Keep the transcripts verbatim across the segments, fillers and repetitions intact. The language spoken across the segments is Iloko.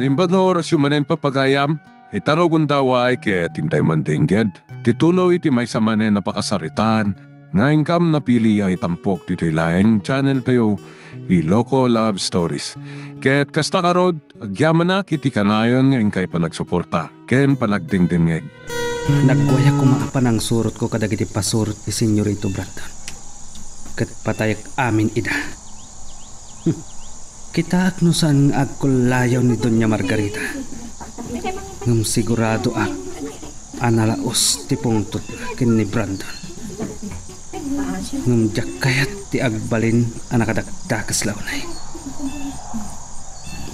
Imbag nga orasyo manen, papagayam, ita no gundaway ket intay mandingngeg ti tuloy ti maysa manen a pakasaritaan nga inkam napili a itampok ditoy laeng channel tayo, Iloko Love Stories. Ket kasta ngarud, agyamanak iti kanayon nga inkay panagsuporta ken panagdingdingngeg. Nagguayak koma a panangsurotko kadagiti pasurot ni Senyorito Brandon. Ket patayek amin ida. Hmm. Kitaak no saan nga agkullayaw ni Doña Margarita. Ngem siguradoak a nalaus ti pungtotna ken ni Brandon. Ngem diak kayat ti agbalin a nakadakdakes la unay.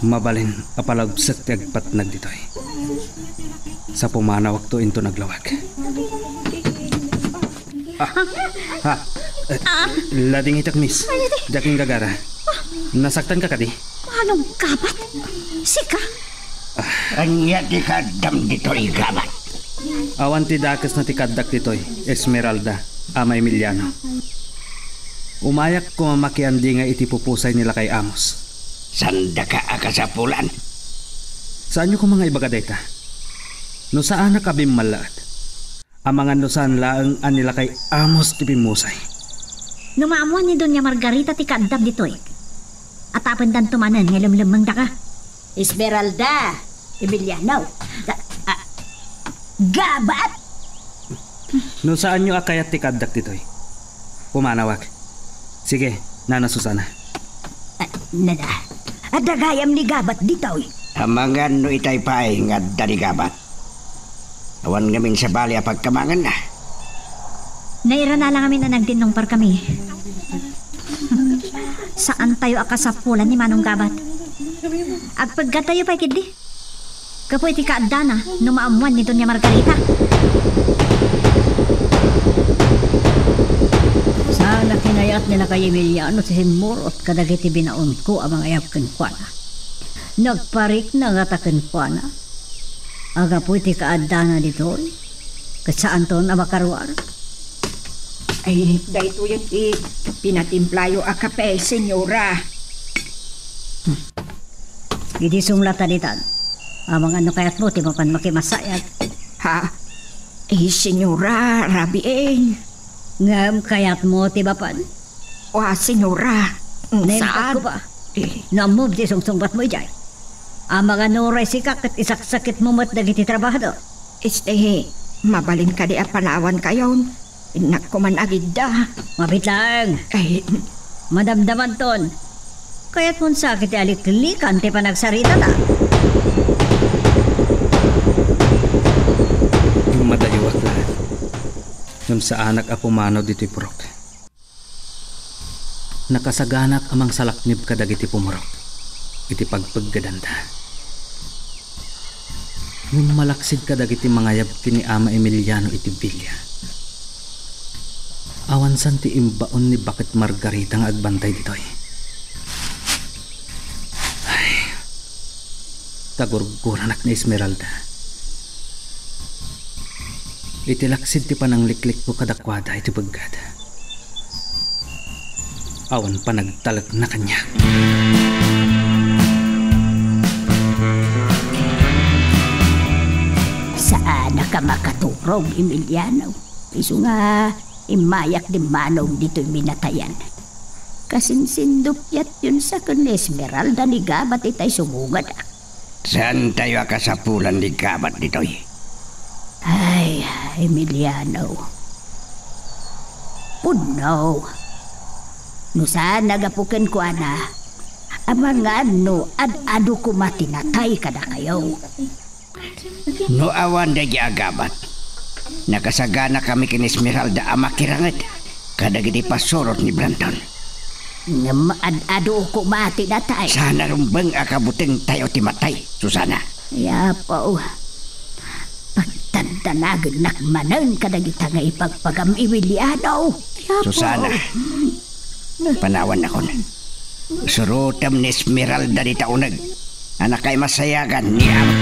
Mabalin a palabsek ti agpatnag ditoy. Sa pumanawakto inton aglawag. Ah, ha, eh, ladingitak, miss. Diak inggagara. Nasaktanka kadi? Manong Gabat? Sika? Ania ti kaaddam ditoy, Gabat? Awan ti dakesna ti kaaddak ditoy, Esmeralda, Ama Emiliano. Umayak koma makiandingay iti pupusay ni Lakay Amos. Saandaka a kasapulan? Saanyo koma nga ibaga dayta? No saanak a bimmallaat, amangan no saan laeng a ni Lakay Amos ti bimmusay. No maammuan ni Doña Margarita ti kaaddam ditoy, atapendanto manen nga ilemlemmengdaka. Esmeralda, Emiliano, da-, ah, Gabat! No saanyo a kayat ti kaaddak ditoy, pumanawak. Sige, Nana Susana. Ah, nana, adda gayam ni Gabat ditoy. Amangan no itay pay nga adda ni Gabat. Awan ngamin sabali a pagkamanganna. Nairana la ngamin a nagdinnungparkami. Saantayo a kasapulan ni Manong Gabat. Agpeggatayo pay ketdi. Gapu iti kaaddana no maammuan ni Doña Margarita. Saan a kinayat ni Lakay Emiliano ti simmurot kadagiti binaonko a mangayab kenkuana. Nagparikna ngata kenkuana a gapu iti kaaddana ditoy, ket saanton a makaruar. Ay, daytoyen ti pinatimplayo a kape, senyora. Idi sumlatan itan, amangan no kayatmo ti mapan makimasayag. Ha? Eh, senyora, rabiin. Ngem kayatmo ti mapan? Wa, senyora. Mm, naimbagko saan? Ba? Eh. No ammom ti sungsungbatmo idiay. Amangan no uray sika ket isaksakitmo met dagiti trabahador. Este, mabalin kadi a panawankayon? Innak koman agidda. Mabit laeng. Ay. Madamdamanton. Kayatmon sa ket ti aliklikan ti panagsarita ta. Madayuak laeng. Ngem saanak a pumanaw ditoy purok. Nakasaganak a mangsalaknib kadagiti pumurok iti pagpeggedanda. Ngem malaksid kadagiti mangayab ken ni Ama Emiliano iti bilia. Awan san ti imbaon ni Baket Margarita nga agbantay ditoy. Ay, tagurguranak ni Esmeralda. Iti laksid ti panangliklikko kadakuada iti peggad. Awan panagtalekna kaniak. Saanak a makaturog, Emiliano. Isu nga immayak dimmanog ditoy binatayan. Kasinsindupyatyon sa ken ni Esmeralda ni Gabat itay sumungad. Saantayo a kasapulan ni Gabat ditoy? Ay, Emiliano. Pudno. No saan a gapu kenkuana, amangan no ad-adu koma ti natay kadakayo. No awan daydi a Gabat, nakasaganakami ken Esmeralda a makiranget kadagiti pasurot ni Brandon. Ngem ad-adu koma ti natay. Saan a rumbeng a kabutengtayo ti matay, Susana. Yapo, pagtandanagennak manen kadagita nga ipagpagam, Emiliano. Yapo. Susana, panawannakon. Surotem ni Esmeralda dita uneg a nakaimasayagan ni Ama.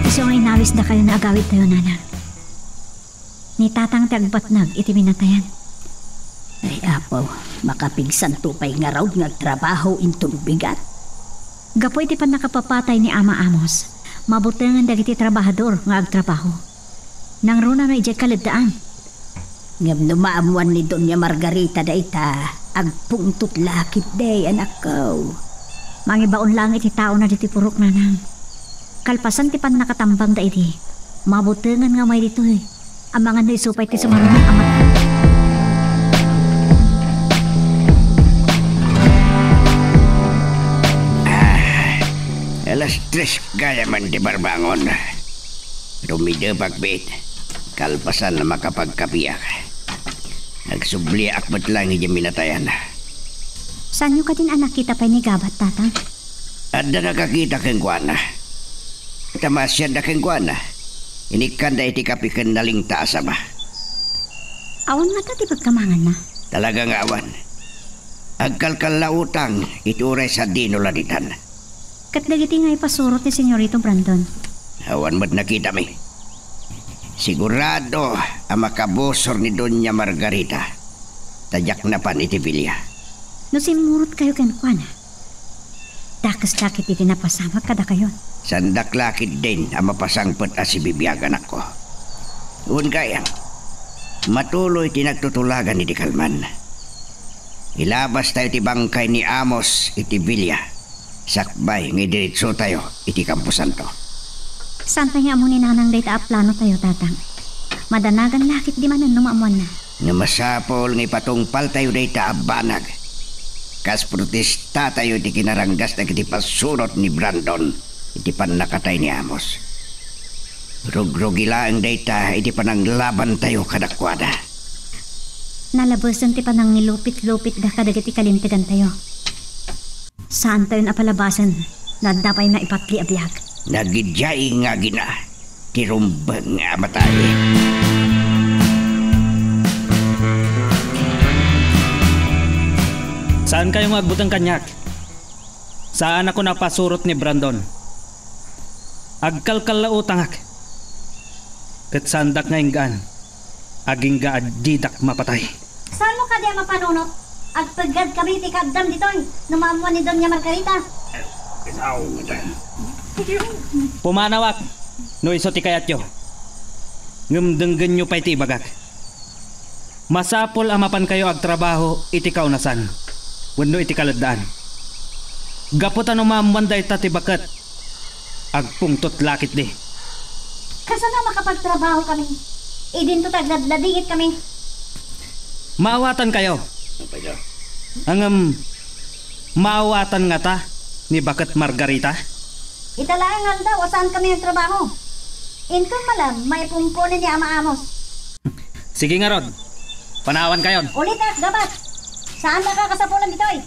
Isu nga inawisdakayo nga agawidtayo, Nana. Ni Tatang ti agbatnag iti binatayan. Ay, Apo, Makapigsanto pay ngarud nga agtrabaho inton bigat. Gapu iti pannakapapatay ni Ama Amos, mabutengen dagiti trabahador nga agtrabaho. Nangruna no idiay kaleddaan. Ngem no maammuan ni Doña Margarita dayta, agpungtot la ketdi, anakko. Mangibaon laeng iti taona ditoy purok, nanang. Kalpasan ti pannakatambangda idi, mabutengen nga umay ditoy. Amangan no isu pay ti sumarunong a mat- Ah, alas tres gayam ti barbangon. Rumidepak biit. Kalpasan a makapagkapiak, agsubliak met laeng idiay minatayan. Saanyo kadin a nakita pay ni Gabat, Tatang? Adda nakakita kenkuana. Ta maasianda kenkuana. Inikkanda iti kape ken nalingta a saba. Awan ngata ti pagkamanganna? Talaga nga awan. Agkalkallautang iti uray sadino la ditan. Ket dagiti nga ipasurot ni Senyorito Brandon? Awan met nakitami. Sigurado a makabusor ni Doña Margarita. Ta diak napan iti bilia. No simmurotkayo kenkuana, dakes la ketdi ti napasamak kadakayo. Saandak la ketdin a mapasangpet a sibibiag, anakko. Wen gayam, matuloy ti nagtutulagan idi kalman. Ilabastayo ti bangkay ni Amos iti bilia. Sakbay nga idiretsotayo iti kamposanto. Saantayo nga ammo ni Nanang dayta a planotayo, Tatang. Madanagan la ketdi manen no maammuanna. Nga masapul nga ipatungpaltayo dayta a banag. Kas protestatayo iti kinaranggas dagiti pasurot ni Brandon iti pannakatay ni Amos. Rugrugi laeng dayta iti pananglabantayo kadakuada. Nalabesen ti panangilupit-lupitda kadagiti kalintegantayo. Saantayon a palabasen no adda pay maipatli a biag. Nagidiay nga agina ti rumbeng a matay. Saankayo nga agbuteng kaniak? Saanakon a pasurot ni Brandon. Agkalkallautangak. Ket saandak nga inggaan. Agingga a didak mapatay. Saanmo kadi a mapanunot? Agpeggadkami iti kaaddam ditoy no maammuan ni Doña Margarita. Pumanawak no isu ti kayatyo. Ngem denggenyo pay ti ibagak. Masapul a mapankayo agtrabaho iti kaunasan wenno iti kaleddaan. Gapu ta no maammuan dayta ti baket, agpungtot la ketdi. Kasano a makapagtrabahokami idinto ta agladladingitkamin? Maawatankayo. Ngem, maawatan ngata ni baket Margarita? Ita laeng nga aldaw a saankami agtrabaho. Inton malem, maipumpunen ni Ama Amos. Sige ngarud, panawankayon. Ulitek, Gabat. Saanda a kasapulan ditoy.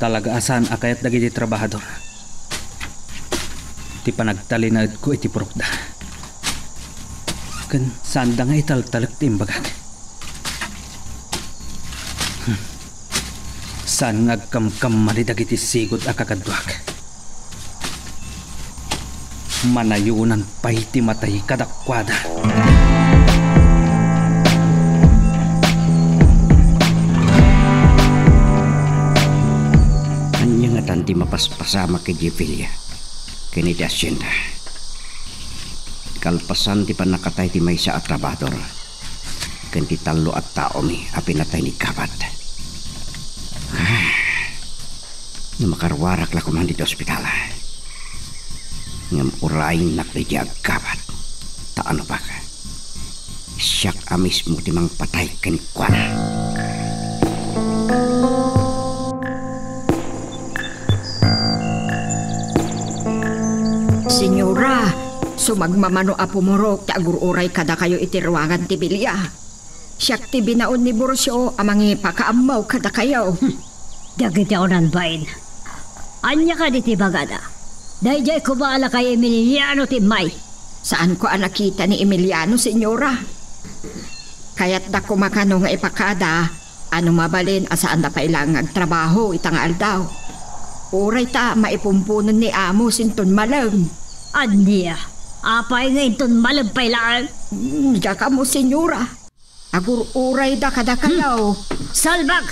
Talaga a saan a kayat dagiti trabahador ti panagtalinaedko iti purokda. Ken saanda nga italtalek ti imbagak. Hmm. Saan nga agkamkammali dagiti sigud a kakaduak? Manayonan pay ti matay kadakuada. Ania ngatan ti mapaspasamak idiay bilia ken iti asienda? Kalpasan ti pannakatay ti maysa a trabahador ken ti tallo a taomi a pinatay ni Gabat. Ah, no makaruarak la koma ditoy ospital. Ngem uraynak daydiay a Gabat. Ta ano pay, siak a mismo ti mangpatay kenkuana. Señora, sumagmamano a pumurok ti agur-uray kadakayo iti ruangan ti bilia. Siak ti binaon ni Burcio a mangipakaammo kadakayo. Hmm. Dagiti awan bain. Ania kadi ti ibagada? Daydiay koma a lakay Emiliano ti immay. Saanko a nakita ni Emiliano, señora. Kayatda koma kano nga ipakada a no mabalin a saanda pay laeng nga agtrabaho ita nga aldaw. Uray ta maipumpunen ni Amos inton malem. Ania? Apay nga inton malem pay laeng? Hmm, diak ammo, señora. Agur-urayda kadakayo. Hmm. Salbag!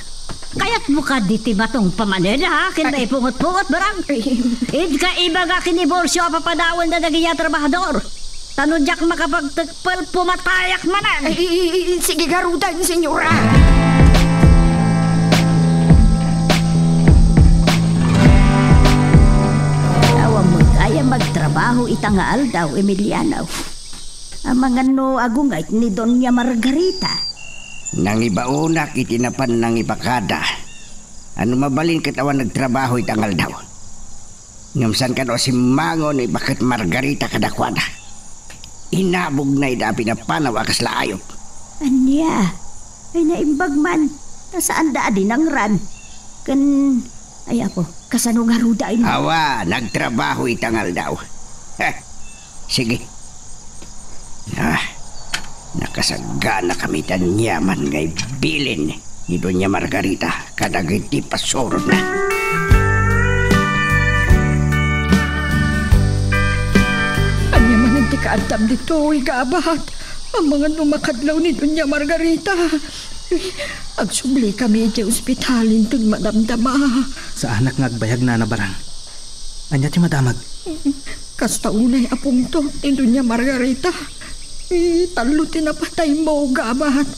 Kayatmo kadi ti matungpamanen, ha? Ken ay, maipungot-pungot, barang? Ay. Inka ibaga ken ni Borcio a papadawenda dagidiay a trabahador. Ta no diak makapagtekpel, pumatayak manen. Ay, i-, i-, i-, sige, garuden, senyora. Awan met aya magtrabaho ita nga aldaw, Emiliano. Amangan no agungayt ni Doña Margarita. Nangibaonak iti napan nangibakada a no mabalin ket awan nagtrabaho ita nga aldaw. Ngem saan kano a simmango ni Baket Margarita kadakuada. Inabogna ida a pinapanaw a kasla ayup. Ania? Ay, naimbag man. Ta saanda a dinangran. Ken, ay, apo, kasano ngaruden? Awa, nagtrabaho ita nga aldaw. Heh, sige. Ah, nakasagana kami ta aniaman nga ibilin ni Doña Margarita kadagiti pasurotna. Ania manen ti kaaddam ditoy, Gabat? Amangan no makadlaw ni Doña Margarita. Agsubli kami idiay ospital inton madamdama. Saanak nga agbayag, Nana Barang. Ania ti madamag? Kasta unay a pungtot ni Doña Margarita. Eh, tallo ti napataymo, Gabat.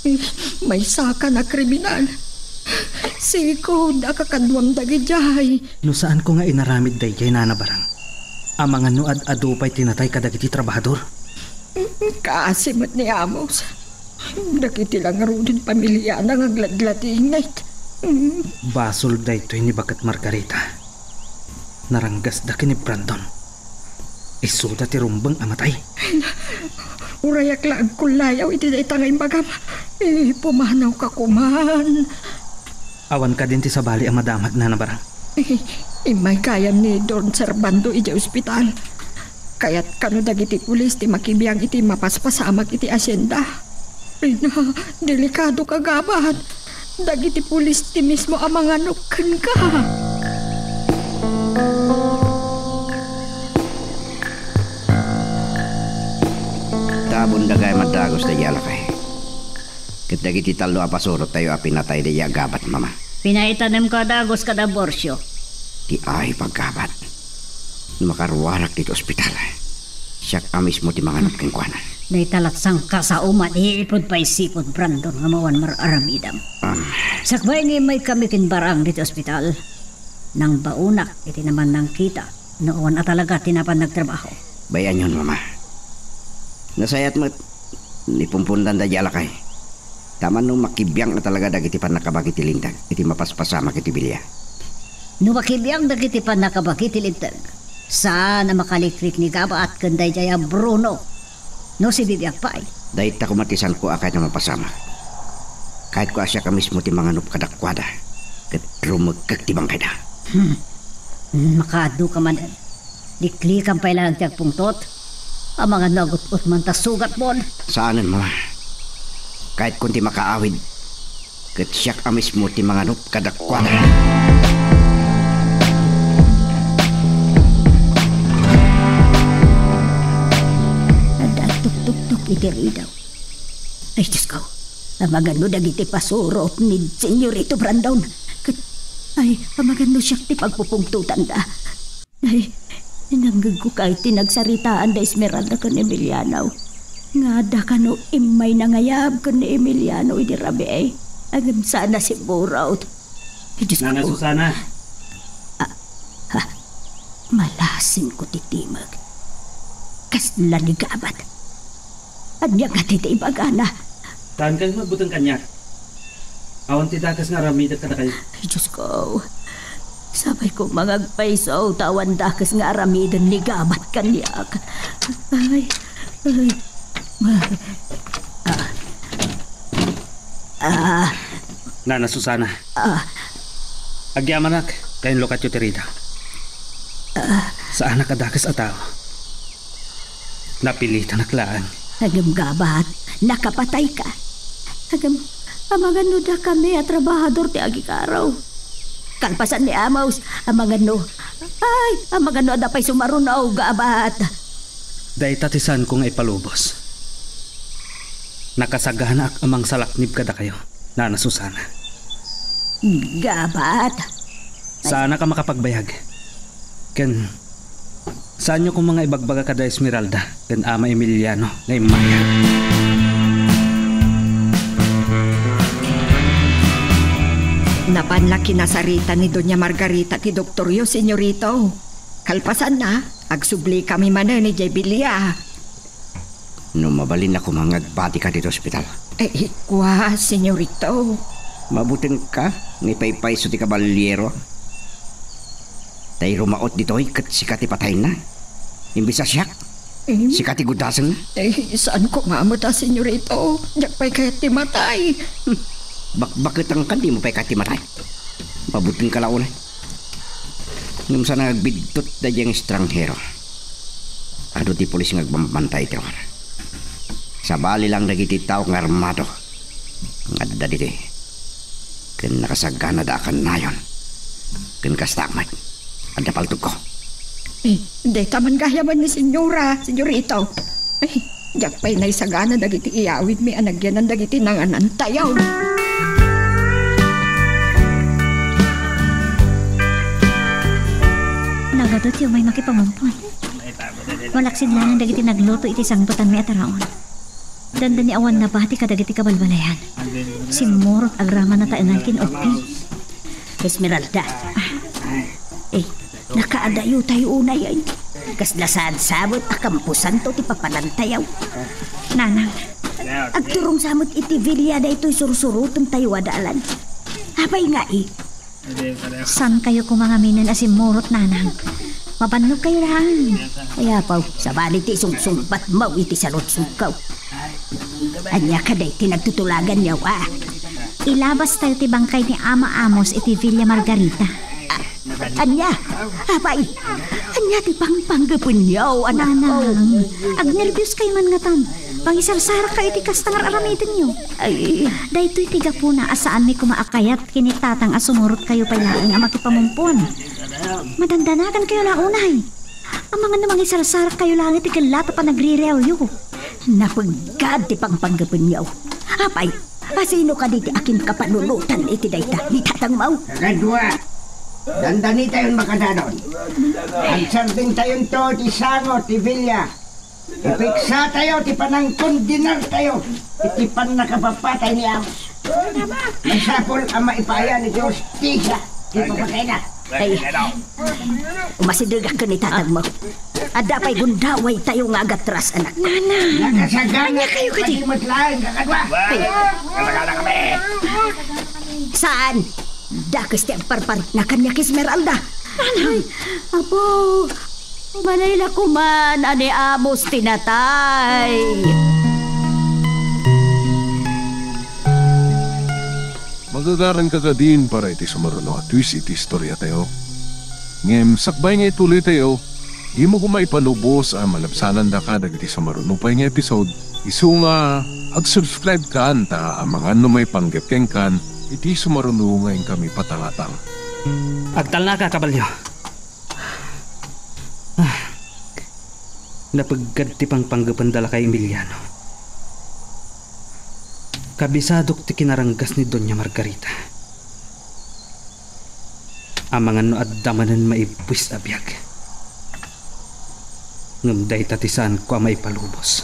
Eh, maysaka a kriminal. Siko, da kakaduam dagidiay. No saanko nga inaramid daydiay, Nana Barang, amangan no ad-adu pay ti natay kadagiti trabahador. Kaasi met ni Amos. Dagiti la ngaruden pamiliana nga agladladingit. Basol daytoy ni Baket Margarita. Naranggasda ken ni Brandon. Isuda ti rumbeng a matay. Urayak la agkullayaw iti dayta nga imbagam. Eh, pumanawka koman. Awan kadin ti sabali a madamag, Nana Barang. Immay gayam ni Don Servando idiay ospital. Kayat kano dagiti pulis ti makibiang iti mapaspasamak iti asienda. Ay na, delikadoka, Gabat. Dagiti pulis ti mismo a manganok kenka. Tabon dagay a maddagus daydiay a lakay. Ket dagiti tallo a pasurottayo a pinatay daydiay a Gabat, Mama. Pinaitanemko a dagus kada Borcio. Ti ayup a Gabat. No makaruarak ditoy ospital, siak a mismo ti manganop kenkuana. Dayta lat sangkasao man, iipud pay sipud Brandon nga mawan mar-aramidam. Ah. Sakbay nga immaykami ken Barang ditoy ospital, nangbaonak iti naman nangkita no awan a talaga ti napan nagtrabaho. Bay-anyon, Mama. Nasayaat met, ni pumpundan daydiay a lakay. Taman no makibiang a talaga dagiti pannakabagi ti linteg iti mapaspasamak iti bilia. No makibiang dagiti pannakabagi ti linteg, saan a makaliklik ni Gabat ken daydiay a Bruno. No sibibiag pay. Dayta koma ti saanko a kayat a mapasamak. Kayatko a siak a mismo ti manganop kadakuada ket rumekkek ti bangkayda. Hmm. Makaadu ka man. Liklikan pay laeng ti agpungtot. Amangan no agut-ot man ta sugatmon. Saanen, Mama. Kayatkon ti makaawid, ket siak a mismo ti manganop kadakuada. Adda tuktuktok iti ridaw. Ay, Diosko, amangan no dagiti pasurot ni Senyorito Brandon. Ket, ay, amangan no siak ti pagpupungtotanda. Ay, nangngegko kay ti nagsaritaan da Esmeralda ken Emiliano. Nga adda kano immay nangayab ken ni Emiliano idi rabii. Ngem saan a simmurat. Ay, Diosko. Nana Susana. Ah, ha? Malasingko ti timeg. Kasla ni Gabat. Ania ngata ti ibagana? Haan kayo magbuteng kaniak. Awan ti dakes nga aramidek kadakayo. Ay, Diosko. Sapay ko mangagpayso ta awan dakes nga aramiden ni Gabat kaniak. Ay, ay. Ah. Ah. Nana Susana. Ah. Agyamanak, ta inlukatyo ti rida. Ah. Saanak a dakes a tao. Napilitanak laeng. Ngem Gabat, nakapatayka. Ngem, amangan no dakami a trabahador ti agikaraw. Kalpasan ni Amos, amangan no, ay, amangan no adda pay sumaruno, Gabat. Dayta ti saanko nga ipalubos. Nakasaganaak a mangsalaknib kadakayo, Nana Susana. Gabat. Saanak a makapagbayag. Ken saanyo koma nga ibagbaga kada Esmeralda ken Ama Emiliano nga immaya. Napan la kinasarita ni Doña Margarita ti doktoryo, senyorito. Kalpasanna, agsublikami manen idiay bilia. No mabalinna koma nga agbatika ditoy ospital. Eh, kua, senyorito. Mabutingka nga ipaypayso ti kaballiero. Tay rumaot ditoy ket sika ti patayna. Imbes a siak, Em? Sika ti gudasenna. Eh, saan koma met a, senyorito? Diak pay kayat ti matay. Bakbaketangka, dimo pay kayat ti matay. Mabutingka la unay. Ngem saan nga agbidtot daydiay nga estranghero. Adu ti pulis nga agbambantay iti lugar. Sabali lang dagiti tao nga armado nga adda ditoy. Ken nakasaganada a kannayon. Ken kasta met, adda paltogko. Eh, dayta man gayamen ni senyora, senyorito. Eh, diak pay naisagana dagiti iyawidmi a nagyanan dagiti nanganantayo. Nagadu ti umay makipamumpon. Malaksid laeng dagiti nagluto iti sangpetanmi a taraon. Dandani awan nabati kadagiti kabalbalayan. Simmurot agraman a taengan ken uppi. Esmeralda. Eh, nakaadayo tayo unay ay. Kasla saan sabet a kamposanto ti papanantayaw. Nanang. Agturong sa met iti villa daytoy sursuroten tayo a dalan. Apay nga eh. Saan kayo koma ngaminen a simmurot, nanang? Mabannog kayo laeng. Ay, apaw, sabali ti sungsungpatmo iti saludsodko. Ania kadi ti nagtutulaganyo, a? Ilabas tayo ti bangkay ni Ama Amos iti Villa Margarita. A-, ania? Apay, ania ti pangpanggepenyo, anakko? Nanang, agnerbios kayo man ngatan. Pangisarsarak kayo iti kasta nga ar-aramidenyo. Ay. Daytoy ti gapuna a saanmi koma a kayat ken ni tatang a sumurot kayo pay laeng a makipamumpon. Madandanagan kayo la unay. Amangan no mangisarsarak kayo laeng iti kellat a panagririawyo. Napeggad ti pangpanggepenyo. Apay, asino kadi ti akinkapanunotan iti dayta ni tatangmo? Kakadua, dandanitayon makadanon. Agsardengtayonto ti sango ti villa. Ipiksatayo ti panangkondenartayo iti pannakapapatay ni Amos. Masapul a maipayan iti hustisya ti ipapatayna. Ay, umasidegak ken ni tatangmo. Adda pay gundawaytayo nga agatras, anak. Nana. Nakasagana. Ania kayo kadi? Pati met laeng, kakadua. Ay. Kasagana kami. Saan? Dakes ti agparparikna kaniak, Esmeralda. Ay, apo, manay la koman a ni Amos ti natay. Magagaranka kadin para iti sumaruno a twist iti istoriatayo. Ngem sakbay nga ituloytayo, dimo koma ipalubos a malabsanandaka dagiti sumaruno pay nga episode, isu nga ag-subscribe kan ta amangan no maipanggep kenkan iti sumaruno nga inkami patangatang. Agtalnaka, kabalyo. Ah, napeggad ti pangpanggependa la kay Emiliano. Kabisadok ti kinaranggas ni Doña Margarita. Amangan no adda manen maibuis a biag. Ngem dayta ti saanko a maipalubos.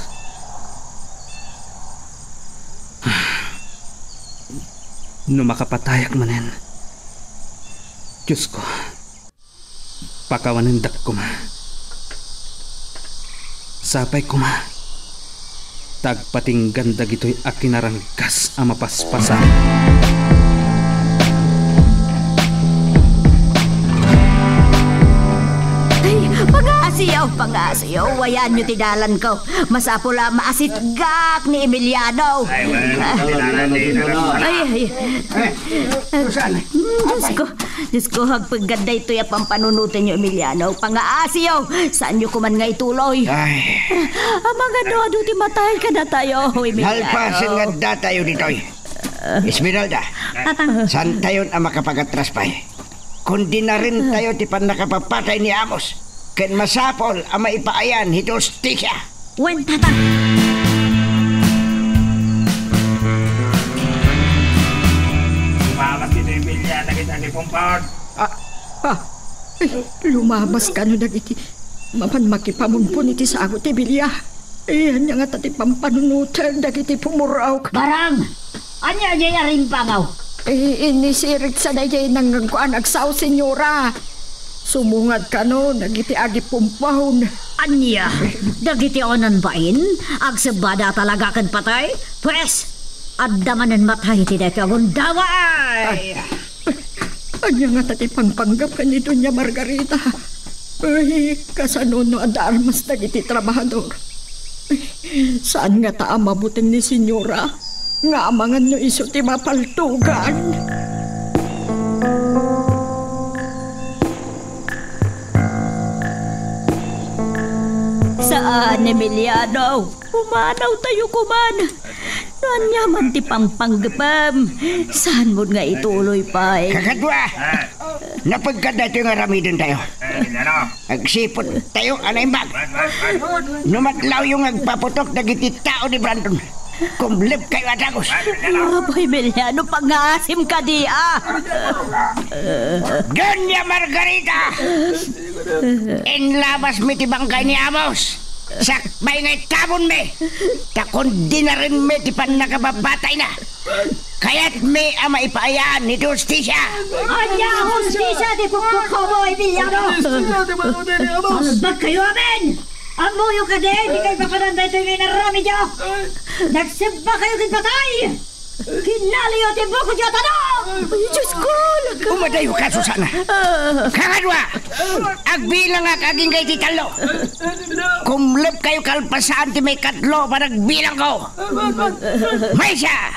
No makapatayak manen, Diosko, pakawanendak koma. Sapay koma ta agpatinggan dagitoy a kinaranggas a mapaspasamak. Ay, pangaasiyo, pangaasiyo, wayanyo ti dalanko. Masapul a maasitgak ni Emiliano. Ay, well, ay, ay. Eh, Susan. Mm, Diosko, Diosko, agpeggad daytoy a pampanunotenyo, Emiliano. Pangaasiyo, saanyo koman nga ituloy. Ay. Amangan no adu ti matay kadatayo, Emiliano. Nalpasen nga addatayo ditoy. Esmeralda, Tatang. Saantayon a makapagatras pay. Kondenarentayo ti pannakapapatay ni Amos. Ken masapul a maipaayan iti hustisya. Wen, Tatang. Pumpon. Ah, ah, ay, lumabas kano dagiti mapan makipamunpon iti sago ti bilia. Ay, ania ngata ti pampanunoten dagiti pumurok? Barang! Ania diay a rimpangaw? Eh, inisirik sa daydiay nangngegko a nagsao, senyora. Sumungad kano dagiti agipumpon. Ania? Dagiti awanan bain? Agsebbada talaga ken patay? Pwes, adda manen matay iti daytoy a gundaway! Ay, ania ngata ti pangpanggep ken ni Doña Margarita? Ay, kasano no adda armas dagiti trabahador? Saan ngata a mabuteng ni senyora nga amangan no isu ti mapaltugan? Saan, Emiliano. Pumanawtayo koman. No ania man ti pangpanggepem, saan met nga ituloy pay? Kakadua! Napegka daytoy nga aramidentayo. Agsipud tayo a naimbag. No matlawyo nga agpaputok dagiti tao ni Brandon, kumleb kayo a dagus. Apo Emiliano, pangaasim kadi a. Doña Margarita! Inlabasmi ti bangkay ni Amos. Sakbay nga itabonmi, ta kondenarenmi ti pannakababatayna. Kayatmi a maipaayaan iti hustisia. Ania a hustisia ti pukpukko, Emiliano? Salbagkayo amin! Ammoyo kadi, dikay papanan daytoy nga inaramidyo. Nagsimbakayo ken patay! Kinaliyo ti bukodyo a tanong! Ay, Diyos ko! Umadayo ka, Susana! Kakadua! Agbilangak agingga iti tallo! Kumleb kayo kalpasan ti maikatlo a panagbilangko! Maysa!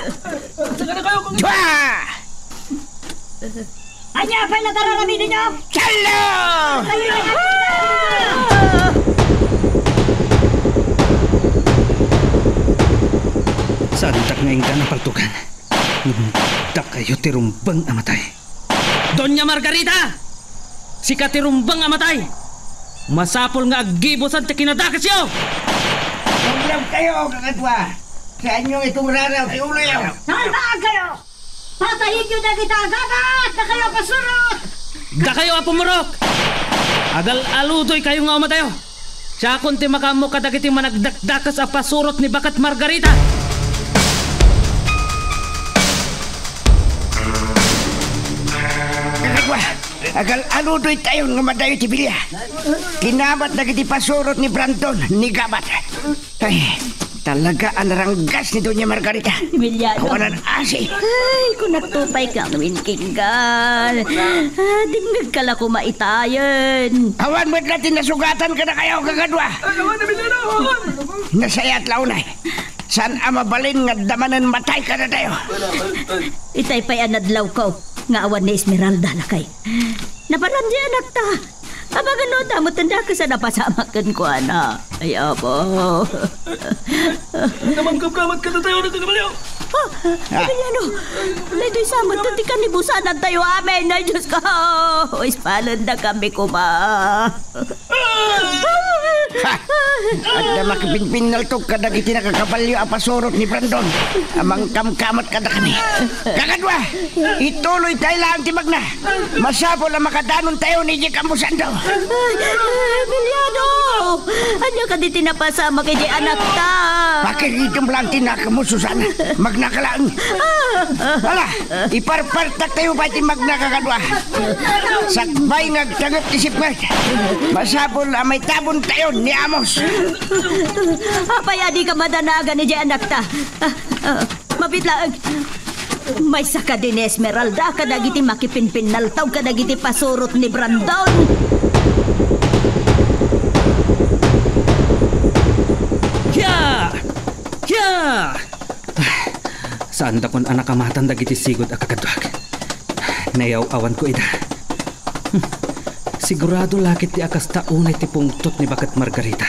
Dua! Ania pay la ti ar-aramidenyo? Sallo! Saandak nga inggana paltugan. Ngem dakayo ti rumbeng a matay. Doña Margarita! Sika ti rumbeng a matay! Masapul nga aggibusan ti kinadakesyo! Tumlam kayo, kakadua! Saanyo nga itungraraw ti uloyo! Salbaag kayo! Patayenyo dagita a gabat! Dakayo a pasurot! Dakayo a pumurok! Agal-aludoy kayo nga umadayo! Siakon ti makaammo kadagiti managdakdakes a pasurot ni Baket Margarita! Kakadua, agal-aludoy tayon nga umadayo iti bilia. Kinabat dagiti pasurot ni Brandon, ni Gabat. Ay, talaga a naranggas ni Doña Margarita. Emiliano. Awanan asi. Ay, kunakto pay kang winkinggan. Ah, dingngeg ka la koma itayen. Awan met la ti nasugatan kadakayo, kakadua. Ay, awan, Emiliano, awan. Nasayaat la unay. Saan a mabalin nga adda manen matay kadatayo. Itay pay a nadlawko nga awan ni Esmeralda, lakay. Naparan di anakta. Amangan no adda met ti dakes a napasamak kenkuana. Ay, Apo. Namangkapkamat kadatayo, Anak Gabalio. Ha? Ah. Emiliano, daytoy sa met ti kanibusanantayo amin. Ay, Diyos ko. Ispalendakami koma. Ha! Adda makipinpinnaltok kadagiti nakakabalio a pasurot ni Brandon a mangkamkamat kadakami. Kakadua, ituloy tayo laeng ti magna. Masapul a makadanontayo idiay kamposanto. Ay, Emiliano! Ania kadi ti napasamak idiay anakta? Pakiridem laeng ti nakemmo, Susana. Magnaka laeng. Ah! Ala, iparpartak tayo pay ti magna, kakadua. Sakbay nga agtangep ti sipnget, masapul a maitabon tayo ni Amos. Apay a dika madanagan idiay anakta? Ah, ah, mabiit laeng. Maysa kadi ni Esmeralda kadagiti makipinpinnaltaw kadagiti pasurot ni Brandon. Hiya! Hiya! Saandakon a nakamatan dagiti sigud a kakaduak. Nayaw-awanko ida. Hmm. Sigurado la ket ti a kasta unay ti pungtot ni Baket Margarita.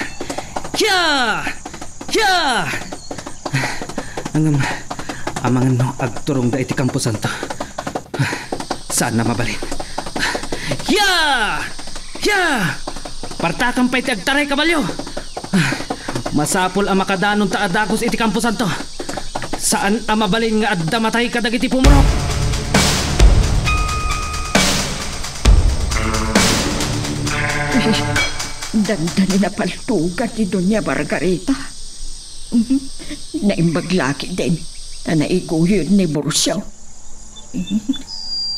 Hiya! Hiya! Ngem, amangan no agturongda iti kamposanto. Saan a mabalin. Ya! Ya! Partakan pay ti agtaray, kabalyo! Masapul a makadanonta a dagus iti kamposanto. Saan a mabalin nga adda matay kadagiti pumurok. Dandani napaltugan ni Doña Margarita. Naimbag la ketdin ta naiguyod ni Burcio.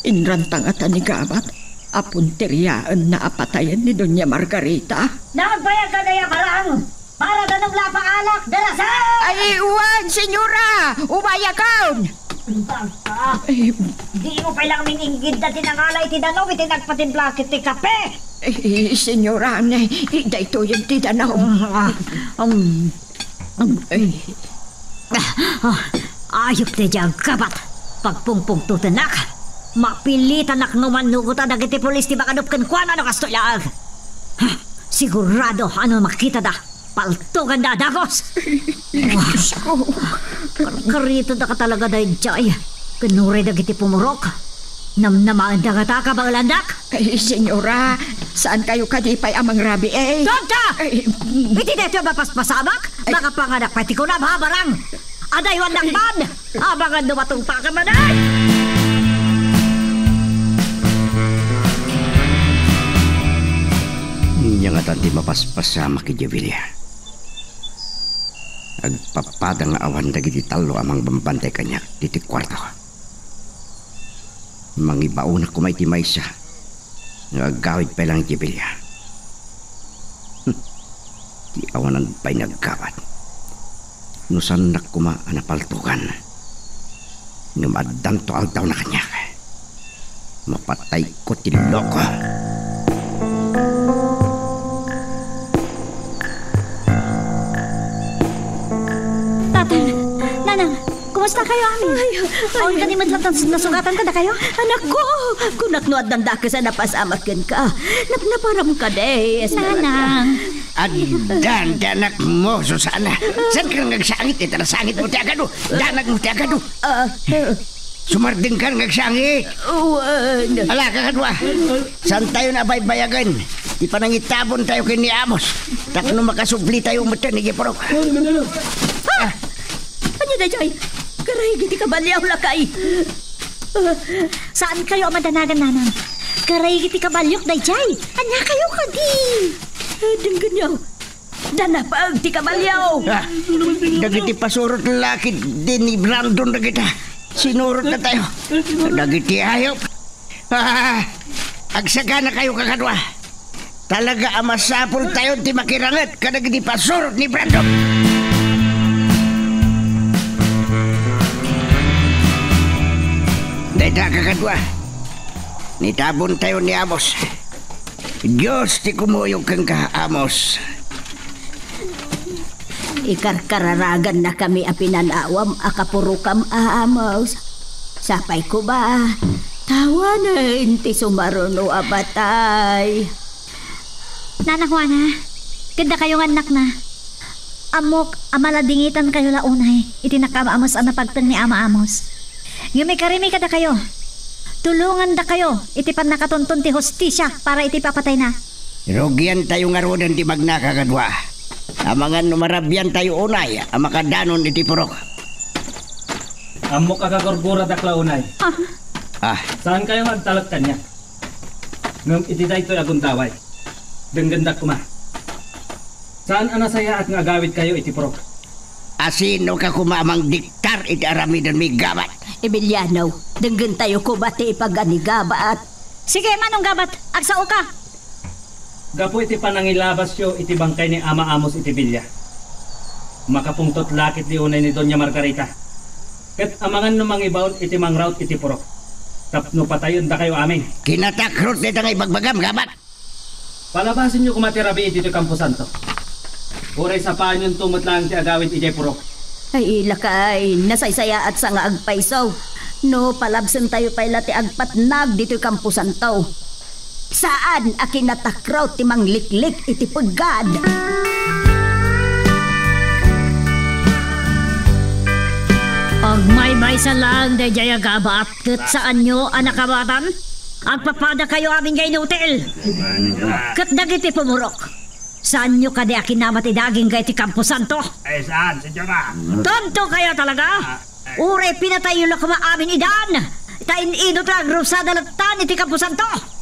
Inrantangatan ni Gabat a punteriaenna a patayen ni Doña Margarita. Nagbayag ka dayta barang! Para danum la paalak, darasa! Ay, wen, senyora! Umayakon! Basta, ay, di mo pay lang min-inggidda ti nangala iti danum iti nagpatimpla ket ti kape! Eh, senyora, ne, daytoyen ti danum. Ah, um, um, ay. Ah, ah, ayup ti diay aggabat. Pagpungpungtotennak. Mapilitanak nga umannugot dagiti pulis ti makadup kenkuana no kastoy laeng. Ha, sigurado a no makitada, paltoganda a dagus. Diyos ko. Karkaritadaka talaga daydiay. Ken uray dagiti pumurok. Namnamaenda ngata a kabaelandak. Ay, senyora, saankayo kadi pay a mangrabii, eh? Tonto! Ay, iti daytoy a mapaspasamak, ay, makapanganak pay ti kunam, ha, barang! Adaywannak man! Amangan no matungpakan man, ay! Ania ngatan ti mapaspasamak idiay bilia? Agpapada nga awan dagiti tallo a mangbambantay kaniak ditoy kuarto. Mangibaonak koma iti maysa nga agawid pay lang iti bilia. Hmm. Ti awanan pay nga aggabat. No saannak koma a napaltogan, ngem addanto aldawna kaniak. Mapatayko ti loko. Tatang, Nanang, kumusta kayo amin? Ay, ay. Awan kadi met latta a nasugatan kadakayo? Anakko, kunak no addan dakes a napasamak kenka. Napnaparam kadi, Esmeralda. Nanang. Addan ti anakmo, Susana. Saanka nga agsangit, ita nasangitmo ti agadu. Danagmo ti agadu. Ah, ah. Sumardengka nga agsangit. Wen. Ala, kakadua. Saantayon a baybayagen ti panangitabontayo ken ni Amos tapno makasublitayo metten idiay purok. Ah! Ania daydiay? Karaygi ti kabalio, lakay. Ah, saankayo a madanagan, Nanang. Karaygi ti kabaliok daydiay. Aniakayo kadi? Ah, denggenyo. Danapag ti kabalio! Ah, dagiti pasurot la ketdi ni Brandon dagita. Sinurotnatayo. Dagiti ayup. Ah, agsaganakayo, kakadua. Talaga a masapultayon ti makiranget kadagiti pasurot ni Brandon. Dayta, kakadua. Nitabontayo ni Amos. Dios ti kumuyog kenka, Amos. Ikarkararagannakami a pinanawam a kapurokam, Amos. Sapay koma, ta awanen ti sumaruno a batay. Nana Juana, ket dakayo nga annakna. Ammok a maladingitankayo la unay iti nakaam-amos a napagteng ni Ama Amos. Ngem ikarimi kadakayo, tulongandakayo iti pannakatunton ti hustisia para iti ipapatayna. Rugiantayo ngaruden ti magna, kakadua. Amangan no marabiantayo unay a makadanon iti purok. Ammok a kagurguradak la unay. Ah. Ah. Saankayo nga agtalek kaniak. Ngem iti daytoy a gundaway, denggendak koma. Saan a nasayaat nga agawidkayo iti purok. Asinoka koma a mangdiktar iti aramidenmi, Gabat? Emiliano, denggentayo koma ti ipaga ni Gabat. Sige, Manong Gabat, agsaoka. Gapu iti panangilabasyo iti bangkay ni Ama Amos iti bilia, makapungtot la ketdi unay ni Doña Margarita. Ket amangan no mangibaon iti mangraut iti purok tapno patayendakayo amin. Kinatakrot dayta nga ibagbagam, Gabat. Palabasenyo koma ti rabii ditoy kamposanto. Uray sapaanyonto met laeng ti agawid idiay purok. Ay, lakay, nasaysayaatsa nga agpayso no palabsentayo pay la ti agpatnag ditoy kamposanto. Saan a kinatakrot ti mangliklik iti peggad. Agmaymaysa laeng daydiay a Gabat. Ket saanyo a nakabatan? Agpapadakayo amin nga inutil. Ket dagiti pumurok, saanyo kadi a kinamati dagingga iti kamposanto? Ay, saan, senyora? Tontokayo talaga? Ah, eh. Uray pinatayyo la koma amin idan, ta in-inut nga agrusada lattan iti kamposanto.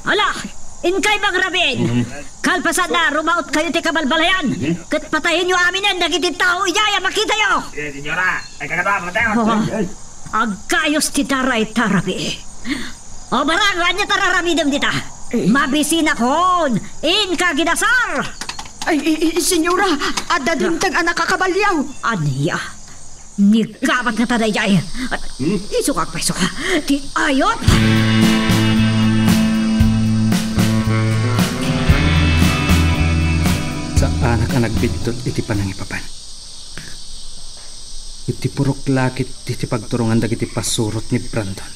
Ala, Inkay mangrabiin. Mhm. Kalpasanna, rumautkayo ti kabalbaliwan. Mhm. Ket patayenyo aminen dagiti tao idiay a makitayo. Eh, senyora, ay, kagaba, matay. Oh, agkayos ti dara ita rabii. O, barang, ania ti ar-aramidem dita? Eh. Mabisinakon, inka ginasar. Ay, i-, i-, senyora, adda dimteng a nakakaballiaw. Ania? Ni gabat ngata daydiay. Hmm? Isukak pay, isukak. Ti ayop! Saanak a nagbiddut iti panangipapan. Iti purok la ket ti pagturongan dagiti pasurot ni Brandon.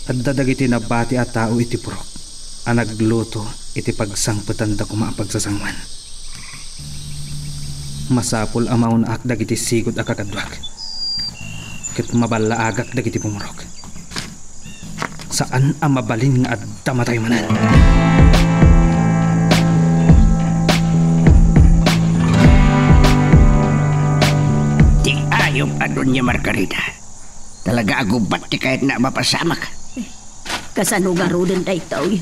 Adda dagiti nabati a tao iti purok a nagluto iti pagsangpetanda koma a pagsasangoan. Masapul a maun-ak dagiti sigud a kakaduak, ket maballaagak dagiti bumurok. Saan a mabalin nga adda matay manen. Ti ayop a Doña Margarida. Talaga a gubat ti kayatna a mapasamak. Kasano ngaruden daytoy?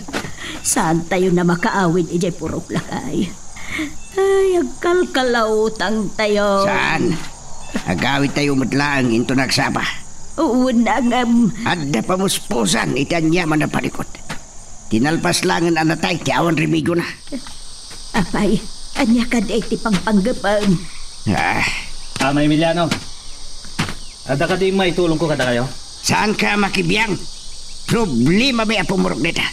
Saantayon a makaawid idiay purok, lakay. Ay, agkalkalautangtayo. Saan? Agawidtayo met laeng inton agsapa. Wen, ngem adda pamuspusan iti aniaman a parikut. Ti nalpas laengen a natay ti awan remediona. Apay, ania kadi ti pangpanggepem? Ah. Ama Emiliano, adda kadi maitulongko kadakayo? Saanka a makibiang. Problemami a pumurok dita.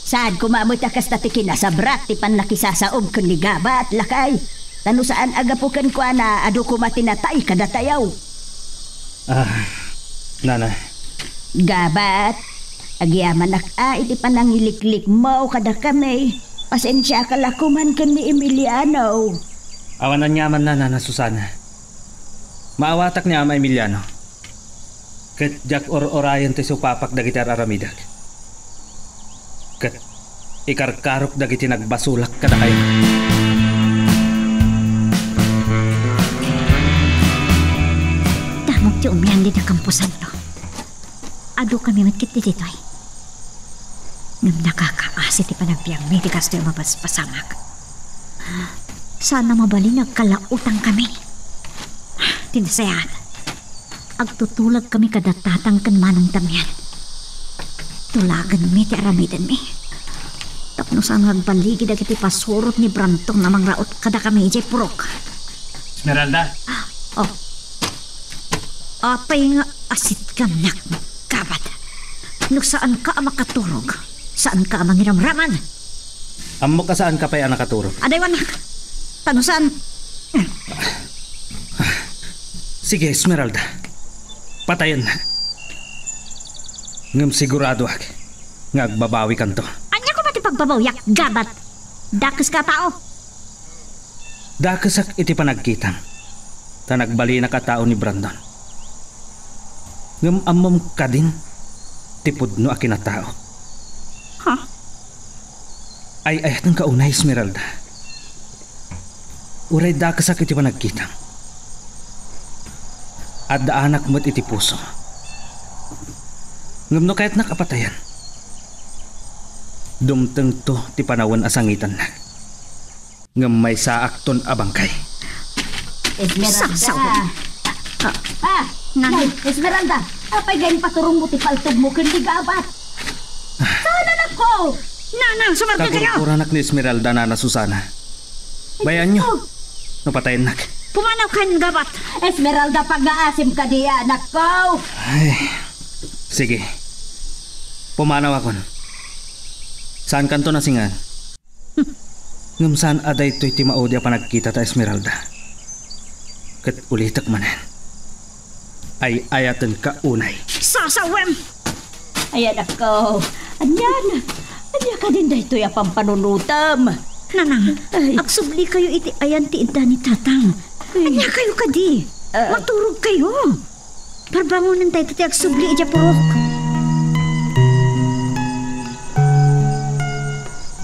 Saan koma met a kasta ti kinasabrak ti pannakisasaom ken ni Gabat, lakay. Ta no saan a gapu kenkuana, adu koma ti natay kadatayo. Ah, nana. Gabat, agyamanak a iti panangiliklikmo kadakami. Pasensiaka la koman ken ni Emiliano. Awan aniaman, nana Susana. Maawatak ni Ama Emiliano. Ket diak ur-urayen ti supapak dagiti ar-aramidek. Ket ikarkarok dagiti nagbasolak kadakayo. Damok ti umian dita kamposanto. Adu kami met ket ditoy. Ngem nakakaasi ti panagbiangmi ti kastoy a mapaspasamak. Saan a mabalin nga agkalautang kami. Ti nasayaat, agtutulag kami kada tatang ken manong Damian. Tulagenmi ti aramidenmi tapno saan nga agballigi dagiti pasurot ni Brandon a mangraut kadakami idiay purok. Esmeralda? Oh. Apay nga asitgamnak, Gabat? No saanka a makaturog, saanka a mangiramraman. Ammok a saanka pay a nakaturog. Adaywannak. Ta no saan? Sige, Esmeralda. Patayennak. Ngem siguradoak nga agbabawikanto. Ania koma ti pagbabawiak, Gabat? Dakeska a tao. Dakesak iti panagkitam, ta nagbalinak a tao ni Brandon. Ngem ammom kadin ti pudno a kinatao. Ha? Ay-ayatenka unay, Esmeralda. Uray dakesak iti panagkitam, addaanak met iti puso. Ngem no kayatnak a patayen, dumtengto ti panawen a sangitannak. Ngem maysaakton a bangkay. Esmeralda. Sasawen. Ah, Nanang. Nay, Esmeralda, apay nga impaturongmo ti paltogmo ken ni Gabat? Saan, anakko? Nanang, sumargagayo. Kakurkuranak ni Esmeralda, Nana Susana. Bayanyo. Oh. No patayennak. Pumanaw kan Gabat. Esmeralda, pagngaasim kadi, anakko. Ay, sige. Pumanaw akon. Saankanto nasingan? Ngem saan a daytoy ti maudi a panagkitata, Esmeralda. Ket ulitek manen, ay-ayatenka unay. Sasawem! Ay, anakko, anian? Ania kadin daytoy a pampanunotem? Nanang, ay, agsublikayo iti ayan ti idda ni Tatang. Ay. Ania kayo kadi? Ah. Maturog kayo. Parbangonen dayta ti agsubli idiay purok.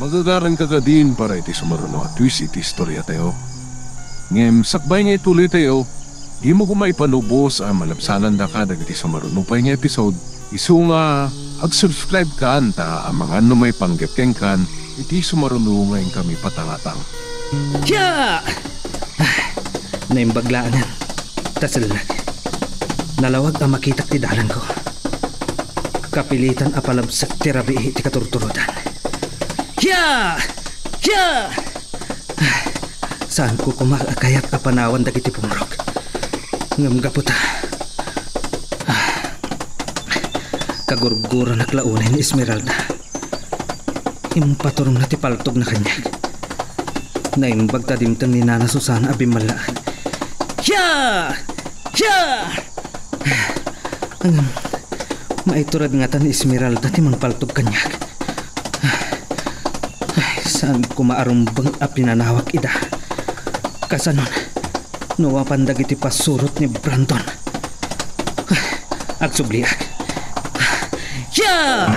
Magagaranka kadin para iti sumaruno a twist iti istoriatayo. Ngem sakbay nga ituloytayo, dimo koma ipalubos a malabsanandaka dagiti sumaruno pay nga episode. Isu nga, ag-subscribe kan ta amangan no maipanggep kenkan Iti sumaruno nga inkami patangatang. Siya! Ah, naimbag laengen. Taselnak. Nalawag a makitak ti dalanko. Kapilitan a palabsek ti rabii ti katurturodan. Siya! Siya! Ah, saanko koma a kayat a panawan dagiti pumurok. Ngem gapu ta, ah, kagurguranak la unay ni Esmeralda. Impaturongna ti paltogna kaniak. Naimbag ta dimteng ni Nana Susana a bimmallaak. Siya! Siya! Ngem, maitured ngata ni Esmeralda ti mangpaltog kaniak. Ay, saan koma a rumbeng a pinanawak ida. Kasanon, no mapan dagiti pasurot ni Brandon. Agsubliak. Ya!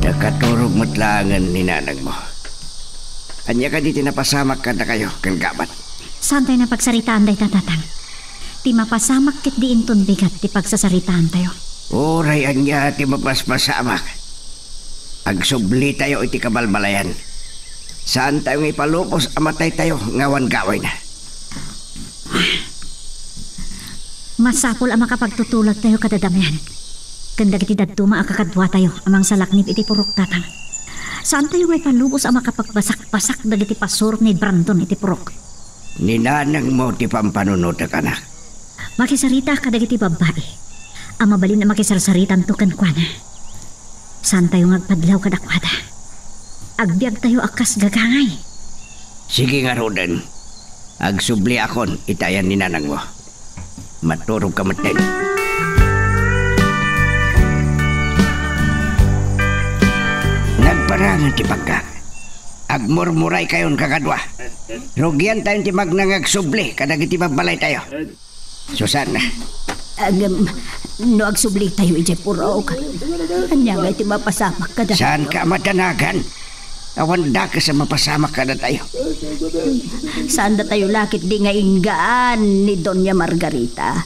Nakaturog met laengen ni nanangmo. Ania kadi ti napasamak kadakayo ken Gabat? Saantayo a pagsaritaan dayta, Tatang. Ti mapasamak ket di inton bigat ti pagsasaritaantayo. Uray ania ti mapaspasamak, agsublitayo iti kabalbalayan. Saantayo nga ipalubos a mataytayo nga awan gawayna. Masapul a makapagtutulagtayo kada Damian ken dagiti dadduma a kakaduatayo a mangsalaknib iti purok, Tatang. Saantayo nga ipalubos a makapagbasak-basak dagiti pasurot ni Brandon iti purok. Ni nanangmo ti pampanunotek, anak. Makisarita kadagiti babbai a mabalin a makisarsaritanto kenkuana. Saantayo nga agpadlaw kadakuada. Agbiagtayo a kas gagangay. Sige ngaruden. Agsubliakon iti ayan ni nanangmo. Maturogka metten. Nagparangen ti pagga. Agmurmuraykayon kakadua. Rugiantayon ti magnangagsubli kadagiti babbalaytayo. Susan. Ngem, no agsublitayo idiay purok, ania ngay ti mapasamak kada? Saanka a madanagan? Awan dakes a mapasamak kadatayo. Saandatayo la ketdi nga inggaan ni Doña Margarita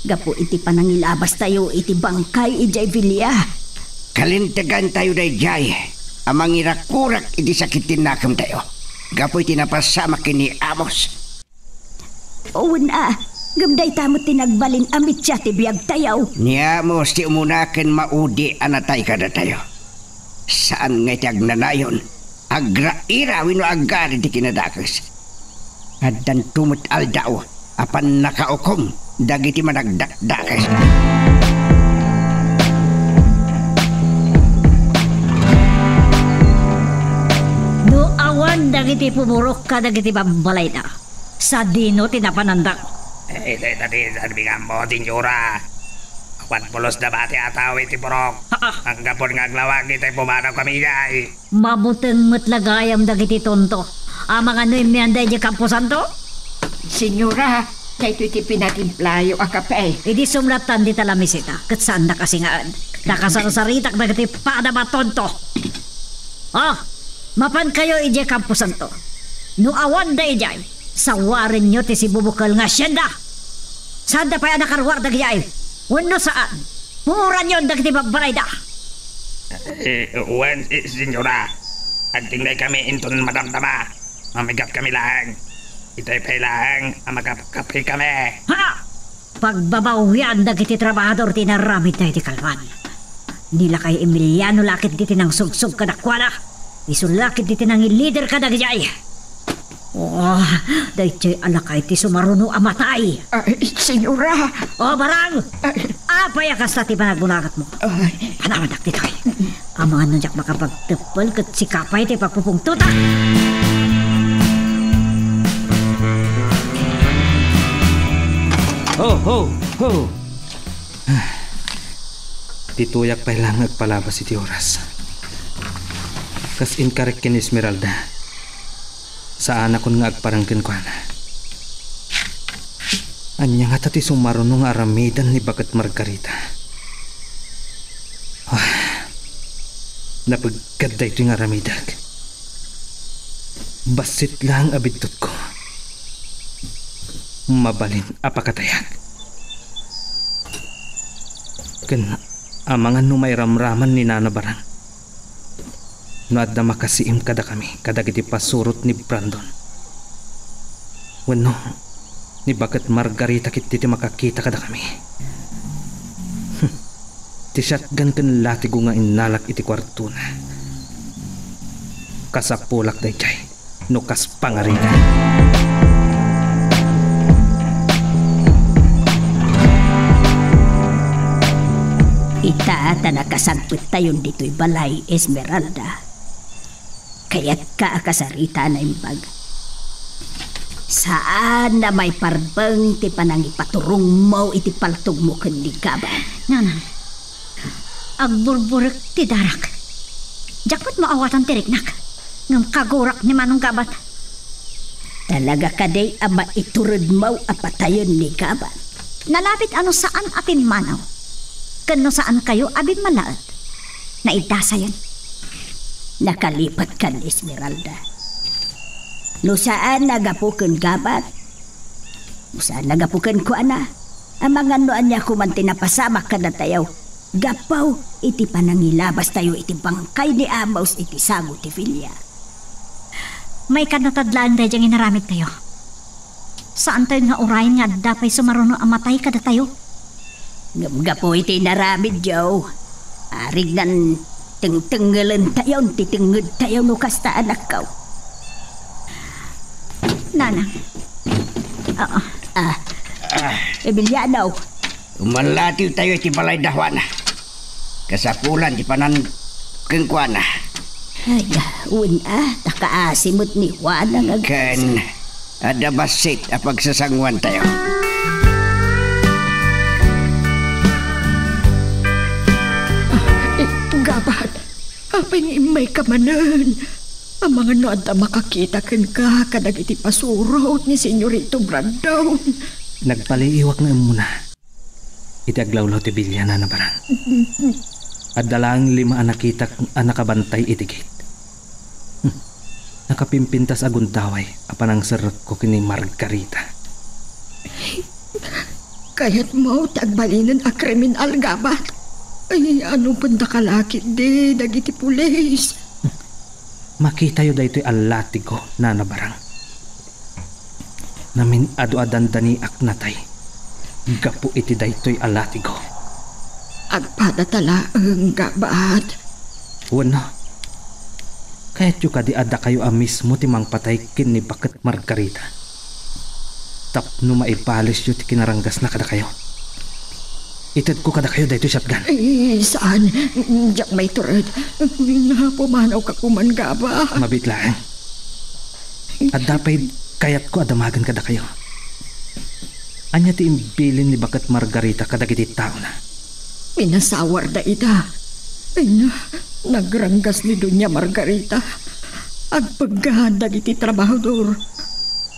gapu iti panangilabastayo iti bangkay idiay bilia. Kalintegantayo daydiay a mangirakurak iti sakit ti nakemtayo gapu iti napasamak ken ni Amos. Wen a, ngem dayta met ti nagbalin a mitsa ti biagtayo. Ni Amos ti umuna ken maudi a natay kadatayo. Saan nga iti agnanayon, agraira wenno agari ti kinadakes. Addanto met aldaw a pannakaukom dagiti managdakdakes. No awan dagiti pumurok kadagiti babbalayda, sadino ti napananda? Eh, ita, ita ti sarbinganmo, Senyora. Awan pulos da bati a tao iti purok. Ah, ah. Anggapo nga aglawag, itay pumanaw kami idiay. Mabuteng met la gayam dagiti tonto. Amangan no immianda idiay kamposanto? Senyora, daytoy ti pinatimplayo a kape. Idi sumlatan dita lamisita, ket saandak a singaen. Nakasarsaritak dagiti padam a tonto. Ah, mapankayo idiay kamposanto. No awanda idiay, sawarenyo ti sibubukel nga asienda. Saanda pay a nakaruar dagidiay. Wenno saan, puranyon dagiti babbalayda. Eh, wen, eh, Senyora, agtinggaykami inton madamdama. Mamigatkami laeng. Itay pay laeng a makapkapi kami. Ha! Pagbabawian dagiti trabahador ti inaramid daydi kalman. Ni lakay Emiliano la ketdi ti nangsugsog kadakuada. Isu la ketdi ti nangilider kadagidiay. Oh, daytoy a lakay ti sumaruno a matay. Ay, Senyora! Oh, Barang! Ay. Apay a kasta ti panagbunagatmo? Ay. Panawandak ditoy. Amangan no diak makapagteppel ket sika pay ti pagpupungtotak. Ho, ho, ho! Ditoyak pay laeng agpalabas iti oras. Kas inkarek ken Esmeralda, saanakon nga agparang kenkuana. Ania ngata ti sumaruno nga aramiden ni baket Margarita? Ah, napeggad daytoy nga aramidek. Bassit laeng a biddutko. Mabalin a pakatayak. Ken amangan no mairamraman ni Nana Barang no adda makasiim kadakami kadagiti pasurot ni Brandon. Wenno, ni baket Margarita ketdi ti makakita kadakami. Ti shotgun ken latigo nga innalak iti kuartona. Kasapulak daydiay no kas pangarigan. Ita ta nakasagpettayon ditoy balay, Esmeralda. Kayatka a kasarita a naimbag. Saan a maiparbeng ti panangipaturongmo iti paltogmo ken ni Gabat. Nanang, agburburek ti darak. Diak met maawatan ti riknak. Ngem kagurak ni Manong Gabat. Talaga kadi a maituredmo a patayen ni Gabat? Nalabit a no saan a pimmanaw, ken no saan kayo a bimmalaet. Naidasayen. Nakalipatkan, Esmeralda. No saan a gapu ken Gabat, no saan a gapu kenkuana, amangan no ania koman ti napasamak kadatayo gapu iti panangilabastayo iti bangkay ni Amos iti sago ti Filia. Maikadnatad laeng daydiay nga inaramidtayo. Saantayo nga urayen nga adda pay sumaruno a matay kadatayo. Ngem gapu iti inaramidyo, aringan tengtengelentayon ti tengngedtayo no kasta, anakko. Nanang. Oo. Ah. Emiliano. Umalatiw tayo iti balay da Juana. Kasapulan ti panan kenkuana. Ay, wen a, ta kaasi met ni Juana nga ken, adda bassit a pagsasanguan tayo. Eh, Gabat, apay nga immayka manen? Amangan no adda makakita kenka kadagiti pasurot ni Senyorito Brandon. Nagpaliiwak nga immuna. Iti aglawlaw ti bilia, Nana Barang, adda laeng lima a nakitak a nakabantay iti gate. Hmm. Nakapimpintas a gundaway a panangserrekko ken ni Margarita. Kayatmo ti agbalinen a kriminal, Gabat? Ay, ano pay daka la ketdi dagiti pulis? Makitayo daytoy a latigo, Nana Barang. Namin-adu a dandaniak natay gapu iti daytoy a latigo. Agpadata laeng, Gabat. Wenno, kayatyo kadi a dakayo a mismo ti mangpatay ken ni baket Margarita tapno maibalesyo ti kinaranggasna kadakayo? Itedko kadakayo daytoy shotgun. Eh, saan. Diak maitured. Pumanaw ka koman, Gabat. Mabiit laeng. Adda pay kayatko a damagen kadakayo. Ania ti imbilin ni baket Margarita kadagiti taona? Pinasawarda ida. Ay na, nagranggas ni Doña Margarita. Agpegga dagiti trabahador.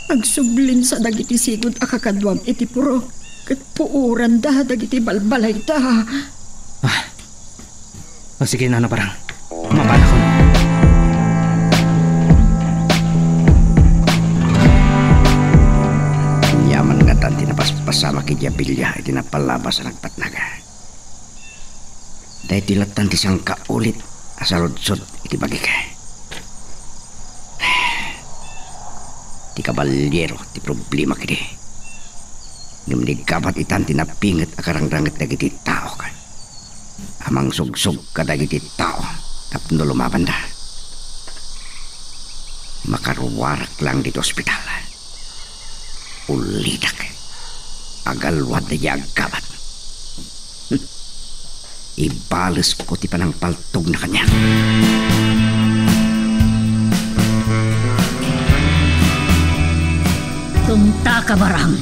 Agsublinsa dagiti sigud a kakaduam iti purok ket puoranda dagiti balbalayda. Ah. O sige, Nana Barang. Mapanakon. Ania man ngatan ti napaspasamak idiay bilia iti napalabas a nagpatnag. Daytoy lattan ti sangkaulit a saludsod iti bagik. Ti kaballiero ti problema kadi. Ngem ni Gabat itan ti napinget a karangranget dagiti taok a mangsugsog kadagiti tao tapno lumabanda. Makaruarak lang ditoy ospital. Ulitek. Agalwad daydiay a Gabat. Ibalesko ti panangpaltogna kaniak. Tumtaka, Barang.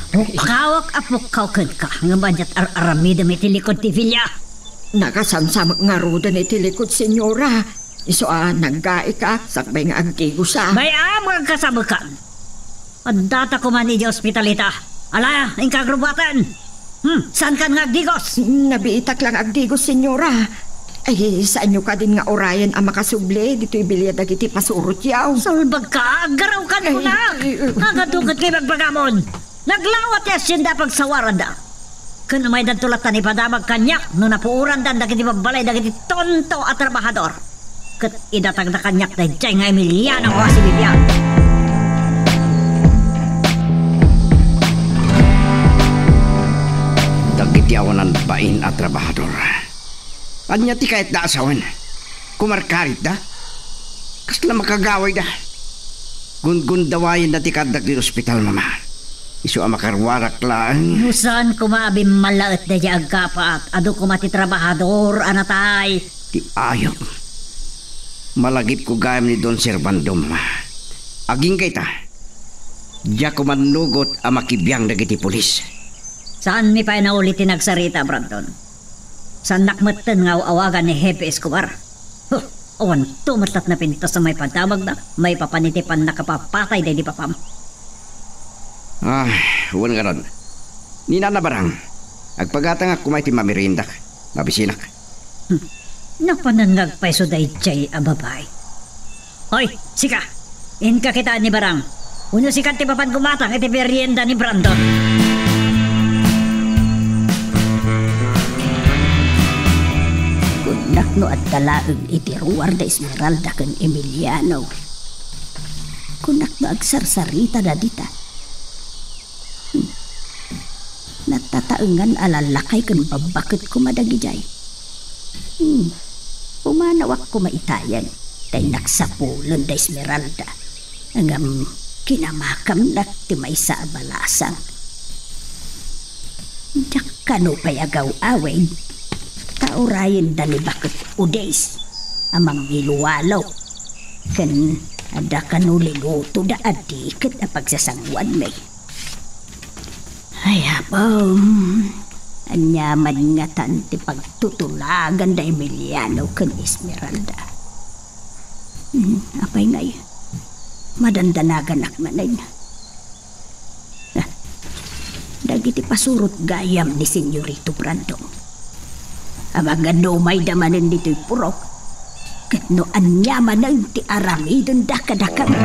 Pukkawak a pukkaw kenka, ngem aniat ar-aramidem iti likud ti bilia? Nakasansamek ngaruden iti likud, Senyora. Isu a naggaika, sakbay nga agdigosa. Bay-am nga agkasamekan. Addata koman idiay ospital ita. Ala, inka agrubbuaten. Hmm, saankan nga agdigos? Nabiitak lang agdigos, Senyora. Ay, saanyo kadin nga urayen a makasubli ditoy bilia dagiti pasurotyo? Salbagka, aggarawkan ko na. Ay, ay, ay. Agadu ket nga ibagbagamon. Naglawa ti hacienda a pagsawaranda. Ken umaydanto latta ni padamag kaniak no napuorandan dagiti babbalay dagiti tonto a trabahador. Ket idatagda kaniak daydiay nga Emiliano a sibibiag. Dagiti awanan bain a trabahador. Ania ti kayatda a sawen? Kumarkaritda? Kasla makagawayda? Gundgundawayenna ti kaaddak ti ospital, Mama. Isu a makaruarak laeng. No saan koma a bimmalaet daydiay aggapaak, adu koma ti trabahador a natay. Ti ayup. Malagipko gayam ni Don Servando, Mama. Agingga ita. Diak mannugot a makibiang dagiti pulis. Saanmi pay nauli ti nagsarita, Brandon. Saannak metten nga aw-awagan ni Hepe Escobar. Huh, awanto met latta napintas a maipadamagda, maipapan iti pannakapapatay daydi papam. Ah, wen ngarud. Ni Nana Barang, agpagatangak koma iti mamiriendak. Mabisinak. Hmm. Napanan nga agpayso daydiay a babai. Hoy, sika! Inka kita ni Barang. Wenno sika ti mapan gumatang iti merienda ni Brandon. Kunnak no adda laeng iti ruar da Esmeralda ken Emiliano. Kunnak no agsarsaritada dita. Hmm. Natataengan a lallakay ken babbaket koma dagidiay. Hmm. Pumanawak koma itayen, ta innak sapulen da Esmeralda. Ngem kinamakamnak ti maysa a balasang. Diak kano pay agaw-awid, ta urayenda ni baket Odis a mangiluwalo, ken adda kano lilutoda a diket a pagsasanguanmi. Ay, Apo, aniaman ngatan ti pagtutulagan da Emiliano ken Esmeralda? Hmm, apay ngay, madandanaganak manen. Ah, dagiti pasurot gayam ni Senyorito Brandon. Amangan no umayda manen ditoy purok, ket no ania manen ti aramidenda kadakami.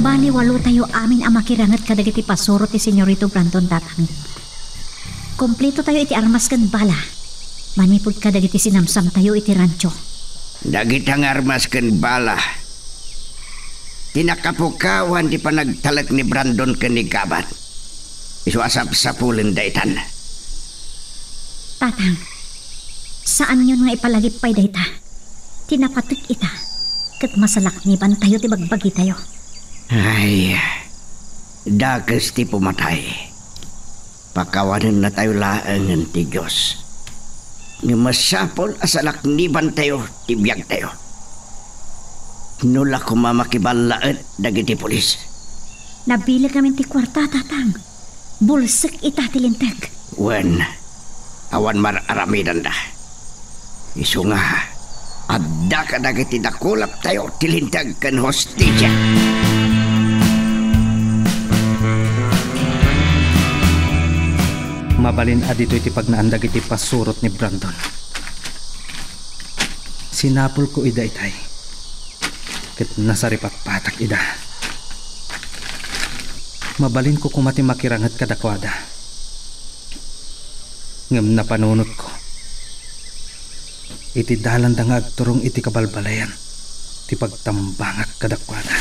Bali, walotayo amin a makiranget kadagiti pasurot ti Senyorito Brandon, Tatang. Kumpletotayo iti armas ken bala. Manipud kadagiti sinamsamtayo iti rancho. Dagita nga armas ken bala ti nakapukawan ti panagtalek ni Brandon ken ni Gabat. Isu a sapsapulenda itan. Tatang, saanyon nga ipalagip pay dayta. Ti napatek ita, ket masalaknibantayo ti bagbagitayo. Ay, dakes ti pumatay. Pakawanennatayo laengen ti Dios. Ngem masapul a salaknibantayo ti biagtayo. No la koma makiballaet dagiti pulis. Nabileg amin ti kuarta, Tatang. Bulsek ita ti linteg. Wen, awan mar-aramidanda. Isu nga, adda kadagiti dakulaptayo ti linteg ken hustisia. Mabalin a ditoy ti pagnaan dagiti pasurot ni Brandon. Sinapulko ida itay, ket nasaripatpatak ida. Mabalinko koma ti makiranget kadakuada. Ngem napanunotko, iti dalanda nga agturong iti kabalbalayan ti pagtambangak kadakuada.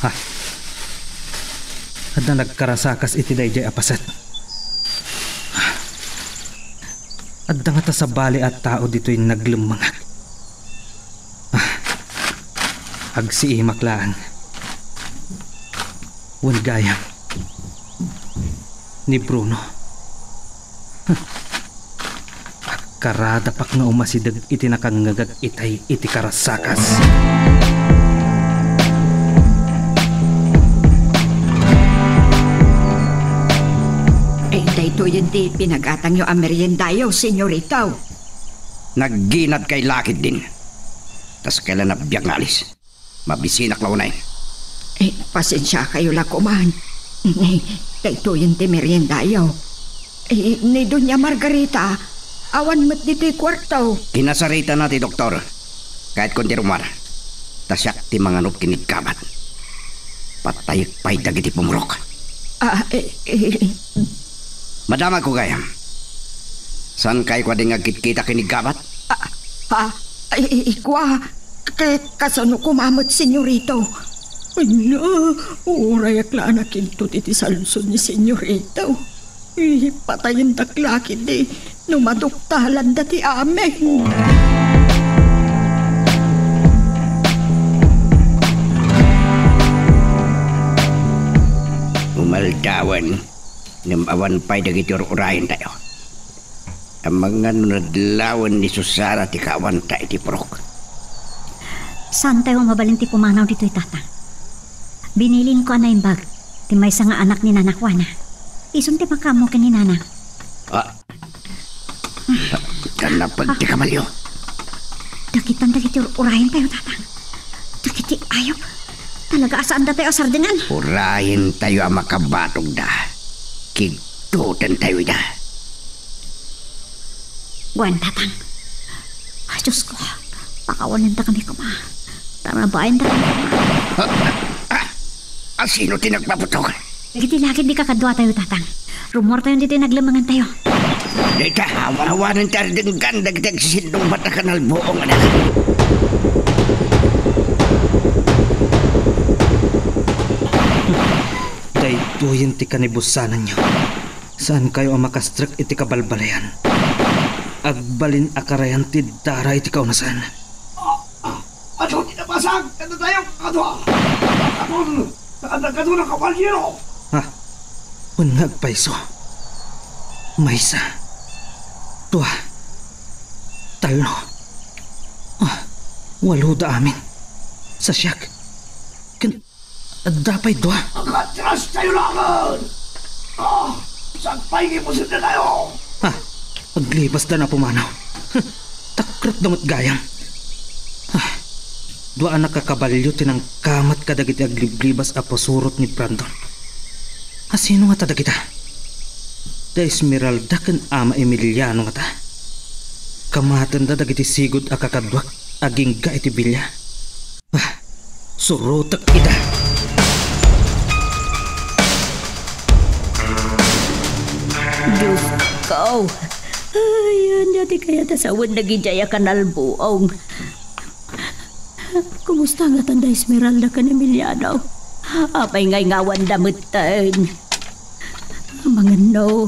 Ha? Adda nagkarasakas iti daydiay a paset. Adda ngata sabali a tao ditoy naglemmengak. Ah, agsiimak laeng. Wen gayam ni Bruno. Huh. Agkaradapak nga umasideg iti nakangngegak itay iti karasakas. Ay, daytoyen ti pinagatangyo a meriendayo, senyorito. Nagginad kay lakid din. Tas kailan a biag nga alis? Mabisinak la unay. Eh, pasensiakayo la koman. Eh, daytoyen ti meriendayo. Eh, ni Doña Margarita, awan met ditoy kuarto. Kinasaritana ti doktor. Kayatko ti rummuar. Ta siak ti manganup ken ni Gabat. Patayek pay dagiti pumurok. Ah, eh, eh, Madamagko gayam. Saankayo kadi nga agkitkita ken ni Gabat? Ah, ah, eh, eh, kua, ke-, kasano koma met, senyorito? Ania, urayak la a nakinto iti salsol ni senyorito. Ipatayendak la ketdi no maduktalanda ti amin. Umaldawan, ngem awan pay dagiti ur-urayentayo. Amangan no nadlawen ni Susana ti kaawanta iti purok. Saantayo a mabalin ti pumanaw ditoy, Tatang. Binilinko a naimbag ti maysa nga anak ni Nana Juana. Isun ti makaammo ken ni Nana. Ah. Danapag ti kabalio. Dagitan dagiti ur-urayentayo, Tatang. Dagiti ayup. Talaga a saandatayo a sardengan. Urayentayo a makabatogda. Kigtutentayo ida. Wen, Tatang. Ay, Diosko, pakawanentakami koma. Tarabaendakami koma. Ah, ah, ah, asino ti nagpaputog? Dagiti laked ti kakaduatayo, Tatang. Rummuartayon ditoy naglemmengantayo. Dayta, awan-awanen ti ardenggan dagiti agsisindungbat a kanalbuong, anak. Daytoyen ti kanibussananyo. Saankayo a makastrek iti kabalbaliwan. Agbalin a karayan ti dara iti kaunasan. Ah, ah, adu ti nabasag kadatayo, kakadua. Kakadua, kakadua a kabaliro. Ha? Wen nga agpayso. Maysa. Dua. Tallo. Ah, waloda amin. Sa siak. Ken Adda pay dua. Agatrastayo laengen! Ah, sagpay nga ipusendantayo! Ha? Aglibasda a pumanaw. Huh, takretda met gayam. Ah, dua a nakakabalio ti nangkamat kadagiti agliblibas a pasurot ni Brandon. Asino ngata dagita? Da Esmeralda ken Ama Emiliano ngata? Kamatenda dagiti sigud a kakaduak agingga iti bilia. Ah, surotek ida. Diosko. Ay, ania ti kayat a sawen dagiti aya kanalbuong? Kumusta ngata da Esmeralda ken Emiliano? Apay nga ingawanda metten? Amangan no,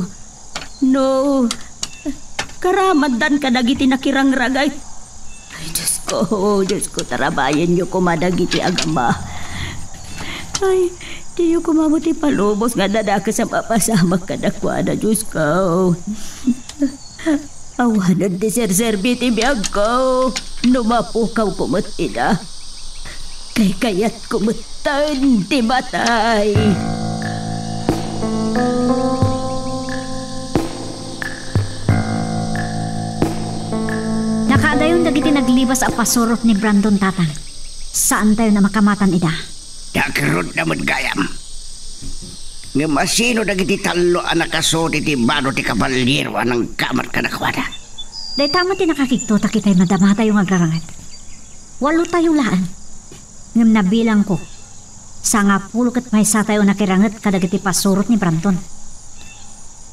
No, karamandan kadagiti nakirangrangay. Ay, Diosko, Diosko, tarabayenyo koma dagiti agama. Ay, diyo koma met ipalubos nga dakes a mapasamak kadakuada, Diosko. Awanen ti serserbi ti biagko no mapukawko met ida. Kaykayatko metten ti matay. Nakaadayon dagiti naglibas a pasurot ni Brandon, Tatang. Saantayon a makamatan ida. Nakerrutda met gayam. Ngem asino dagiti tallo a nakasut iti bado ti kabaliro a nangkamat kadakuada? Dayta met ti nakakigtotak itay madamatayo nga agraranget. Walotayo laeng. Ngem nabilangko, sangapulo ket maysatayo a nakiranget kadagiti pasurot ni Brandon.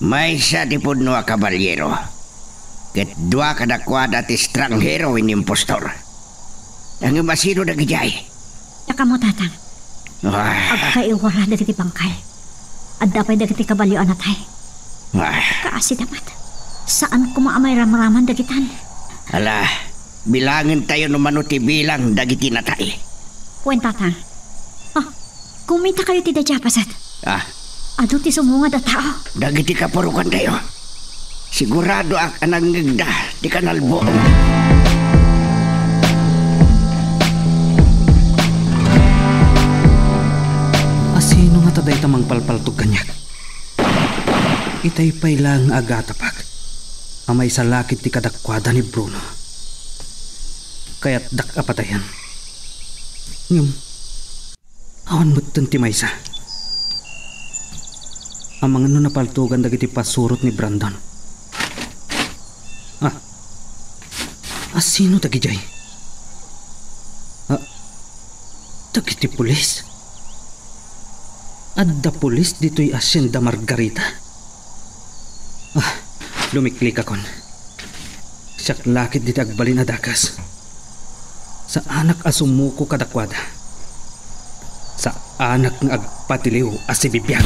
Maysa ti pudno a kabaliro, ket dua kadakuada ti estranghero wenno impostor. Ngem asino dagidiay? Diak ammo, Tatang. Ah. Agkaiwara dagiti bangkay. Adda pay dagiti kabalio a natay. Ah. Kaasida met. Saan koma a mairamraman dagitan. Ala, bilangentayo no mano ti bilang dagiti natay. Wen, Tatang. Ah, kumitakayo ti daydiay a paset. Ah. Adu ti sumungad a tao. Dagiti kapurokantayo. Siguradoak a nangngegda ti kanalbuong. Asino ngata dayta mangpalpaltog kaniak? Itay pay laeng nga agatapak a maysa la ketdi kadakuada ni Bruno. Kayatdak a patayen. Ngem, awan metten ti maysa. Amangan no napaltogan dagiti pasurot ni Brandon. Ah, asino dagidiay? Ah, Dagiti pulis? Adda pulis ditoy Hacienda Margarita? Ah, lumiklikakon. Siak la ketdi ti agbalin a dakes. Saanak a sumuko kadakuada. Saanak nga agpatiliw a sibibiag.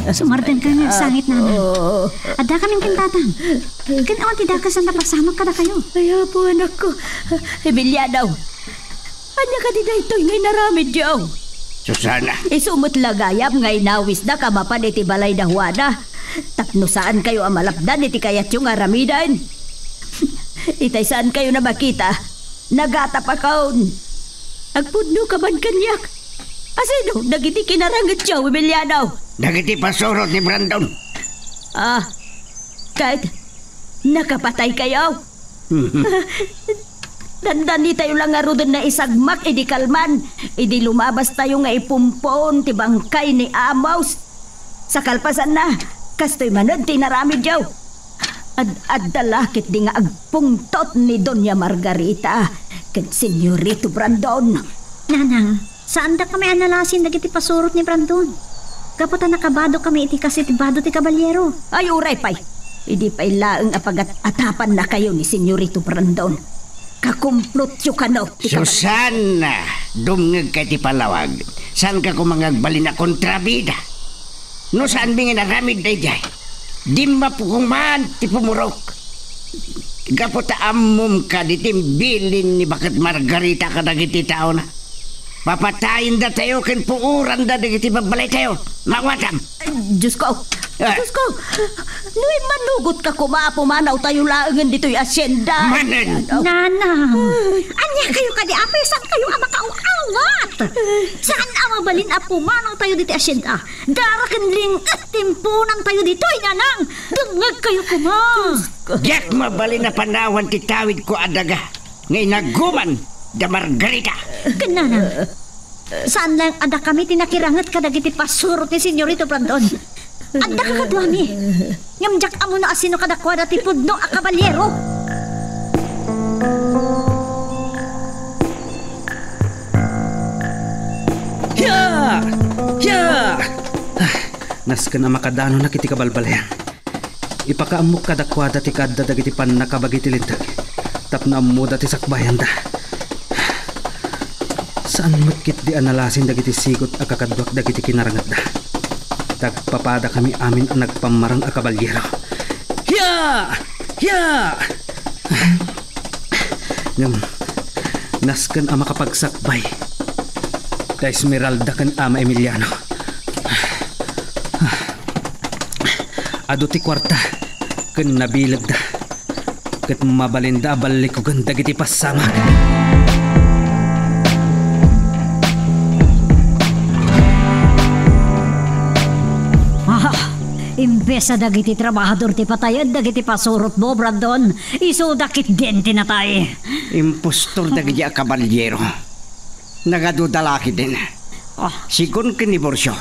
Sumardan ka nga agsangit, Nanang. Adda kami ken Tatang. Ken awan ti dakes a napasamak kadakayo. Ay, Apo, anakko. Emiliano, ania kadi daytoy nga inaramidyo? Susana. Isu met la gayam nga inawisdak a mapan iti balay da Juana tapno saankayo a malapdan iti kayatyo nga aramiden. Itay saankayon a makita, nagatapakon. Agpudno ka man kaniak. Asino dagiti kinarangedyo, Emiliano? Dagiti pasurot ni Brandon. Ah, ket nakapataykayo? Dandanitayo la ngaruden naisagmak idi kalman, idi lumabastayo nga ipumpuon ti bangkay ni Amos. Sa kalpasanna, kastoy manen ti inaramidyo. Ad-adda la ketdi nga agpungtot ni Doña Margarita ken Senyorito Brandon. Nanang, saandakami a nalasin dagiti pasurot ni Brandon. Gapu ta nakabadokami iti kas iti bado ti kabalyero. Ay, uray pay. Idi pay laeng a pagat-atapannakayo ni Senyorito Brandon, kakumplotyo kano ti kabalyero. Susana, dumngegka iti pallawag. Saanka koma nga agbalin a kontrabida. No saanmi nga inaramid daydiay, dimmapo koma ti pumurok. Gapu ta ammom kadi ti bilin ni baket Margarita kadagiti taona. Papatayendatayo ken puoranda dagiti babbalaytayo. Maawatam. Ay, Diosko! Ah. Diosko! No immanugotka koma a pumanawtayo laengen ditoy hacienda. Manen! Nanang! Ay. Ania kayo kadi, apay, saankayo a makaaw-awat? Saan a mabalin a pumanawtayo ditoy hacienda? Dara ken ling-et ti impuonantayo ditoy, Nanang! Dumngegkayo koma! Diak mabalin a panawan ti tawidko a daga nga inaguman da Margarita. Ken Nanang, saan laeng a dakami ti nakiranget kadagiti pasurot ni Senyorito Brandon. Adda kakaduami. Ngem diak ammo no asino kadakuada ti pudno a kabalyero. Hia! Hia! Ah, nasken a makadanonak iti kabalbalian. Ipakaammok kadakuada ti kaadda dagiti pannakabagi ti linteg tapno ammoda ti sakbayanda. Saan met ketdi a nalasin dagiti sigut a kakaduak dagiti kinarangetda. Tagpapadakami amin a nagpammarang a kabalyero. Hia! Hia! Ngem, nasken a makapagsakbay da Esmeralda ken Ama Emiliano. Adu ti kuarta ken nabilegda, ket mabalinda a ballikugen dagiti pasamak. Ah, imbes a dagiti trabahador ti patayen dagiti pasurotmo, Brandon, isuda ketdin ti natay. Impostor dagiti a kabalyero. Nagaduda la ketdin. Ah. Sigun ken ni Borcio,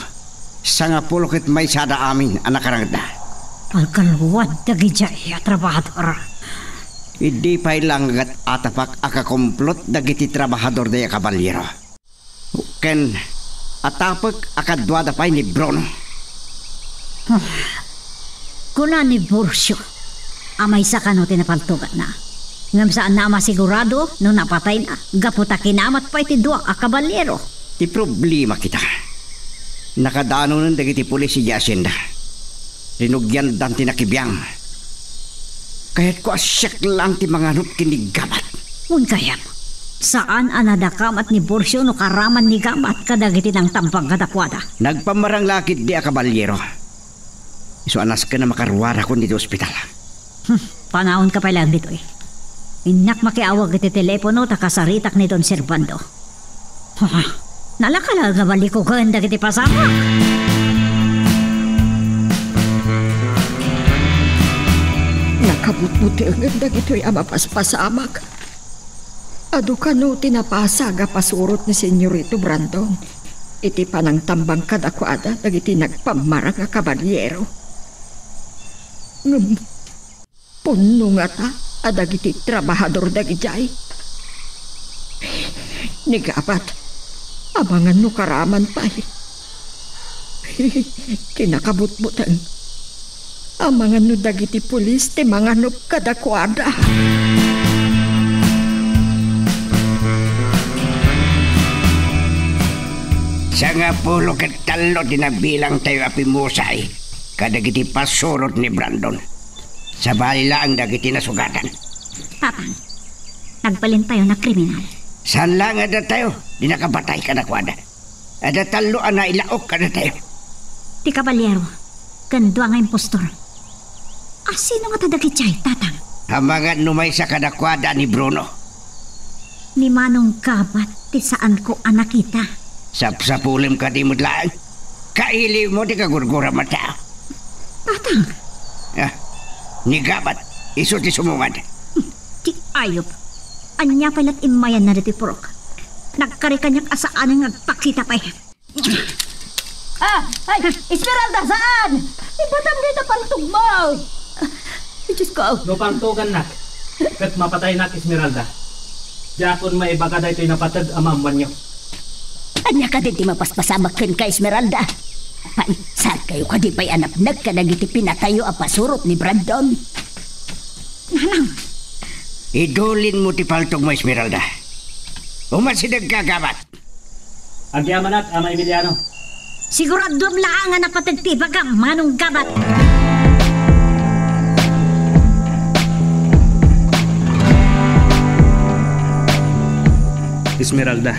sangapulo ket maysada amin a nakarangda. Alkalwad dagidiay a trabahador. Idi pay la nga agat-atapak a kakomplot dagiti trabahador daydiay a kabalyero. Ken atapek a kaduada pay ni Bruno. Ah, kuna ni Borcio a maysa kano ti napaltugatna. Ngem saanna a masigurado no napatayna gapu ta kinamat pay ti dua a kabalyero. Ti problema kita, nakadanonen dagiti pulis idiay hacienda. Rinugiandan ti nakibiang. Kayatko a siak laeng ti manganup ken ni Gamat. Wen kayat, saan a nadakamat ni Borcio no karaman ni Gamat kadagiti nangtambang kadakuada. Nagpammarang la ketdi a kabalyero. Isu a nasken a makaruarakon iti ospital. Hmm, panaonka pay laeng ditoy. Innak makiawag iti telepono ta kasaritak ni Don Servando. Ha, nalaka la nga ballikugen dagiti pasamak. Nakabutbutengek dagitoy a mapaspasamak. Adu kano ti napasag a pasurot ni Senyorito Brandon iti panangtambang kadakuada dagiti nagpammarang a kabalyero. Ngem Punno ngata a dagiti trabahador dagidiay. Ni Gabat, amangan no karaman pay. Kinakabutbuteng. Amangan no dagiti pulis ti manganup kadakuada. Sangapulo ket tallo ti nabilangtayo a pimusay kadagiti pasurot ni Brandon. Sabali laeng dagiti nasugatan. Tatang, nagbalintayon a kriminal. Saan laeng a datayo ti nakapatay kadakuada. Adda tallo a nailaok kadatayo. Ti kabalyero ken dua nga impostor. A, sino ngata dagidiay, Tatang? Amangan no maysa kadakuada ni Bruno. Ni Manong Gabat ti saanko a nakita. Sapsapulem kadi met laeng. Kailiwmo ti kagurguram a tao. Tatang! Ah, ni Gabat, isu ti sumungad. Ti ayup. Ania pay la ti immayanna ditoy purok? Nagkari kaniak a saanen nga agpakita pay. Ah, ay, Esmeralda, saan? Ibatam dita pantogmo. Ay, Diyos ko. No pantogannak, ket mapataynak, Esmeralda. Diakon maibaga daytoy napateg a maammoanyo. Ania kadi ti mapaspasamak kenka, Esmeralda? Pay, saankayo kadi pay a napneg kadagiti pinatayo a pasurot ni Brandon? Nanang! Idulinmo ti paltogmo, Esmeralda. Umasidegka, Gabat. Agyamanak, Ama Emiliano. Siguraduem laeng a napateg ti ibagam, Manong Gabat. Esmeralda,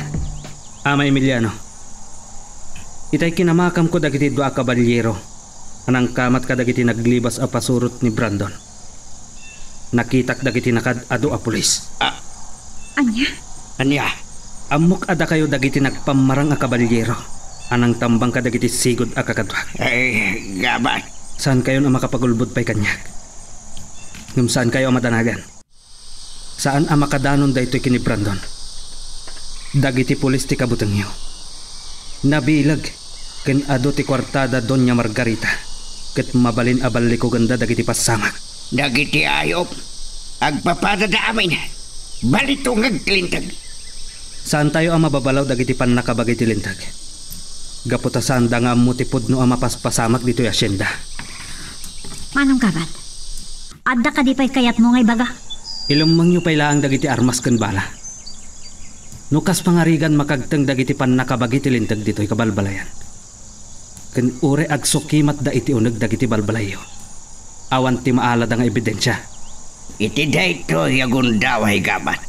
Ama Emiliano, itay kinamakamko dagiti dua a kabalyero a nangkamat kadagiti naglibas a pasurot ni Brandon. Nakitak dagiti nakaad-adu a pulis. Ah. Ania? Ania? Ammok a dakayo dagiti nagpammarang a kabalyero a nangtambang kadagiti sigud a kakaduak. Ay, Gabat. Saankayon a makapagulbod pay kaniak. Ngem saankayo a madanagan. Saan a makadanon daytoy ken ni Brandon. Dagiti pulis ti kabutengyo. Nabileg ken adu ti kuartada Doña Margarita ket mabalin a ballikugenda dagiti pasamak. Dagiti ayup, agpapadada amin. Balitungag ti linteg. Saantayo a mababalaw dagiti pannakabagi ti linteg. Gapu ta saanda nga ammo ti pudno a mapaspasamak ditoy asienda. Manong Gabat, adda kadi pay kayatmo nga ibaga? Ilemmengyo pay laeng dagiti armas ken bala. No kas pangarigan makagteng dagiti pannakabagi ti linteg ditoy kabalbalayan, ken uray agsukimatda iti uneg dagiti balbalayyo, awan ti maalada nga ebidensia. Iti daytoy a gundaway, Gabat,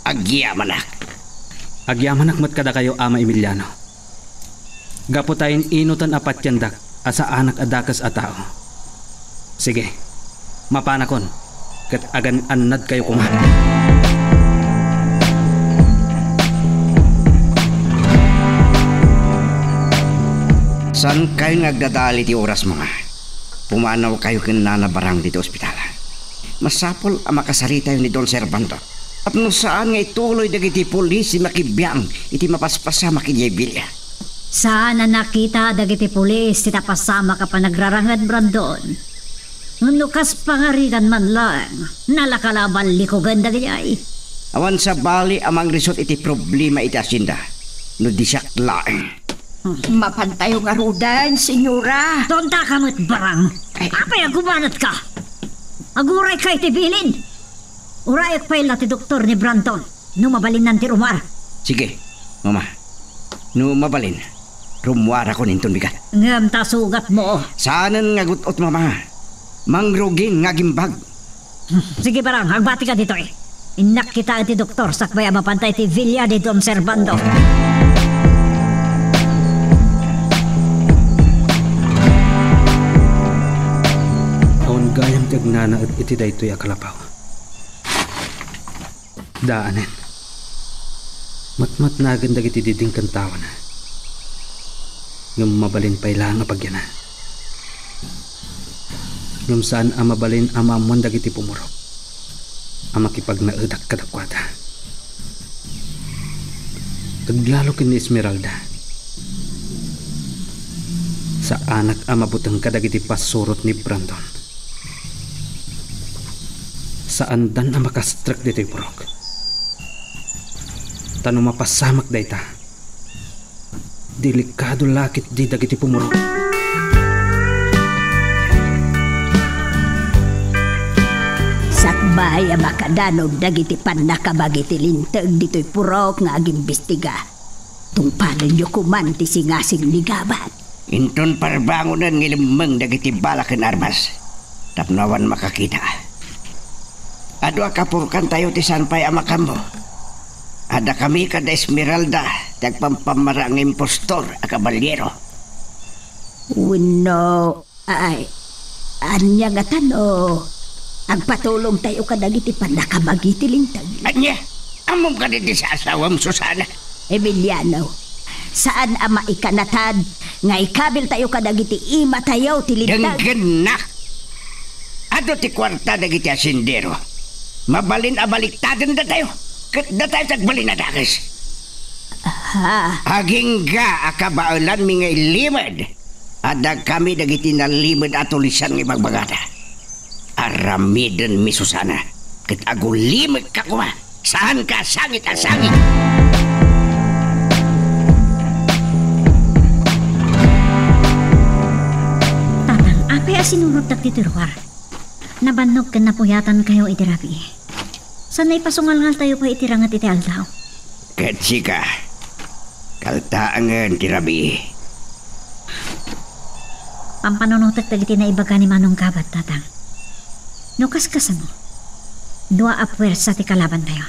agyamanak. Agyamanak met kadakayo, Ama Emiliano. Gapu ta in-inutan a patiendak a saanak a dakes a tao. Sige, mapanakon, ket agan-annadkayo koma. Saankayon nga agdadal iti oras, mama. Pumanawkayo ken Nana Barang ditoy ospital. Masapul a makasaritayo ni Don Servando. Tapno saan nga ituloy dagiti pulis ti makibiang iti mapaspasamak idiay bilia. Saan a nakita dagiti pulis ti napasamak a panagraranged, Brandon. Ngem no kas pangarigan man laeng, nalaka la a ballikugen dagidiay. Awan sabali a mangrisut iti problema iti asienda no di siak laeng. Mapantayo ngaruden, senyora. Tontaka met, Barang. Ay. Apay a gumanatka? Agurayka iti bilin. Urayak pay la ti doktor ni Brandon no mabalinnan ti rummuar. Sige, mama. No mabalin, rummuarakon inton bigat. Ngem ta sugatmo. Saanen nga gut-ot, mama. Mangrugin nga agimbag. Sige, Barang, agbatika ditoy. Innak kitaen ti doktor sakbay a mapanta iti villa ni Don Servando. Awan gayam ti agnanaed iti daytoy a kalapaw. Daanen. Matmatnagen dagiti didingken tawana. Ngem mabalin pay laeng a pagyana. Ngem saan a mabalin a maammuan dagiti pumurot a makipagnaedak kadakuada. Aglalo ken ni Esmeralda. Saanak a mabuteng kadagiti pasurot ni Brandon. Saandan a makastrek ditoy purok. Ta no mapasamak dayta, delikado la ketdi dagiti pumurot. Sakbay a makadanon dagiti pannakabagi ti linteg ditoy purok nga agimbestiga, tungpalenyo koman ti singasing ni Gabat. Inton parbangonen nga ilemmeng dagiti bala ken armas, tapno awan makakita. Adu a kapurkantayo ti saan pay a makaammo. Addakami kada Esmeralda ti agpampammara nga impostor a kabaliero. Wenno, ay, ania ngata no agpatulongtayo kadagiti pannakabagi ti linteg? Ania? Ammom kadi ti saasawam, Susana? Emiliano, saan a maikanatad nga ikabiltayo kadagiti imatayo ti linteg. Denggennak! Adu ti kuarta dagiti asindero. Mabalin a baliktadendatayo, ket datayo ti agbalin a dakes. Ha? Agingga a kabaelanmi nga ilimed. Addakami dagiti nalimed a tulisan nga ibagbagada. Aramidenmi, Susana, ket agulimekka koma. Saanka a sangit a sangit. Tatang, apay a sinurotdak ditoy ruar? Nabannog ken napuyatankayo iti rabii. Saan a ipasungalngaltayo pay iti ranget iti aldaw. Ket sika, kaltaengen ti rabii. Pampanunotek dagiti naibaga ni Manong Gabat, Tatang. No kaskasano, dua a puersa ti kalabantayo.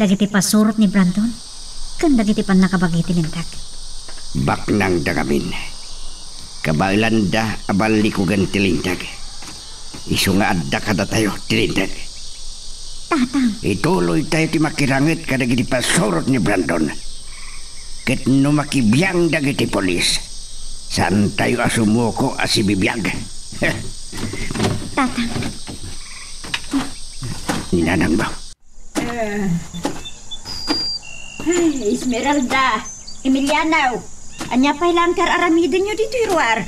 Dagiti pasurot ni Brandon ken dagiti pannakabagi ti linteg. Baknangda ngamin. Kabaelanda a ballikugen ti linteg. Isu nga adda kadatayo ti linteg. Tatang. Ituloytayo ti makiranget kadagiti pasurot ni Brandon. Ket no makibiang dagiti pulis, saantayo a sumuko a sibibiag. Tatang. Ni nanangmo. Eh. Ay, Esmeralda, Emiliano, ania pay laeng ti ar-aramidenyo ditoy ruar?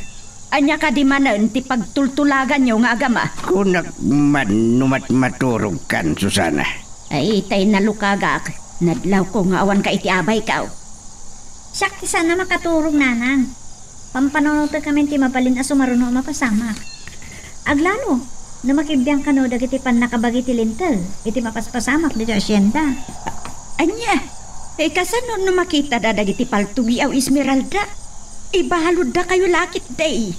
Ania kadi manen ti pagtultulaganyo nga agama? Kunak man no matmaturogkan, Susana. Ay, tay nalukagak. Nadlawko nga awanka iti abayko. Siak ti saan a makaturog, Nanang. Pampanunotek ngamin ti mabalin a sumaruno a mapasamak. Aglalo, no makibiang kano dagiti pannakabagi ti linteg iti mapaspasamak ditoy asienda. Ania? Eh, kasano no makitada dagiti paltugyo, Esmeralda? Ibaluddakayo la ketdi.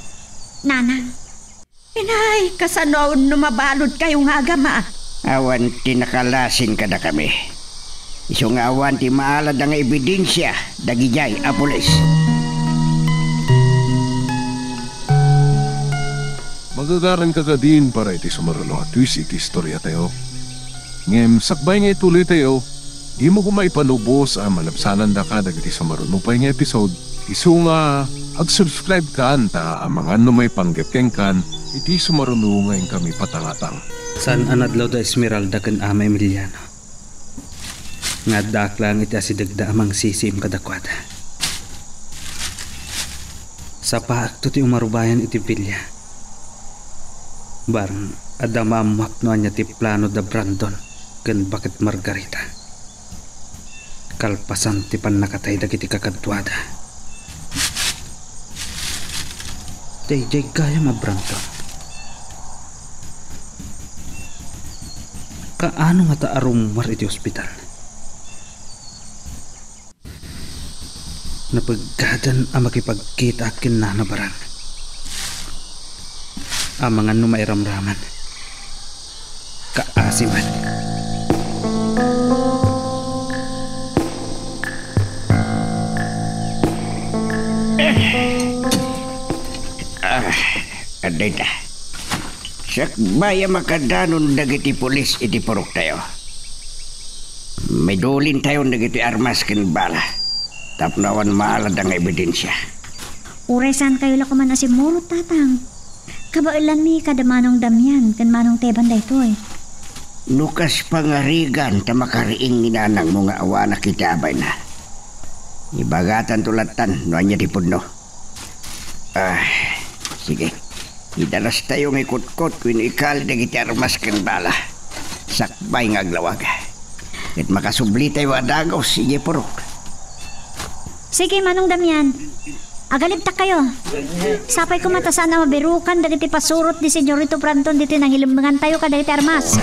Nanang. Inay, kasano no mabaludkayo nga agama? Awan ti nakalasin kadakami. Isu nga awan ti maalada nga ebidensia dagidiay a pulis. Magagaranka kadin para iti sumaruno a twist iti istoriatayo. Ngem sakbay nga ituloytayo, dimo koma ipalubos a malabsanandaka dagiti sumaruno pay nga episode. Isu nga, ag-subscribe kan ta amangan no maipanggep kenkan iti sumaruno nga inkami patangatang. Saan a nadlaw da Esmeralda ken Ama Emiliano. Nga addaak laeng iti asidegda a mangsisiim kadakuada. Sapaakto ti umarubayan iti villa. Barang adda maammoak no ania ti plano da Brandon ken Baket Margarita. Kalpasan ti pannakatay dagiti kakaduada. Daydiay gayam a Brandon. Kaano ngata a rummuar iti ospital? Napeggadan a makipagkita ken Nana Barang. Amangan no mairamraman. Kaasi met. Ah, adda ita. Sakbay a makadanon dagiti pulis iti puroktayo, midulintayon dagiti armas ken bala tapno awan maalada nga ebidensia. Uray saankayo la koman a simmurot, Tatang. Kabaelanmi kada Manong Damian ken Manong Teban daytoy. No kas pangarigan ta makariing ni nanangmo nga awanak iti abayna, ibagatanto lattan no ania ti pudno. Ah, sige. Idarastayo nga ikutkot wenno ikali dagiti armas ken bala. Sakbay nga aglawag. Ket makasublitayo a dagus idiay purok. Sige, Manong Damian. Agalibtakkayo. Sapay koma ta saan a mabirukan dagiti pasurot ni Senyorito Brandon ditoy nangilemmengantayo kadagiti armas.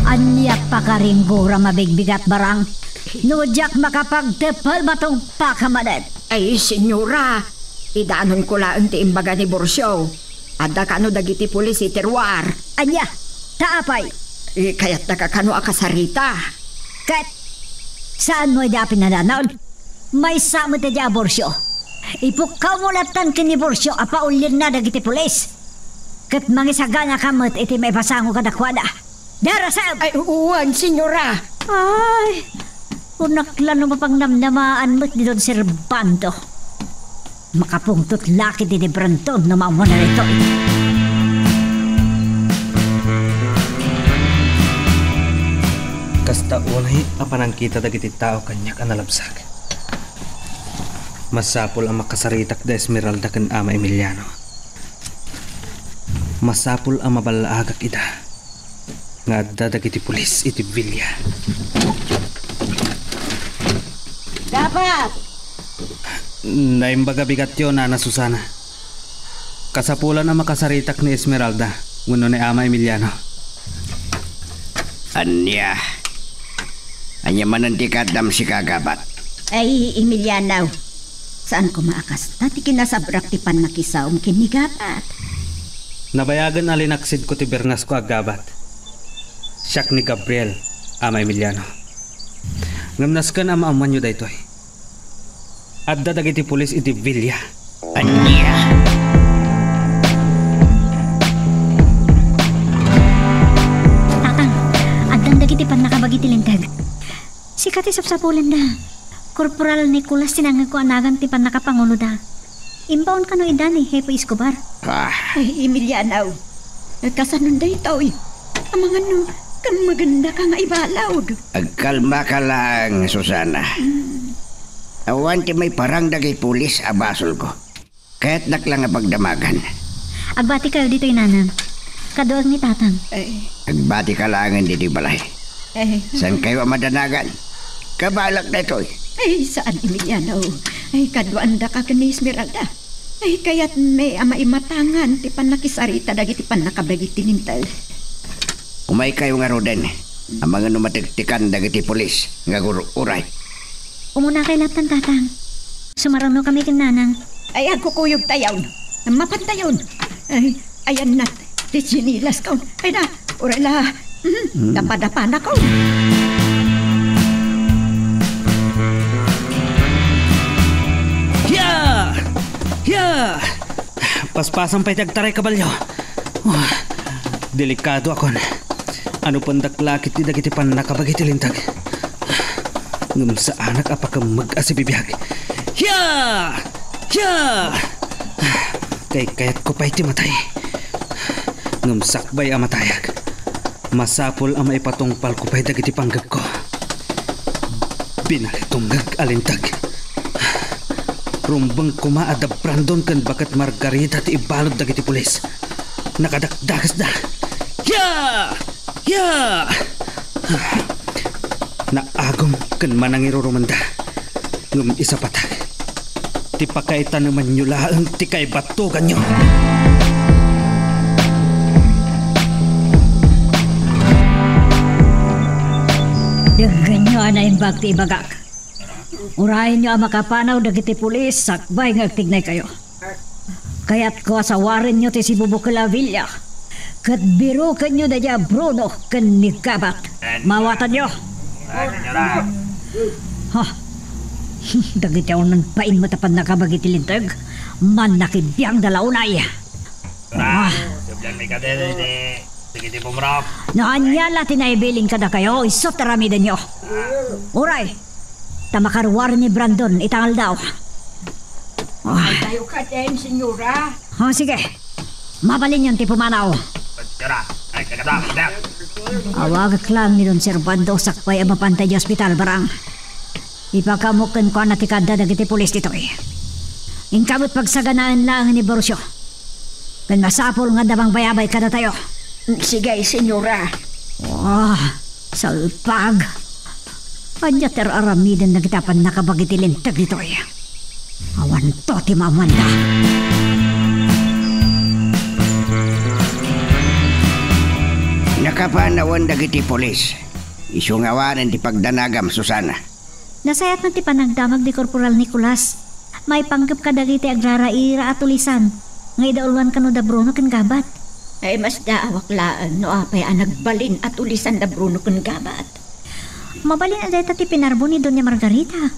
Ania pakaringgora mabigbigat, Barang? No diak makapagtepel, matungpakam met. Ay, senyora, idanonko laeng ti imbaga ni Borcio. Adda kano dagiti pulis iti ruar. Ania? Ta apay? Eh, kayatdaka kano a kasarita. Ket saanmo idi a pinadanag? Maysa met idi a Borcio. Ipukkawmo lattan ken ni Borcio a paulyenna dagiti pulis. Ket mangisaganaka met iti maipasango kadakuada. Darasem! Ay, wen, senyora. Ay, unaklan no mapangnamnamaan met ni Don Servando. Makapungtot la ketdi ni Brandon no maammoanna daytoy. Kasta unay a panangkita dagiti tao kaniak a nalabsak. Masapul a makasaritak da Esmeralda ken Ama Emiliano. Masapul a maballaagak ida nga adda dagiti pulis iti villa. Dapat! Naimbag a bigatyo, Nana Susana. Kasapulan a makasaritak ni Esmeralda wenno ni Ama Emiliano. Ania? Ania manen ti kaaddam sika, Gabat? Ay, Emiliano, saan koma a kasta ti kinasabrak ti pannakisaom ken ni Gabat. Nabayagen a linaksidko ti berngasko a Gabat. Siak ni Gabriel, Ama Emiliano. Ngem nasken a maammoanyo daytoy. Adda dagiti pulis iti villa. Ania? Tatang, addan dagiti pannakabagi ti linteg. Sika ti sapsapulenda. Corporal Nicolas ti nangngegko a nagan ti pannakapanguloda. Imbaon kano ida ni Jefe Escobar. Ah. Ay, Emiliano. Kasanon daytoy? Amangan no, kammagennaka nga ibalud. Agkalmaka laeng, Susana. Hmm. Awan ti maiparang dagiti pulis a basolko. Kayatnak la nga pagdamagan. Agbatikayo ditoy, Nanang. Kaduak ni Tatang. Ay. Agbatika laengen ditoy balay. Ay. Saankayo a madanagan? Kabaelak daytoy. Ay, saan, Emiliano. Ay, kaduaandaka ken ni Esmeralda. Ay, kayatmi a maimatangan ti pannakisarita dagiti pannakabagi ti linteg. Umaykayo ngaruden. Amangan no matektekan dagiti pulis nga agur-uray. Umunakay lattan, Tatang. Sumarunokami ken Nanang. Ay, agkukuyogtayon. Mapantayon. Ay, ayanna ti tsinilasko. Ay na, uray la. Mhm, dapadapanakon. Hiya! Hiya! Paspasan pay ti agtaray, kabalio. Oh, delikadoakon. Anupendak la ketdi dagiti pannakabagi ti linteg. Ngem saanak a pakemmeg a sibibiag. Hiya! Hiya! Kaykayatko pay ti matay. Ngem sakbay a matayak, masapul a maipatungpalko pay dagiti panggepko. Binalitungngeg a linteg. Rumbeng koma a da Brandon ken baket Margarita ti ibalud dagiti pulis. Nakadakdakesda. Ya! Ya! Naagum ken manangirurumenda. Ngem isapatak, ti pakaitanemanyo laeng ti kaibattoganyo. Denggenyo a naimbag ti ibagak. Urayenyo a makapanaw dagiti pulis sakbay nga agtignaykayo. Kayatko a sawarenyo ti sibubukel a villa, ket birukenyo daydi a Bruno ken ni Gabat. Mawatanyo. Ha? Dagiti awan painmet a pannakabagi ti linteg, mannakibiangda la unay. Ah. Sublan mi kadin iti dagiti pumrok. No ania la ti naibilin kadakayo, isu ti aramidenyo. Uray, ta makaruar ni Brandon ita nga aldaw. Ah. Ay, tayo ka din, senyora. Oh, sige. Mabalinyon ti pumanaw. Senyora, ay, kagada, kagada. Awagak lang ni Don Servando sakbay a mapantay di ospital, barang. Ipakaamok kenkuana ti kaadda dagiti pulis ditoy. Inka met pagsaganaen laeng ni Borcio. Ken masapul nga adda mangbayabay kadatayo. Sige, senyora. Wah, salpag. Ania ti ar-aramiden dagiti a pannakabagi ti linteg ditoy? Awanto ti maammoanda. Nakapanawan dagiti pulis. Isu nga awanen ti pagdanagam, Susana. Nasayaat met ti panagdamag ni Corporal Nicolas. Maipanggep kadagiti agraraira a tulisan nga idauluan kano da Bruno ken Gabat. Ay, masdaawak laeng no apay a nagbalin a tulisan da Bruno ken Gabat. Mabalin a dayta ti pinarbo ni Doña Margarita.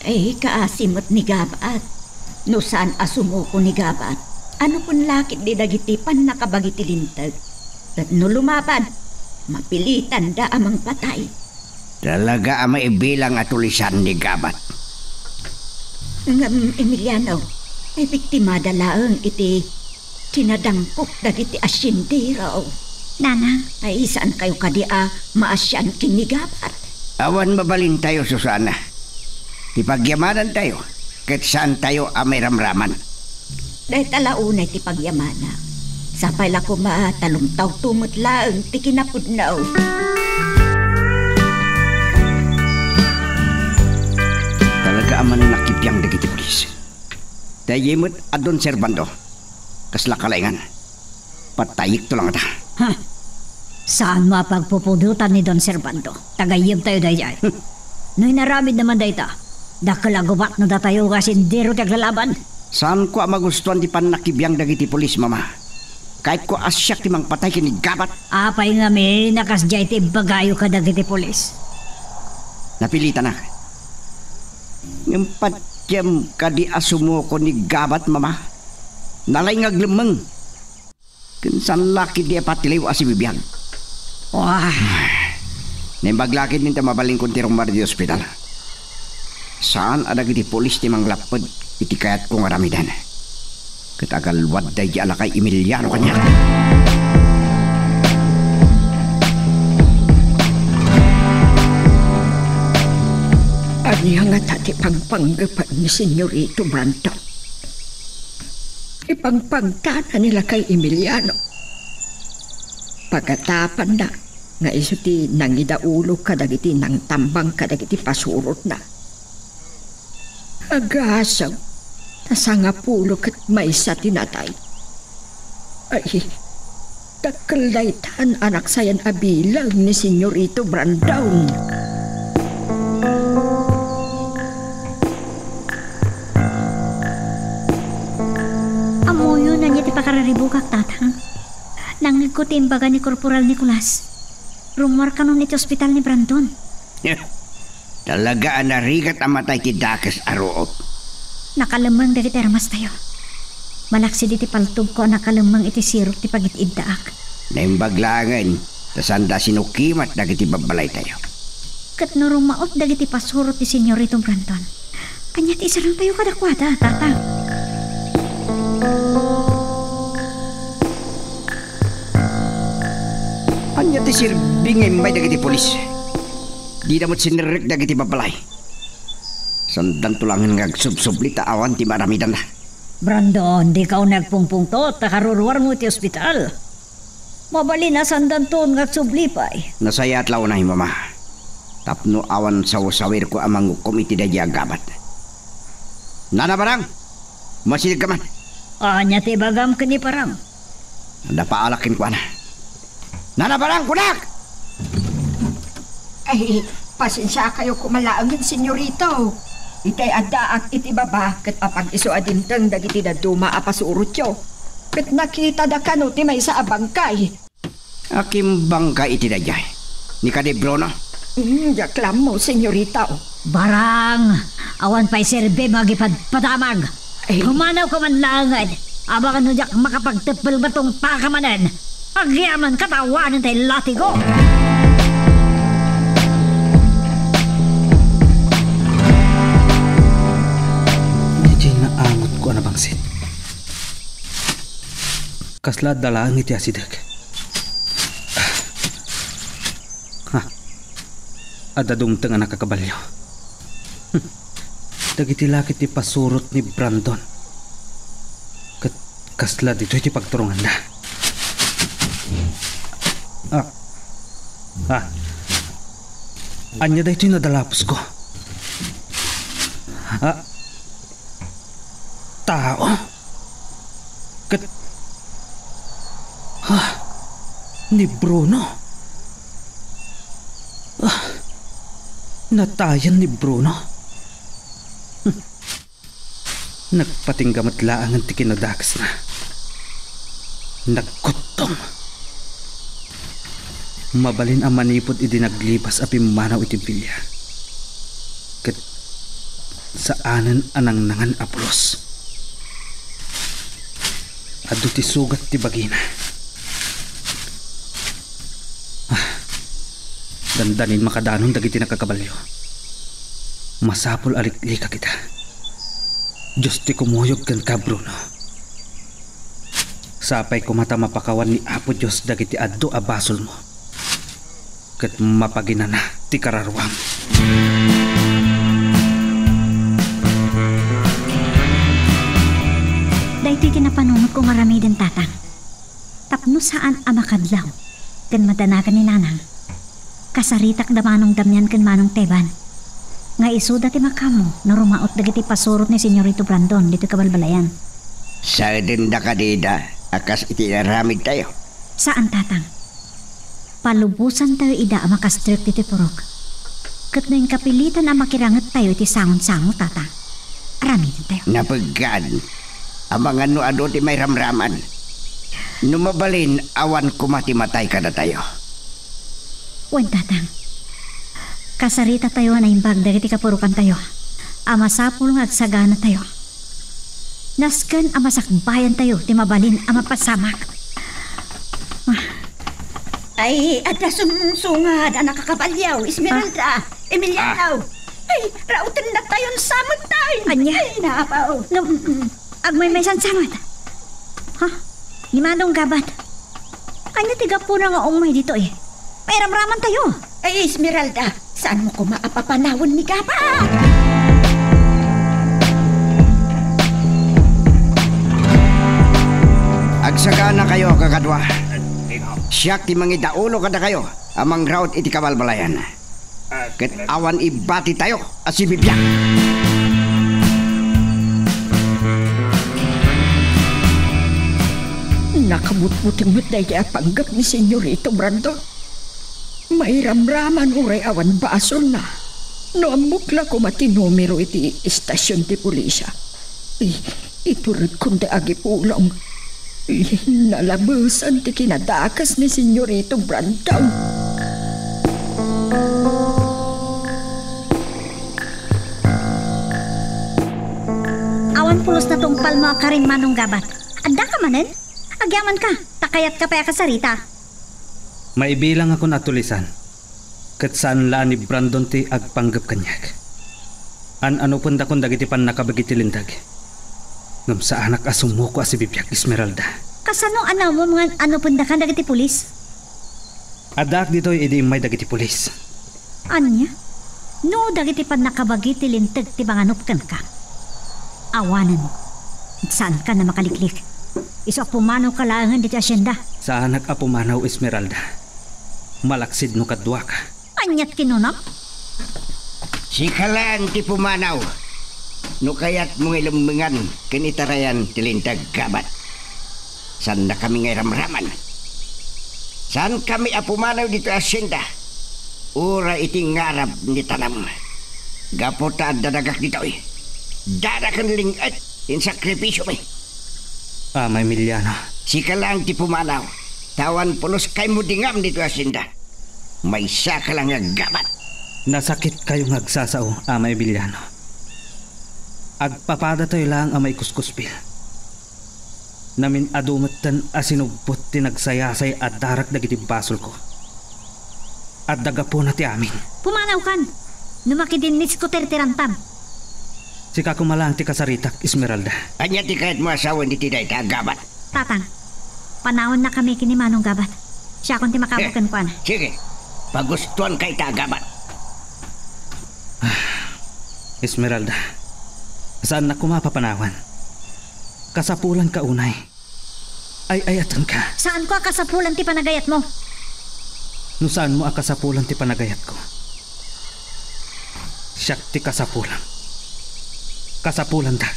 Ay, kaasi met ni Gabat. No saan a sumuko ni Gabat, ano ken la ketdi dagiti pannakabagi ti linteg? Ket no lumaban, mapilitanda a mangpatay. Talaga a maibilang a tulisan ni Gabat. Ngem, Emiliano, ay biktimada laeng iti kinadangpok dagiti asyendero. Nanang. Ay, saankayo kadi a maasian ken ni Gabat? Awan mabalintayo, Susana. Ti pagyamanantayo, ket saantayo a mairamraman. Dayta la unay ti pagyamanak. Sapay la koma ta lumtawto met laeng ti kinapudno. Talaga a mannakibiang dagiti pulis. Daydiay met a Don Servando. Kasla kalaingan. Patayekto la ngata. Ha? Saanmo a pagpupudotan ni Don Servando. Tagayemtayo daydiay. Hmm. No inaramidna man dayta, dakkel a gubat no datayo nga asyendero ti aglalaban. Saanko a magustuan ti pannakibiang dagiti pulis, Mama. Kayatko a siak ti mangpatay ken ni Gabat. Apay ngamin a kasdiay ti imbagayo kadagiti pulis? Napilitanak. Ngem patiem kadi a sumuko ni Gabat, Mama? Nalaing nga aglemmeng. Ken saan la ketdi a patilayo a sibibiag. Wah! Naimbag la ketdin ta mabalinkon ti rummuar iti ospital. Saan a dagiti pulis ti manglapped iti kayatko nga aramiden. Ket agalwad daydi a lakay Emiliano kaniak. Ania ngata ti pangpanggepen ni Senyorito Brandon? Ipangpangtana ni lakay Emiliano. Pagatapanna nga isu ti nangidaulo kadagiti nangtambang kadagiti pasurotna. Agasem, ta sangapulo ket maysa ti natay. Ay, dakkel daytan a naksayan a bilang ni Senyorito Brandon. Ammoyon ania ti pakariribukak, Tatang? Nangngegko ti imbaga ni Corporal Nicolas. Rummuar kanon iti ospital ni Brandon. Talaga a narigat a matay ti dakes a ruot. Nakalemmeng dagiti armastayo. Malaksid iti paltogko a nakalemmeng iti sirok ti pagid-iddaak. Naimbag laengen, ta saanda a sinukimat dagiti babbalaytayo. Ket no rummaot dagiti pasurot ti Senyorito Brandon, ania ti isarangtayo kadakuada, Tatang? Ania ti serbi nga immay dagiti pulis? Dida met sinerrek dagiti babbalay. Saandanto laengen nga agsubsubli ta awan ti maaramidanda. Brandon, dika unay agpungpungtot ta karuruarmo iti ospital. Mabalin a saandanton nga agsubli pay. Nasayaat la unay, Mama. Tapno awan sawsawirko a mangukkom iti daydi a Gabat. Nana Barang! Masidegka man. Ania ti ibagam ken ni Parang? Adda paalak kenkuana. Nana Barang, kunak! Ay, pasensiakayo koma laengen, senyorito. Itay addaak iti baba ket apag-isu a dimteng dagiti dadduma a pasurotyo. Ket nakitada kano ti maysa a bangkay. Akin bangkay iti daydiay? Ni kadi Bruno? Mm, diak la ammo, senyorito. Barang, awan pay serbim nga agipadpadamag. Ay. Pumanawka man laengen. Amangan no diak makapagteppel nga tungpaka manen. Agyaman katawanen tay latigo. Iti naangotko a nabangsit. Kasla adda laeng iti asideg. Ha? Adda dumteng a nakakabalio. Dagiti laki ti pasurot ni Brandon. Ket kasla ditoy ti pagturonganda. Ah. Ah. Ania daytoy nadalapusko? Ah. Tao? Ket, ah, ni Bruno? Ah, natayen ni Bruno? Hmm. Nagpatingga met laengen ti kinadakesna. Nagkuttong. Mabalin a manipud idi naglibas a pimmanaw iti bilia. Ket saanen a nangnangan a pulos. Adu ti sugat ti bagina. Ah, dandanin makadanon dagiti nakakabalio. Masapul a liklikak ita. Dios ti kumuyog kenka, Bruno. Sapay koma ta mapakawan ni Apo Dios dagiti adu a basolmo, ket mapaginana ti kararuam. Daytoy ti napanunotko nga aramiden, Tatang. Tapno saan a makadlaw ken madanagan ni Nanang, kasaritak da Manong Damian ken Manong Teban nga isuda ti makaammo no rumaot dagiti pasurot ni Senyorito Brandon ditoy kabalbalayan. Saedenda kadi ida a kas iti inaramidtayo? Saan, Tatang. Palubosantayo ida a makastrek ditoy purok. Ket no inkapilitan a makirangettayo iti sangon-sango, Tatang, aramidentayo. Napeggan, amangan no adu ti mairamraman. No mabalin, awan koma ti matay kadatayo. Wen, Tatang. Kasaritatayo a naimbag dagiti kapurokantayo a masapul nga agsaganatayo. Nasken a masakbayantayo ti mabalin a mapasamak. Ah. Ay, adda sumungsungad a nakakabalyaw, Esmeralda, Ah. Emiliano. Ah. Ay, rauten na tayon samet tayo. Anya? Ay, napaw. Ngem, mm, mm. Agmaymaysan samet. Ha? Ni Manong Gabat. Anya ti gapuna nga umay ditoy? Mairamramantayo. Ay, Esmeralda, saan mo koma a papanawen ni Gabat? Agsaganakayo, kakadua. Siak ti mangidaulo kadakayo a mangraut iti kabalbalayan. Ket awan ibatitayo a sibibiag. Nakabutbuteng met daydi a panggep ni Senyorito Brandon. Mairamraman uray awan basolna. No ammok la koma ti numero iti istasion ti pulisya. I-, ituredkon ti agipulong. I-, nalabesan ti kinadakes ni Senyorito Brandon. Awan pulos natungpalmo a karin, Manong Gabat. Addaka manen? Agyamanka, ta kayatka pay a kasarita. Maibilangakon a tulisan. Ket saan la a ni Brandon ti agpanggep kaniak. An-anupendakon dagiti pannakabagi ti linteg. Ngem saanak a sumuko a sibibiag, Esmeralda. Kasano a naammo nga an-anupendaka dagiti pulis? Addaak ditoy idi immay dagiti pulis. Ania? No dagiti pannakabagi ti linteg ti manganup kenka, awanen, saankan a makaliklik. Isu a pumanawka laengen ditoy asienda. Saanak a pumanaw, Esmeralda. Malaksid no kaduaka. Aniat kinunam? Sika laeng ti pumanaw no kayatmo nga ilemmengan ken itarayan ti linteg, Gabat. Saannakami nga iramraman. Saankami a pumanaw ditoy asienda, uray iti ngarab ni tanam. Gapu ta adda dagak ditoy, dara ken ling-et ti insakripisiomi. Ama Emiliano. Sika laeng ti pumanaw, ta awan pulos kaymo dingam ditoy asienda. Maysaka la nga aggabat. Nasakitkayo nga agsasao, Ama Emiliano. Agpapadatayo laeng a maikuskuspil. Namin-adu metten a sinubbot ti nagsayasay a darak dagiti basolko. Adda gapuna ti amin. Pumanawkan! No makidinnisko ti ritirantam. Sika koma laeng ti kasaritak, Esmeralda. Ania ti kayatmo a sawen iti dayta a gabat? Tatang, panawennakami ken ni Manong Gabat. Siakon ti makaammo kenkuana. Sige, pagustuanka ita a gabat. Esmeralda, saannak koma a papanawan. Kasapulanka unay. Ay-ayatenka. Saanko a kasapulan ti panagayatmo. No saanmo a kasapulan ti panagayatko, siak ti kasapulan. Kasapulanda.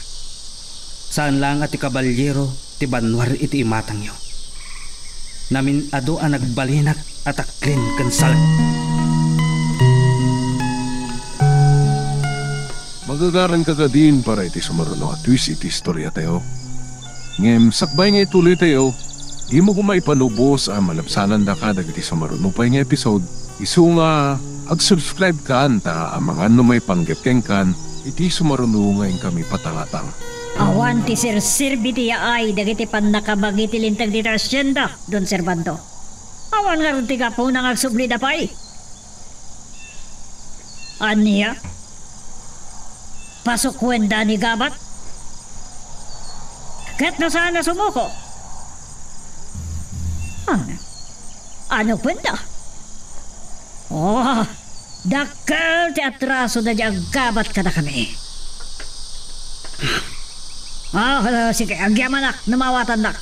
Saan laeng a ti kabalyero ti bannuar iti imatangyo. Namin-adu a nagbalinak a taklin ken salag. Magagaranka kadin para iti sumaruno a twist iti istoriatayo. Ngem sakbay nga ituloytayo, dimo koma ipanubos a malabsanandaka dagiti sumaruno pay nga episode, isu nga ag-subscribe kan ta amangan no maipanggep kenkan iti sumaruno nga inkami patangatang. Awan ti serserbi ti yaay dagiti pannakabagi ti linteg ditoy hasienda, Don Servando. Awan ngarud ti gapuna nga agsublida pay. Ania? Pasukuenda ni Gabat? Ket no saan a sumuko? Ano? Ano pwenda? Oh, dakkel ti atraso daydi aggabat kadakami. Ah, sige, agyamanak no mawatannak.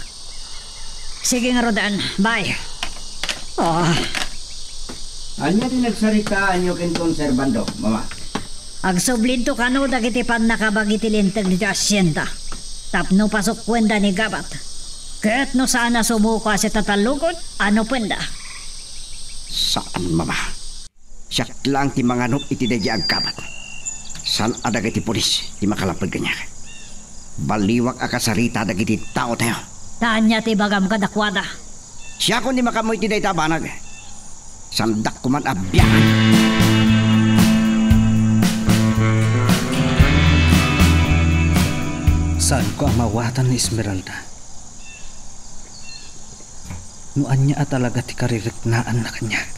Sige ngaruden, bye. Ah. Ania ti nagsaritaanyo ken Don Servando, Mama? Agsublinto kano dagiti pannakabagi ti linteg ditoy hasienda tapno pasukuenda ni Gabat. Ket no saan a sumuko a sitatallukon, ano pwenda? Saan, Mama. Siak laeng ti manganup iti daydi aggabat. Saan a dagiti pulis ti makalapped kaniak. Baliwak a kasarita dagiti taotayo. Ta ania ti ibagam kadakuada? Siakon ti makaammo iti dayta a banag. Saandak koman a biangan. Saanko a mawatan ni Esmeralda. No ania a talaga ti kaririknaanna kaniak.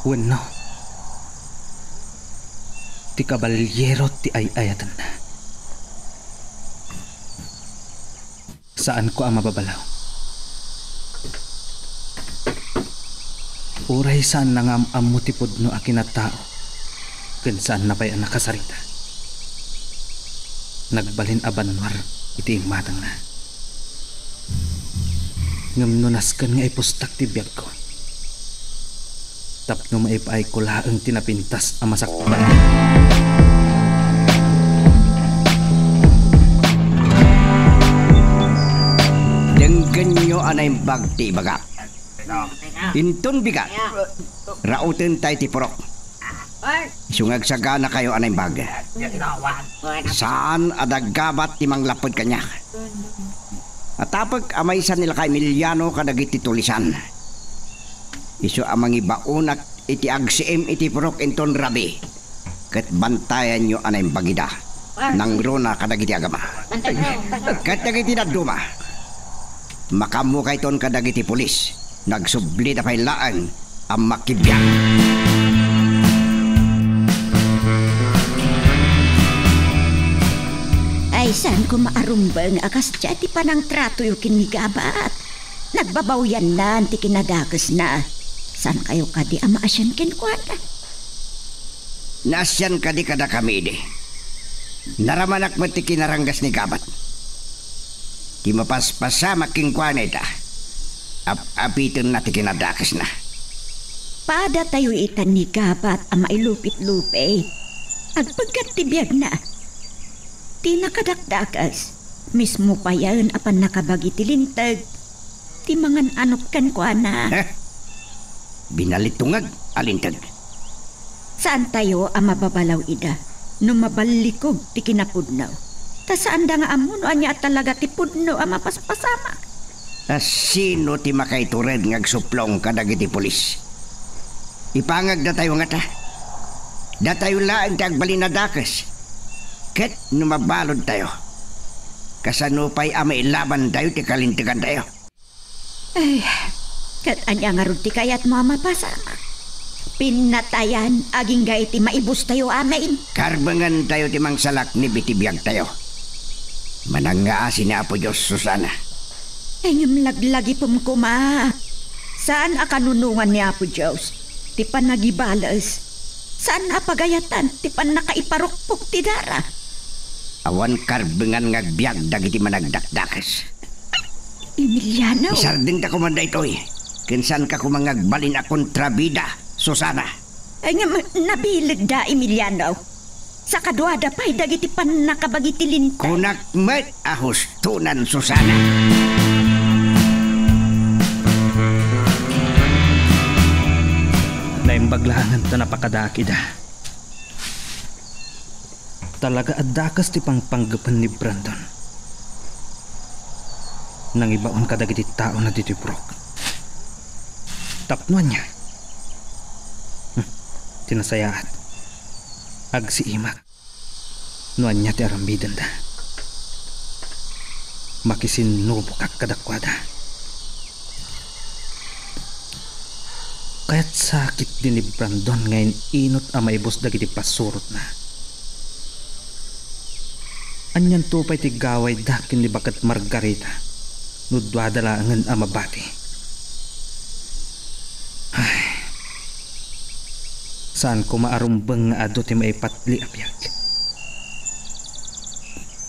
Wenno, ti kabalyero ti ay-ayatenna. Saanko a mababalaw. Uray saanna nga am-ammo ti pudno a kinatao, ken saanna pay a nakasarita. Nagbalin a bannuar iti imatangna. Ngem no nasken nga ipustak ti biagko, tapno maipaayko laeng ti napintas a masakbayan. Denggenyo a naimbag ti ibagak. Inton bigat, rautentayo ti purok. Isu nga agsaganakayo a naimbag. Saan a daggabat ti manglapped kaniak. Atapek a maysa ni Lakay Emiliano kadagiti tulisan. Isu a mangibaonak iti agsiim iti purok inton rabii. Ket bantayanyo a naimbag ida. Nangruna kadagiti agama. Ket dagiti dadduma, makaammo kayton kadagiti pulis. Nagsublida pay laeng a makibiag. Ay, saan koma a rumbeng a kasdiay ti panangtratoyo ken ni Gabat? Nagbabawiannan ti kinadakesna. Saankayo kadi a maasian kenkuana? Naasian kadi kadakami idi. Naramanak met ti kinaranggas ni Gabat. Ti mapaspasamak kenkuana ita, ap-apitenna ti kinadakesna. Padatayo ita ni Gabat a mailupit-lupit. Agpeggat ti biagna. Ti nakadakdakes, mismo payen a pannakabagi ti linteg, ti mangan-anok kenkuana. Heh! Binalitungag a linteg. Saantayo a mababalaw ida no maballikog ti kinapudno. Ta saanda nga ammo no ania a talaga ti pudno a mapaspasamak. A sino ti makaitured nga agsupplong kadagiti pulis? Ipangagdatayo ngata. Datayo laeng ti agbalin a dakes. Ket no mabaludtayo, kasano pay a mailabantayo ti kalintegantayo? Ay, ket ania ngarud ti kayatmo a mapasamak? Pinnatayan agingga iti maibustayo amin. Karbengentayo ti mangsalaknib iti biagtayo. Manangngaasi ni Apo Dios, Susana. Ay, ngem laglagipem koma. Saan a kanunongan ni Apo Dios ti panagibales Saan a pagayatan ti pannakaiparukpok ti dara. Awan karbengan nga agbiag dagiti managdakdakes. Emiliano. Isardengta koma daytoy. Ken saanka koma nga agbalin a kontrabida, Susana. Ay, ngem nabiledda, Emiliano. Sakaduada pay dagiti pannakabagi ti Linteg. Kunak met a hustonan, Susana. Naimbag laengen ta napakadaak ida. Talaga a dakes ti pangpanggepen ni Brandon. Nangibaon kadagiti taona ditoy purok. Tapno ania? Hmm, ti nasayaat. Agsiimak no ania ti aramidenda. Makisinnubokak kadakuada. Kayat sakit di ni Brandon nga in-inut a maibus dagiti pasurotna. Anianto pay ti gawayda ken ni baket Margarita no duada laengen a mabati? Ay, saan koma a rumbeng nga adu ti maipatli a biag.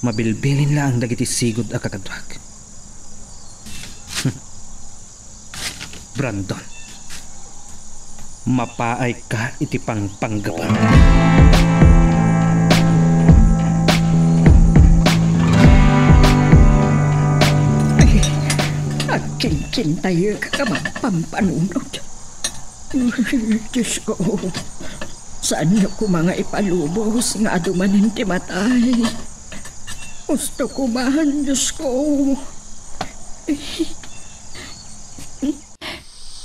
Mabilbilin laeng dagiti sigud a kakaduak. Brandon, mapaayka iti pangpanggepem. Ay, agkinkintayek a mapampanunot. Diosko, saanyo koma nga ipalubos nga adu manen ti matay? Husto koma, Diosko.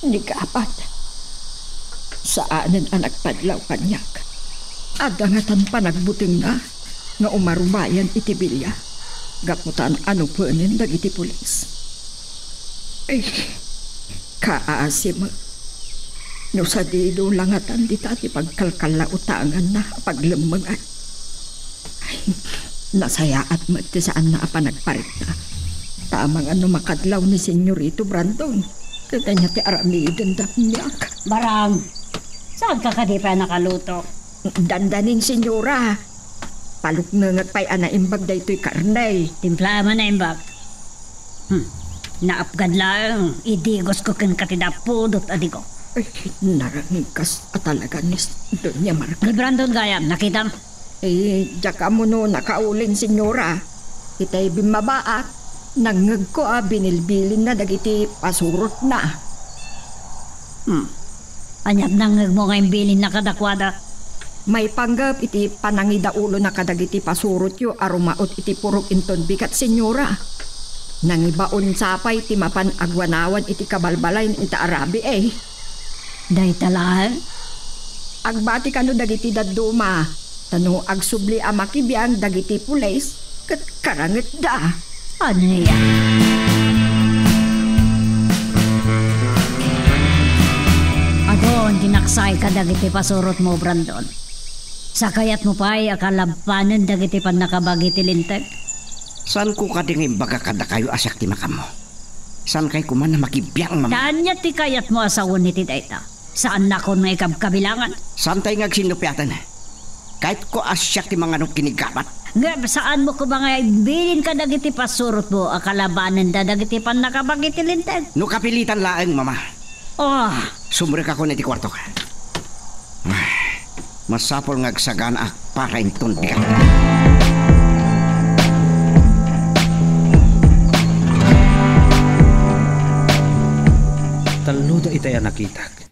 Ni kapat, saanen a nagpadlaw kaniak. Adda ngatan panagbutengna nga umarubayan iti bilia gapu ta an-anupenen dagiti pulis. Eh, kaasi met. No sadido la ngatan dita ti pagkalkalautanganna a paglemmengan. Ay, nasayaat met ti saanna a panagparikna. Ta amangan no makadlaw ni Senyorito Brandon, ket ania ti aramidenda kaniak? Barang, saanka kadi pay a nakaluto? Dandanin, Senyora. Paluknengek pay a naimbag daytoy karne. Timplaam a naimbag. Hmm. Naapgan laeng, idigosko kenka ti dapudot a digo. Ay, narangkas a talaga ni Doña Marga. Ni Brandon gayam, nakitam? Eh, diak ammo no nakaulin, Senyora. Itay bimmabaak, nangngegko a binilbilinna dagiti pasurotna. Hmm. Ania ti nangngegmo nga imbilinna kadakuada? Maipanggep iti panangidaulona kadagiti pasurotyo a rumaut iti purok inton bigat, Senyora. Nangibaon sa pay ti mapan aguanawan iti kabalbalayen ita a rabii. Dayta laeng? Agbati kano dagiti dadduma, ta no agsubli a makibiang dagiti pulis, ket karangetda. Ania? Adun ti naksay kadagiti pasurotmo, Brandon. Sa kayatmo pay a kalabanen dagiti pannakabagi ti Linteg? Saanko kadi nga imbaga kadakayo a siak ti makammo? Saankay koma a makibiang, Mama? Ta ania ti kayatmo a sawen iti dayta? Saannakon nga ikabkabilangan. Saantay nga agsinnupiaten. Kayatko a siak ti manganup ken ni Gabat. Ngem saanmo koma nga imbilin kadagiti pasurotmo a kalabanenda dagiti pannakabagi ti Linteg? No kapilitan laeng, Mama. Oh. Sumrekakon iti kuartok. Ah, masapul nga agsaganaak para inton bigat. Talloda itay a nakitak.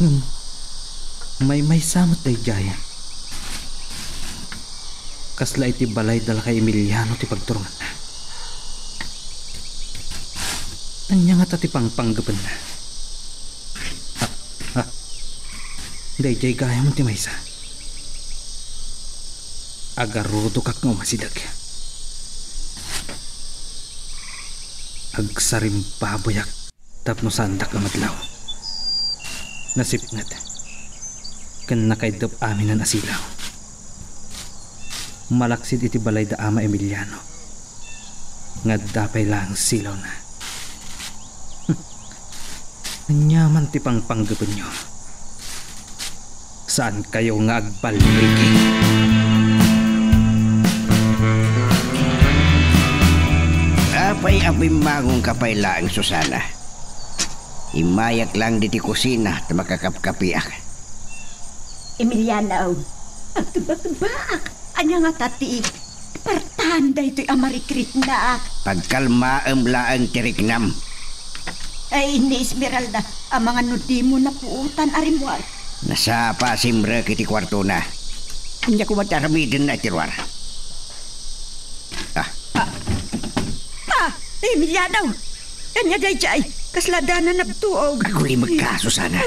Hmm. Maymaysa met daydiay. Kasla iti balayda la kay Emiliano ti pagturongna. Ania ngata ti pangpanggepenna? Ah, ah. Daydiay gayam ti maysa. Agarudokak nga umasideg. Agsarimbaboyak tapno saandak a madlaw. Nasipnget ken nakaiddep aminen a silaw. Malaksid iti balay da Ama Emiliano nga adda pay laeng silawna. Aniaman ti pangpanggepenyo? Saankayo nga agballigi. Apay a bimmangongka pay laeng, Susana? Immayak lang ditoy kusina ta makakapkapiak. Emiliano, agtebakbaak. Ania ngata ti partan daytoy a marikriknak? Pagkalmaem laeng ti riknam. Ay, ni Esmeralda, amangan no dimo napuotan a rimmuar. Nasapa a simrek iti kuartona. Ania koma ti aramidenna iti ruar? Ah. Ah! Ah! Emiliano! Ania daydiay? Kasla adda nanabtuog. Aggulimekka, Susana.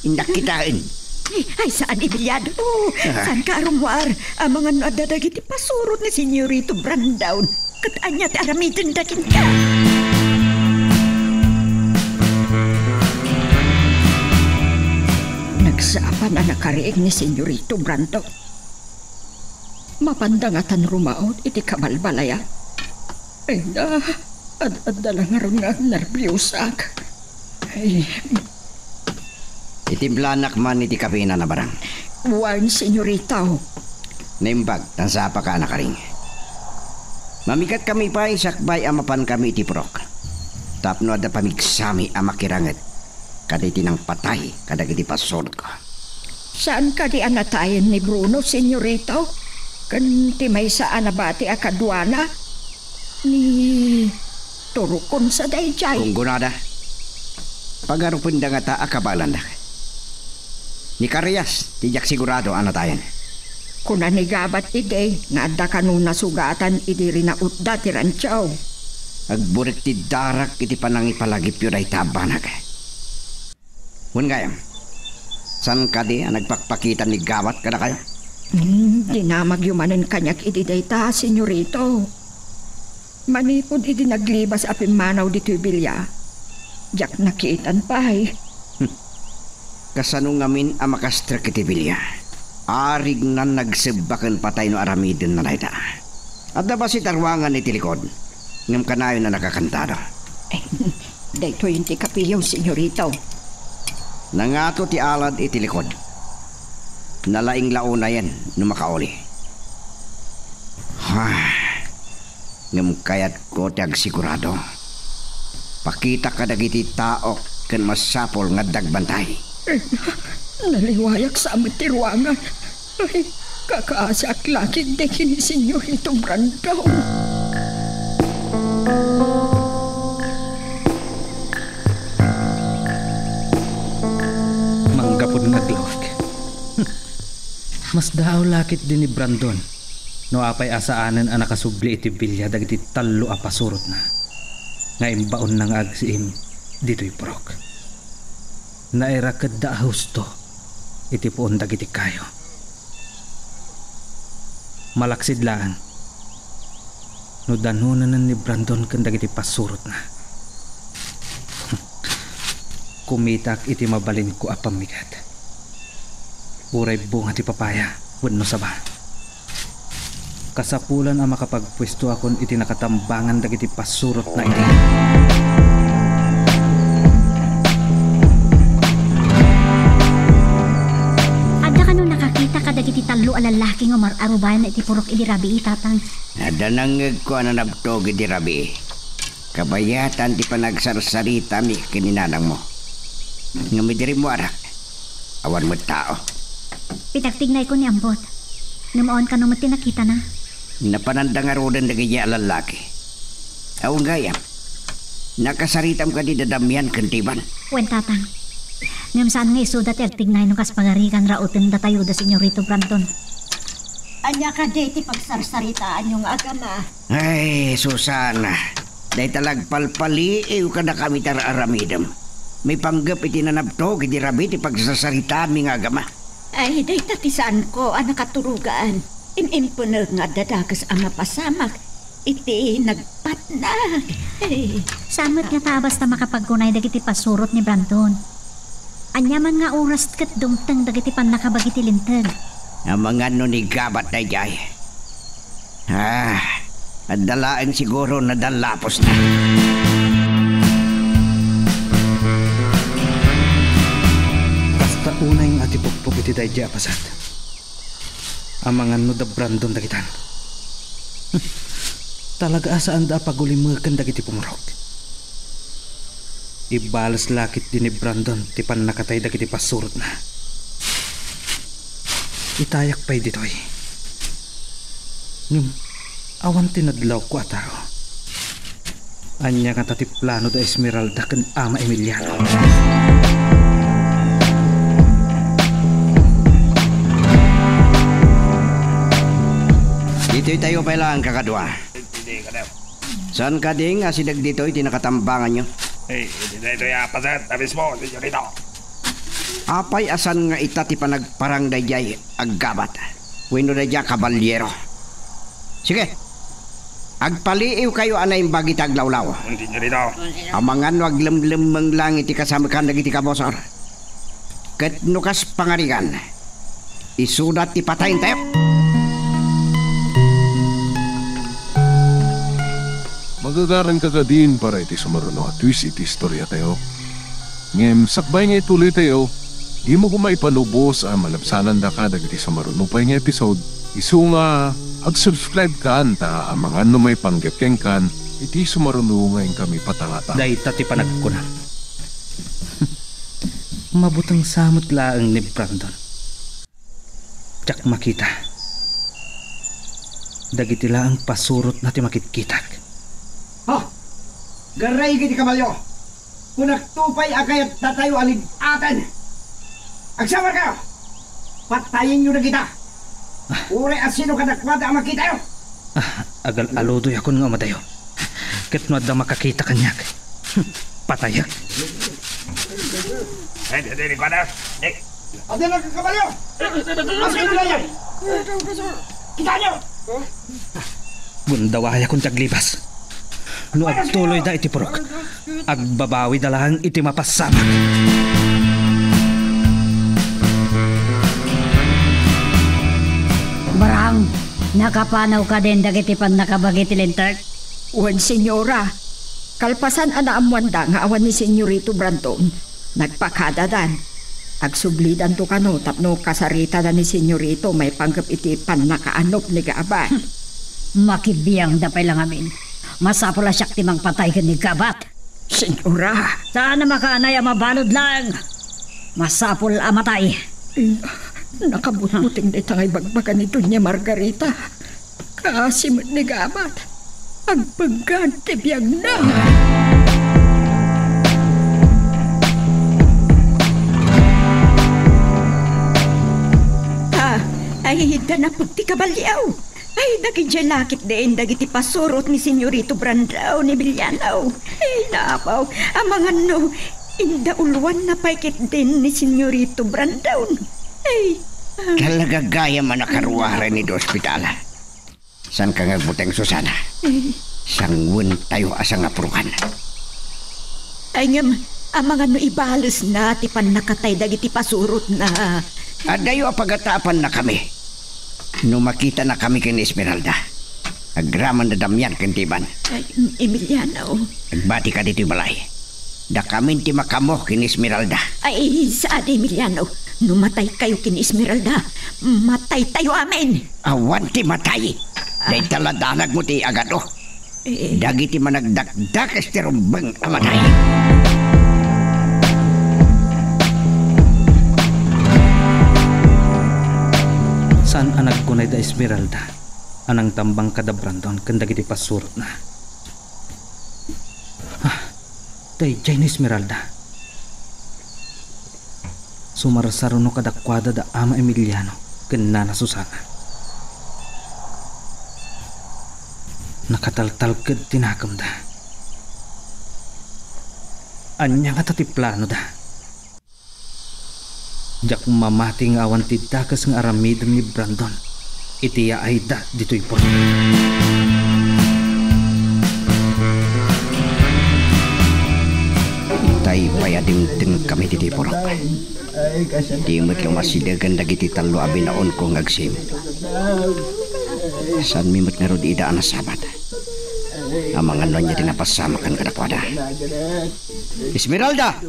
Innak kitaen. Ay, ay, saan, Emiliano? Ah. Saanka a rummuar? Amangan no adda dagiti pasurot ni Senyorito Brandon. Ket ania ti aramidenda kenka? Nagsapa a nakariing ni Senyorito Brandon. Mapanda ngatan rumaut iti kabalbalayan. Ay na, ad-adda la ngarud nga agnerbiusak. Ay. Itimplanak man iti kape a nabarang. Wen, Senyorito. Naimbag, ta nasapaka a nakaring. Mamigatkami pay sakbay a mapankami iti purok. Tapno adda pamigsami a makiranget kadagiti nangpatay kadagiti pasurotko. Saan kadi a natayen ni Bruno, Senyorito? Ken ti maysa a nabati a kaduana, ni Turukon sa daydiay. Gunggonada. Pagarupenda ngata a kabaelandak. Ni Karias ti diak sigurado a natayen. Kuna ni Gabat idi nga adda kano nasugatan idi rinautda ti rancho. Agburik ti darak iti panangipalagipyo dayta a banag. Wen gayam, saan kadi a nagpakpakita ni Gabat kadakayo? Hmm, dinamagyo manen kaniak idi dayta, Senyorito. Manipud idi naglibas a pimmanaw ditoy bilia, diak nakitan pay. Hmm. Kasano ngamin a makastrek iti bilia? Arignan nagsebbak ken patay no aramidenna dayta. Adda bassit a ruangan iti likod, ngem kanayon a nakakantado. Daytoyen ti kapeyo, Senyorito. Nangato ti alad iti likod. Nalaing la unayen no makauli. Ha. Ngem kayatko ti agsigurado. Pakita kadagiti taok ken masapul nga adda agbantay. Naliwayak sa met ti ruangan. Ay, kakaasiak la ketdi ken ni Senyorito Brandon. Manggapud nga aglawag. Masdaaw la ketdi ni Brandon no apay a saanen a nakasubli iti bilia dagiti tallo a pasurotna nga imbaonna nga agsiim ditoy purok. Nairakedda a husto iti puon dagiti kayo. Malaksid laeng no danonen ni Brandon ken dagiti pasurotna. Kumitaak iti mabalinko a pammigat. Uray bunga ti papaya wenno saba. Kasapulan a makapagpuestoakon iti nakatambangan dagiti pasurotna idi. Adda kano nakakita kadagiti tallo a lallaki nga umar-arubayan iti purok idi rabii, Tatang? Adda nangngegko a nanabtog idi rabii. Kabayatan ti panagsarsaritami ken ni nanangmo. Ngem idi rimmuarak, awan met tao. Pinagtignayko ni Ambot. Ngem awan kano met ti nakitana. Napananda ngaruden dagiti a lallaki. Awan gayam. Nakasaritam kadi da Damian ken Tiban? Wen, Tatang. Ngem saan nga isuda ti agtignay no kas pagarigan rauten datayo da Senyorito Brandon. Ania kadi ti pagsarsaritaanyo nga agama? Ay, Susana, dayta la agpalpaliiw kadakami ti ar-aramidem. Maipanggep iti nanabtog idi rabii ti pagsarsaritaanmi nga agama. Ay, dayta ti saanko a nakaturogan. Im-impunek nga adda dakes a mapasamak iti nagpatnag. Ay. Saan met ngata a basta makapagkunay dagiti pasurot ni Brandon. Ania man nga oras ket dumteng dagiti pannakabagi ti Linteg? Amangan no ni Gabat daydiay. Ah, adda laeng siguro nadallapusna. Kasta unay nga ti pukpok Ti daydiay a paset. Amangan no da Brandon dagitan. Talaga a saanda a pagulimeken dagiti pumurok. Ibales la ketdi ni Brandon ti pannakatay dagiti pasurotna. Itayak pay ditoy. Ngem, awan ti nadlawko a tao. Ania ngata ti plano da Esmeralda ken Ama Emiliano? Ditoy tayo pay laeng, kakadua. Saan kadi nga asideg ditoy ti nakatambanganyo? Eh, ditoy, ditoy, ah, paset, ta mismo, ditoy, dito. Apay a saan nga ita ti panagparang daydiay aggabat wenno daydiay a kabaliero? Sige, agpaliiwkayo a naimbag iti aglawlaw. Ditoy, dito. Amangan no aglemlemmeng laeng iti kasamekan dagiti kabusor. Ket no kas pangarigan, isuda ti patayentayo. Magagaranka kadin para iti sumaruno a twist iti istoriatayo. Ngem sakbay nga ituloytayo, dimo koma ipalubos a malabsanandaka dagiti sumaruno pay nga episode, isu nga ag-subscribe-kan ta amangan no maipanggep kenkan iti sumaruno nga inkami patangata. Dayta ti panagkunam. Mabuteng sa met laeng ni Brandon. Diak makita. Dagiti laeng pasurotna ti makitkitak. Ha! Garraygi ti kabalio! Kunakto pay a kayattatayo a lib-aten! Agsamarkayo! Patayenyo dagita! Uray a sino kadakuada a makitayo! Ah, agal-aludoyakon nga umadayo. Ket no adda makakita kaniak, patayek. Eh, di, di, di, kuana. Eh. Adda nagkakabalyo! Asino na yan? Kitaenyo! Gundawayakon ti aglibas. No agtuloyda iti purok, agbabawida laeng iti mapassamak. Barang, nakapanaw kadin dagiti pannakabagi ti linteg? Wen, senyora. Kalpasan a naammoanda nga awan ni Senyorito Brandon, nagpakadadan. Agsublidanto kano tapno kasaritada ni Senyorito maipanggep iti pannakaanop ni Gabat. Hmm. Makibiangda pay la ngamin. Masapul a siak ti mangpatay ken ni Gabat. Senyora. Saan a makaanay a mabalud laeng. Masapul a matay. Ina, nakabutbuteng dayta nga ibagbaga ni Doña Margarita. Kaasi met ni Gabat. Agpeggan ti biagna. Ah, ay, danapag ti kabalyo. Ay, dagidiay la ketdin dagiti pasurot ni Senyorito Brandon Emiliano. Ay, napaw, amangan no, indauluanna pay ketdin ni Senyorito Brandon. Ay, ah. Talaga gayam a nakaruar iti ospital. Saanka nga agbuteng, Susana? Eh. Sanguen tayo a sangapurokan. Ay, ngem, amangan no ibalesna ti pannakatay dagiti pasurotna. Adayo a pagataapanna kami. No makitana kami ken Esmeralda, agraman da Damian ken Tiban. Ay, Emiliano. Agbati ka ditoy balay. Dakamin ti makaammo ken Esmeralda. Ay, saan, Emiliano. No mataykayo ken Esmeralda, mataytayo amin. Awan ti matay. Dayta la danagmo ti agado. Eh. Dagiti managdakdakes ti rumbeng a matay. Saan a nagkunay da Esmeralda a nangtambang kada Brandon ken dagiti pasurotna. Ah, daydiay ni Esmeralda. Sumarsaruno kadakuada da Ama Emiliano ken Nana Susana. Nakataltalged ti nakemda. Ania ngata ti planoda? Diak mamati nga awan ti dakes nga aramiden ni Brandon iti yaayda ditoy purok. Itay pay a dimtengkami ditoy purok. Di met la masidegen dagiti tallo a binaonko nga agsim. Saanmi met ngarud ida a nasabat. Amangan no ania ti napasamak kadakuada. Esmeralda!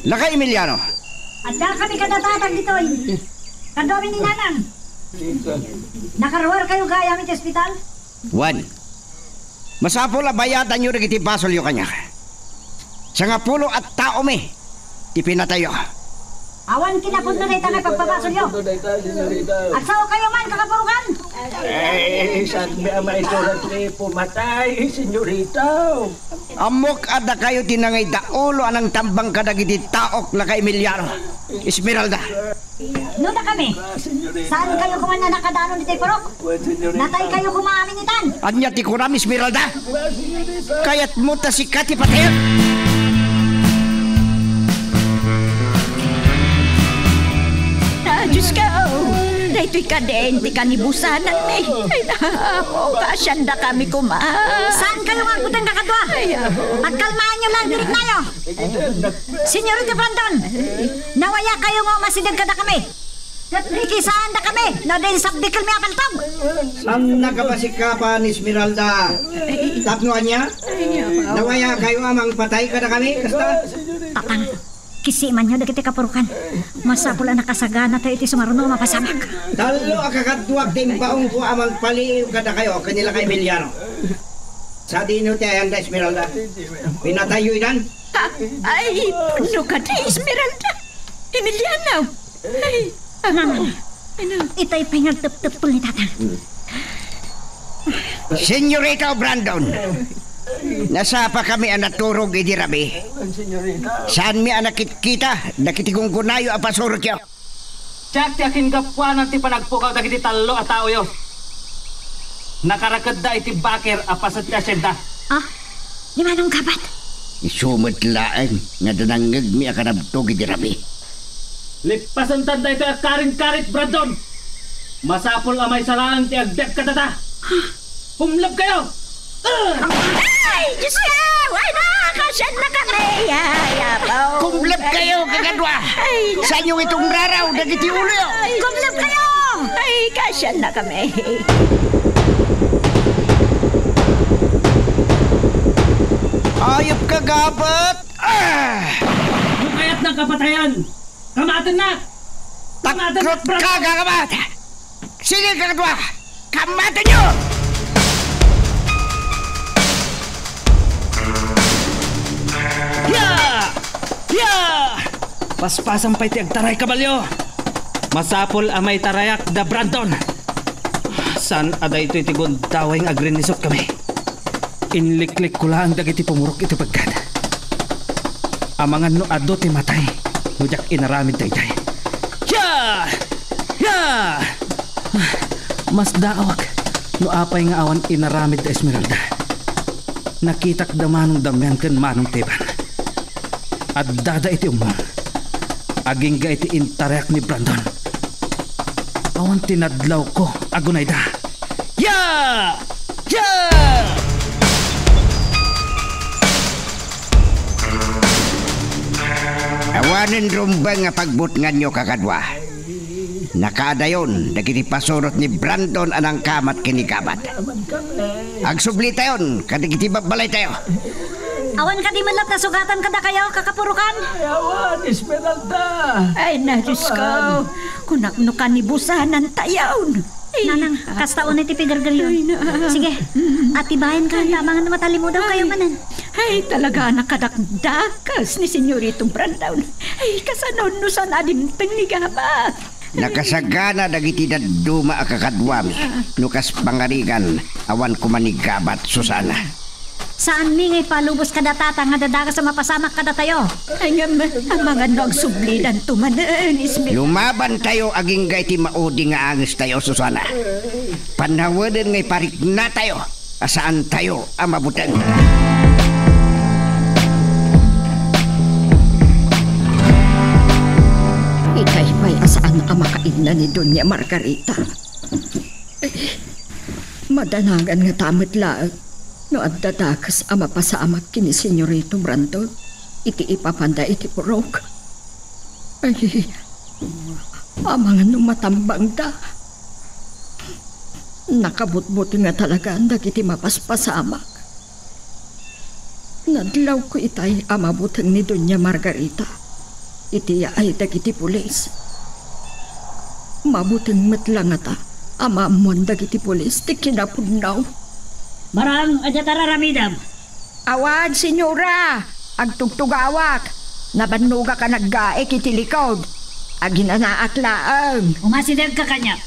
Lakay, Emiliano! Addakami kada tatang ditoy. Kaduami ni Nanang. Nakaruarkayo gayam iti ospital? Wen. Masapul a bayadanyo dagiti basolyo kaniak. Sangapulo a taomi ti pinatayyo. Awan kinapudno dayta nga pagpabasolyo. Agsawakayo man, kakapurokan! Eh, saan mi a maisurat ti pumatay, senyorita? Ammok a dakayo ti nangidaulo a nangtambang kadagiti taok, naka Emiliano, Esmeralda. No dakami, saankayo koma a nakadanon ditoy purok? Nataykayo koma amin itan. Ania ti kunam, Esmeralda? Kayatmo ta sika ti patayen? Ah, Diyos ko! Daytoy kadin ti kanibusananmi. Ay, Apo, kaasiandakami koma. Saankayo nga agbuteng kakadua? Ay, Apo. Pagkalmaanyo lang ti riknayo. Senyorita Brandon, nawayakayo nga umasideg kadakami. Ket rikisaandakami no di sabdikkelmi a paltog. Saan nakapasikapan, Esmeralda? Tapno ania? Nawayakayo a mangpatay kadakami, kasta? Tatang, kisimanyo dagiti kapurokan. Masapul a nakasaganatayo iti sumaruno a mapasamak. Tallo a kakaduak ti imbaonko a mangpaliiw kadakayo ken ni Lakay Emiliano. Sadino ti ayanda, Esmeralda? Pinatayyo idan? Ah, ay, no kadi, Esmeralda. Emiliano. Ay, Mama, ano? Itay pay nga agtepteppel ni Tatang. Senyorita Brandon, nasapakami a naturog idi rabii. Saanmi a nakitkita dagiti gunggonayo a pasurotyo. Diak ti akingapuanan ti panagpukaw dagiti tallo a taoyo. Nakarakedda iti bakir a paset ti asienda. Ah, ni Manong Gabat? Isu met laeng nga adda nangngegmi a kanabtog idi rabii. Lippasentan daytoy a karingkarit, Brandon! Masapul a maysa laeng ti agbiag kadata! Kumlebkayo! Ay, Diyos ko! Ay, na! Kaasiannakami! Ay, Apo! Kumlebkayo, kakadua! Ay, na! Saanyo nga itungraraw dagiti uloyo? Ay, kumlebkayo! Ay, kaasiannakami! Ayupka, Gabat! Ah! No kayatna a patayen, kamatennak! Kamatennak, Brandon! Taklotka, Gabat! Sige, kakadua! Kamatenyo! Ya! Ya! Paspasan pay ti agtaray, kabalio! Masapul a maitarayak da Brandon. Saan a daytoy ti gundaway nga agrinisotkami. Inliklikko laeng dagiti pumurok iti peggad. Amangan no adu ti matay no diak inaramid daydiay. Ya! Ya! Masdaawak no apay nga awan inaramid da Esmeralda. Nakitak da Manong Damian ken Manong Teban. Addada iti ummong. Agingga iti intarayak ni Brandon. Awan ti nadlawko, agunayda. Ya! Ya! Awanen rumbeng a pagbutnganyo, kakadua. Nakaadayon dagiti pasurot ni Brandon a nangkamat ken ni Gabat. Agsublitayon kadagiti babbalaytayo. Awan kadi met laeng nasugatan kadakayo, kakapurokan? Ay, awan, Esmeralda. Ay, na, Diyos ko. Awan. Kunak no kanibusanantayon. Ay, Nanang, ah, kasta unay ti pigargaryon. Ay, na. Sige, mm, atibayan ka, ay, ta amangan no matalimudaw kayo manen. Ay, talaga a nakadakdakas ni Senyorito Brandon. Ay, kasano no saan a dimteng ni Gabat? Nakasagana dagiti dadduma a kakaduami, no kas pangarigan, awan koma ni Gabat, Susana. Saanmi nga ipalubos kadata ta nga dadagas a mapasamak kadatayo. Ay, ngem, amangan no agsublidanto manen, Esmeralda. Lumabantayo agingga iti maudi nga angestayo, Susana. Panaweden nga ipariknatayo a saantayo a mabuteng. Itay pay a saan a makainna ni Doña Margarita. Madanagan ngata met laeng no adda dakes a mapasamak ken ni Senyorito Brandon iti ipapanda iti purok. Ay, amangan no matambangda. Nakabutbuteng a talagan dagiti mapaspasamak. Nadlawko itay a mabuteng ni Doña Margarita. iti yaay dagiti pulis. Mabuteng met la ngata a maammoan dagiti pulis ti kinapudno. Barang, adda tararamidem? Awan, senyora. Agtugtugawak. Nabannogak a naggaek iti likod. Aginanaak laeng. Umasidegka kaniak.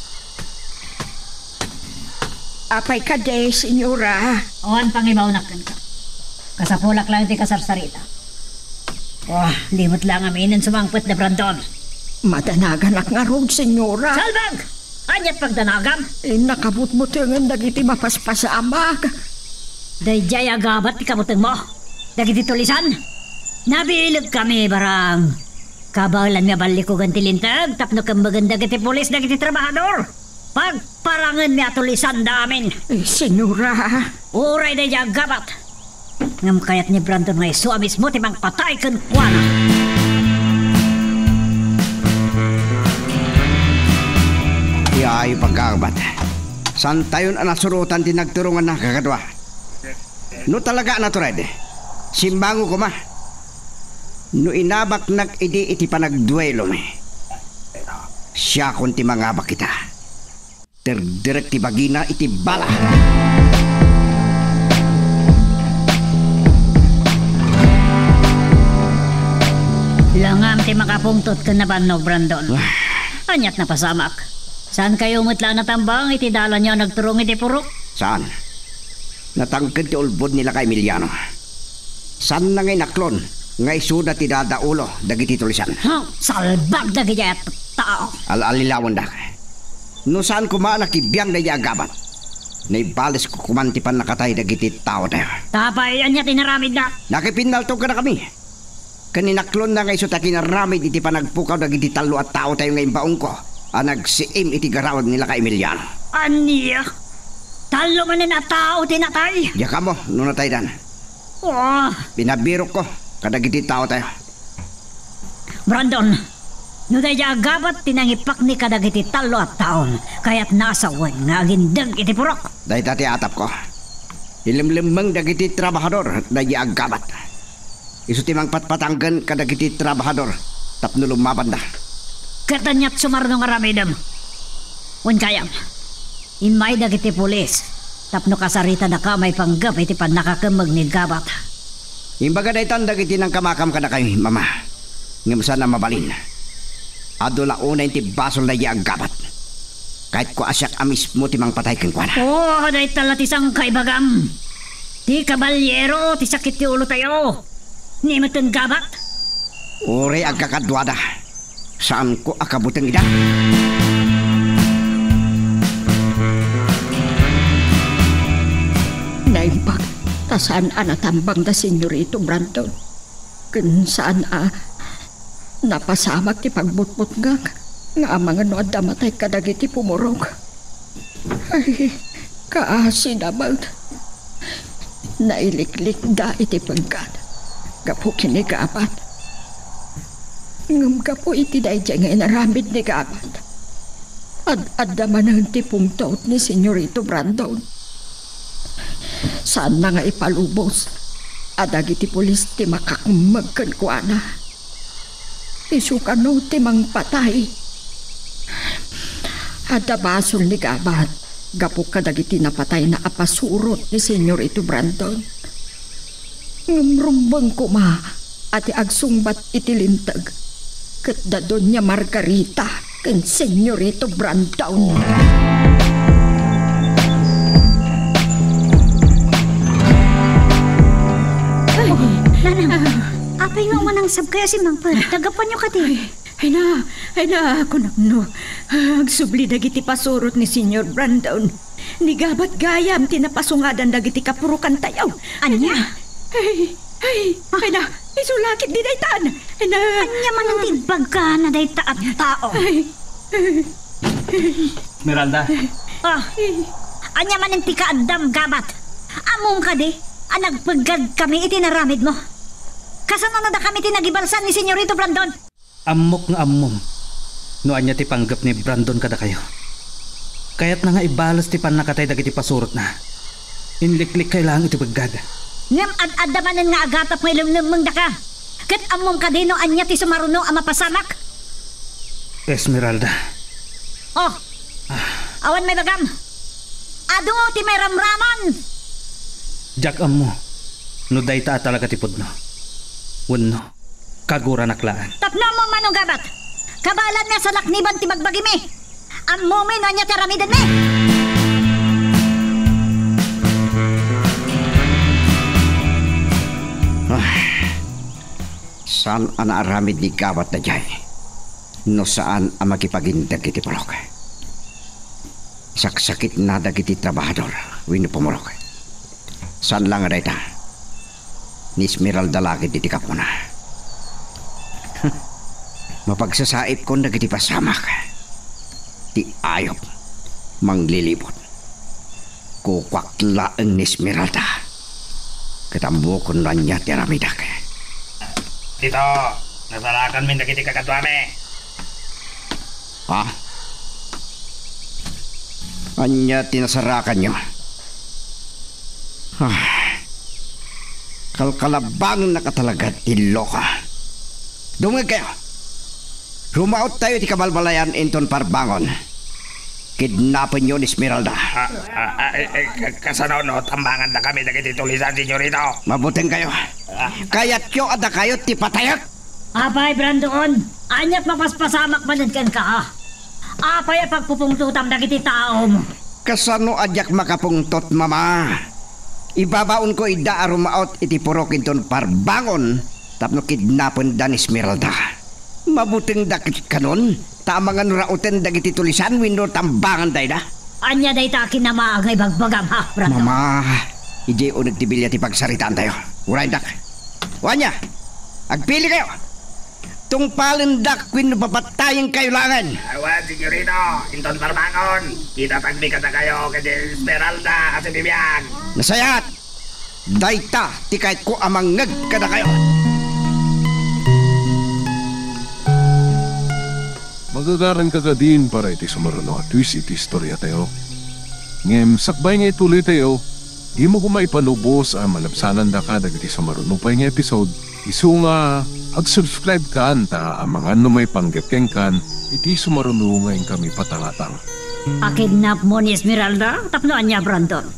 Apay kadi, senyora? Awan pangibawnak kenka. Kasapulak laeng ti kasarsarita. Wah, di met la ngamin sumangpet da Brandon. Madanaganak ngarud, senyora. Salbag! Ania't pagdanagam? Eh, nakabutbutengen dagiti mapaspasamak. Daydiay a gabat ti kabutengmo? Dagiti tulisan? Nabilegkami, barang. Kabaelanmi a ballikugan ti linteg tapno kemmegen dagiti pulis dagiti trabahador. Pagparangenmi a tulisanda amin. Eh, senyora. Uray daydiay a gabat. Ngem kayat ni Brandon nga isu a mismo ti mangpatay kenkuana. Ti ayo paggabat. Saantayon a nasurotan ti nagturonganna, kakadua. No talaga a natured, simmango koma. No inabaknak idi iti panagduelomi, siakon ti mangabak ita. Terderek ti bagina iti bala. Langam ti makapungtot ken nabannog, Brandon. Ah. Ania't napasamak? Saankayo met la a natambang iti dalanyo a nagturong iti purok? Saan. Natangked ti ulbod ni Laka Emiliano. Saanna nga inaklon nga isuda ti dadaulo dagiti tulisan. Huh, salbag dagiti a tao. Al-alilawendak. No saan koma a nakibiang daydiay a gabat, naibalesko koman ti pannakatay dagiti taotayo. Apay, ania ti inaramidna? Nakipinnaltog kadakami. Ken inaklonna nga isu ti akinaramid iti panagpukaw dagiti tallo a taotayo nga imbaonko a nagsiim iti garawag ni Laka Emiliano. Ania? Tallo manen a tao ti natay? Diak ammo no nataydan. Oh. Pinabirokko kadagiti taotayo. Brandon, no daydiay a gabat ti nangipakni kadagiti tallo a taom, kayatna a sawen nga agindeg iti purok. Dayta ti atapko. Ilemlemmeng dagiti trabahador daydiay a gabat. Isu ti mangpatpatanggen kadagiti trabahador tapno lumabanda. Ket ania't sumarno nga aramidem? Wen kayam, immay dagiti pulis tapno kasaritadaka maipanggep iti pannakakemmeg ni Gabat. Imbaga daytan dagiti nangkamakam kadakami, Mama. Ngem saan a mabalin. Adu la unay ti basol daydiay a gabat. Kayatko a siak a mismo ti mangpatay kenkuana. Oh, dayta la ti sangkaibagam. Ti kabalyero ti sakit ti ulotayo. Ni metten gabat? Uray agkakaduada. Saanko a kabuteng ida. Naimbag ta saan a natambang da Senyorito Brandon. Ken saan a napasamak ti pagbutbutngak nga amangan no adda matay kadagiti pumurok. Ay, kaasina met. Nailiklikda iti peggat gapu ken ni Gabat. Ngem gapu iti daydiay nga inaramid ni Gabat, ad-adda manen ti pungtot ni Senyorito Brandon. Saanna nga ipalubos a dagiti pulis ti makakemmeg kenkuana. Isu kano ti mangpatay. Adda basol ni Gabat gapu kadagiti napatayna a pasurot ni Senyorito Brandon. Ngem rumbeng koma a ti agsungbat iti linteg ket da Doña Margarita ken Senyorito Brandon. Ay, Nanang, apay nga umanangsabkayo a simmangpet? Dagapuanyo kadi? Ay, ay na, ay na, kunak no. Agsubli dagiti pasurot ni Senyor Brandon. Ni Gabat gayam ti napasungadan dagiti kapurokantayo. Ania? Ay, ay, ay na, isu la ketdi daytan. Ay na. Ania manen ti ibaga na dayta a tao? Ay. Esmeralda. Ah, ania manen ti kaaddam, Gabat? Ammom kadi a nagpeggadkami iti inaramidmo? Kasano dakami ti nagibalsan ni Senyorito Brandon? Ammok nga ammom no ania ti panggep ni Brandon kadakayo. Kayatna nga ibales ti pannakatay dagiti pasurotna. Inliklikkay laeng iti peggad. Ngem ad-adda manen nga agatap nga ilemlemmengdaka. Ket ammom kadi no ania ti sumaruno a mapasamak? Esmeralda. Oh, awan maibagam. Adu ti mairamraman. Diak ammo no dayta a talaga ti pudno wenno kaguranak laeng. Tapno ammom mano, Gabat? Kabaelanmi a salakniban ti bagbagimi. Ammomi no ania ti aramidenmi. Ah, saan a naaramid ni Gabat daydiay no saan a makipagindeg iti purok. Saksakitna dagiti trabahador wenno pumurok. Saan la nga dayta, ni Esmeralda la ketdi ti gapuna. Mapagsasaipkon dagiti pasamak. Ti ayup, manglilibot. Kukuak laeng ni Esmeralda. Ket ammokon no ania ti aramidak. Tito, nasarakanmin dagiti kakaduami. Ha? Ania ti nasarakanyo? Ah, kalkalabangennaka talaga ti loka. Dumngegkayo. Rumaottayo iti kabalbalayan inton parbangon. Kidnapenyo ni Esmeralda. Ah, ah, ah, eh, eh, ka-, kasano no tambangandakami dagiti tulisan, senyorito? Mabutengkayo. Ah. Kayatyo a dakayo ti patayek? Apay, Brandon, aniat mapaspasamak manen kenka? Apay a pagpupungtotam dagiti taom? Kasano a diak makapungtot, Mama? Ibabaonko ida a rumaot iti purok inton parbangon tapno kidnapenda ni Esmeralda. Mabutengda ket kanon, ta amangan rauten dagiti tulisan wenno tambanganda ida. Ania dayta a kinamaag nga ibagbagam, ha, Brandon? Mama, idiay uneg ti bilia ti pagsaritaantayo. Uraydak. O ania? Agpilikayo. Tungpalendak wenno papatayenkayo laengen. Awan, senyorito. Inton parbangon, itatagmi kadakayo ken ni Esmeralda a sibibiag. Nasayaat. Dayta ti kayatko a mangngeg kadakayo. Magagaranka kadin para iti sumaruno a twist iti istoriatayo. Ngem sakbay nga ituloytayo, dimo koma ipalubos a malabsanandaka dagiti sumaruno pay nga episode, isu nga ag-subscribe kan ta amangan no maipanggep kenkan iti sumaruno nga inkami patangatang. Akidnapmo ni Esmeralda? Tapno ania, Brandon?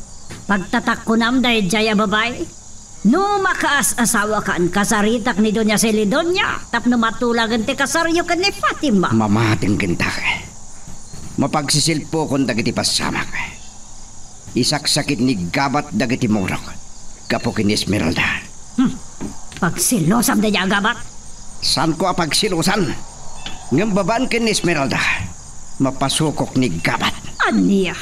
Pagtatakkunam daydiay a babai? No makaas-asawakan, kasaritak ni Doña Celidonia tapno matulagen ti kasaryo ken ni Fatima. Mama, denggentak. Mapagsisilpokon dagiti pasamak. Isaksakit ni Gabat dagiti murok gapu ken ni Esmeralda. Hmm. Pagselosam daydiay a Gabat? Saanko a pagselosan. Ngem babaen ken ni Esmeralda, mapasukok ni Gabat. Ania?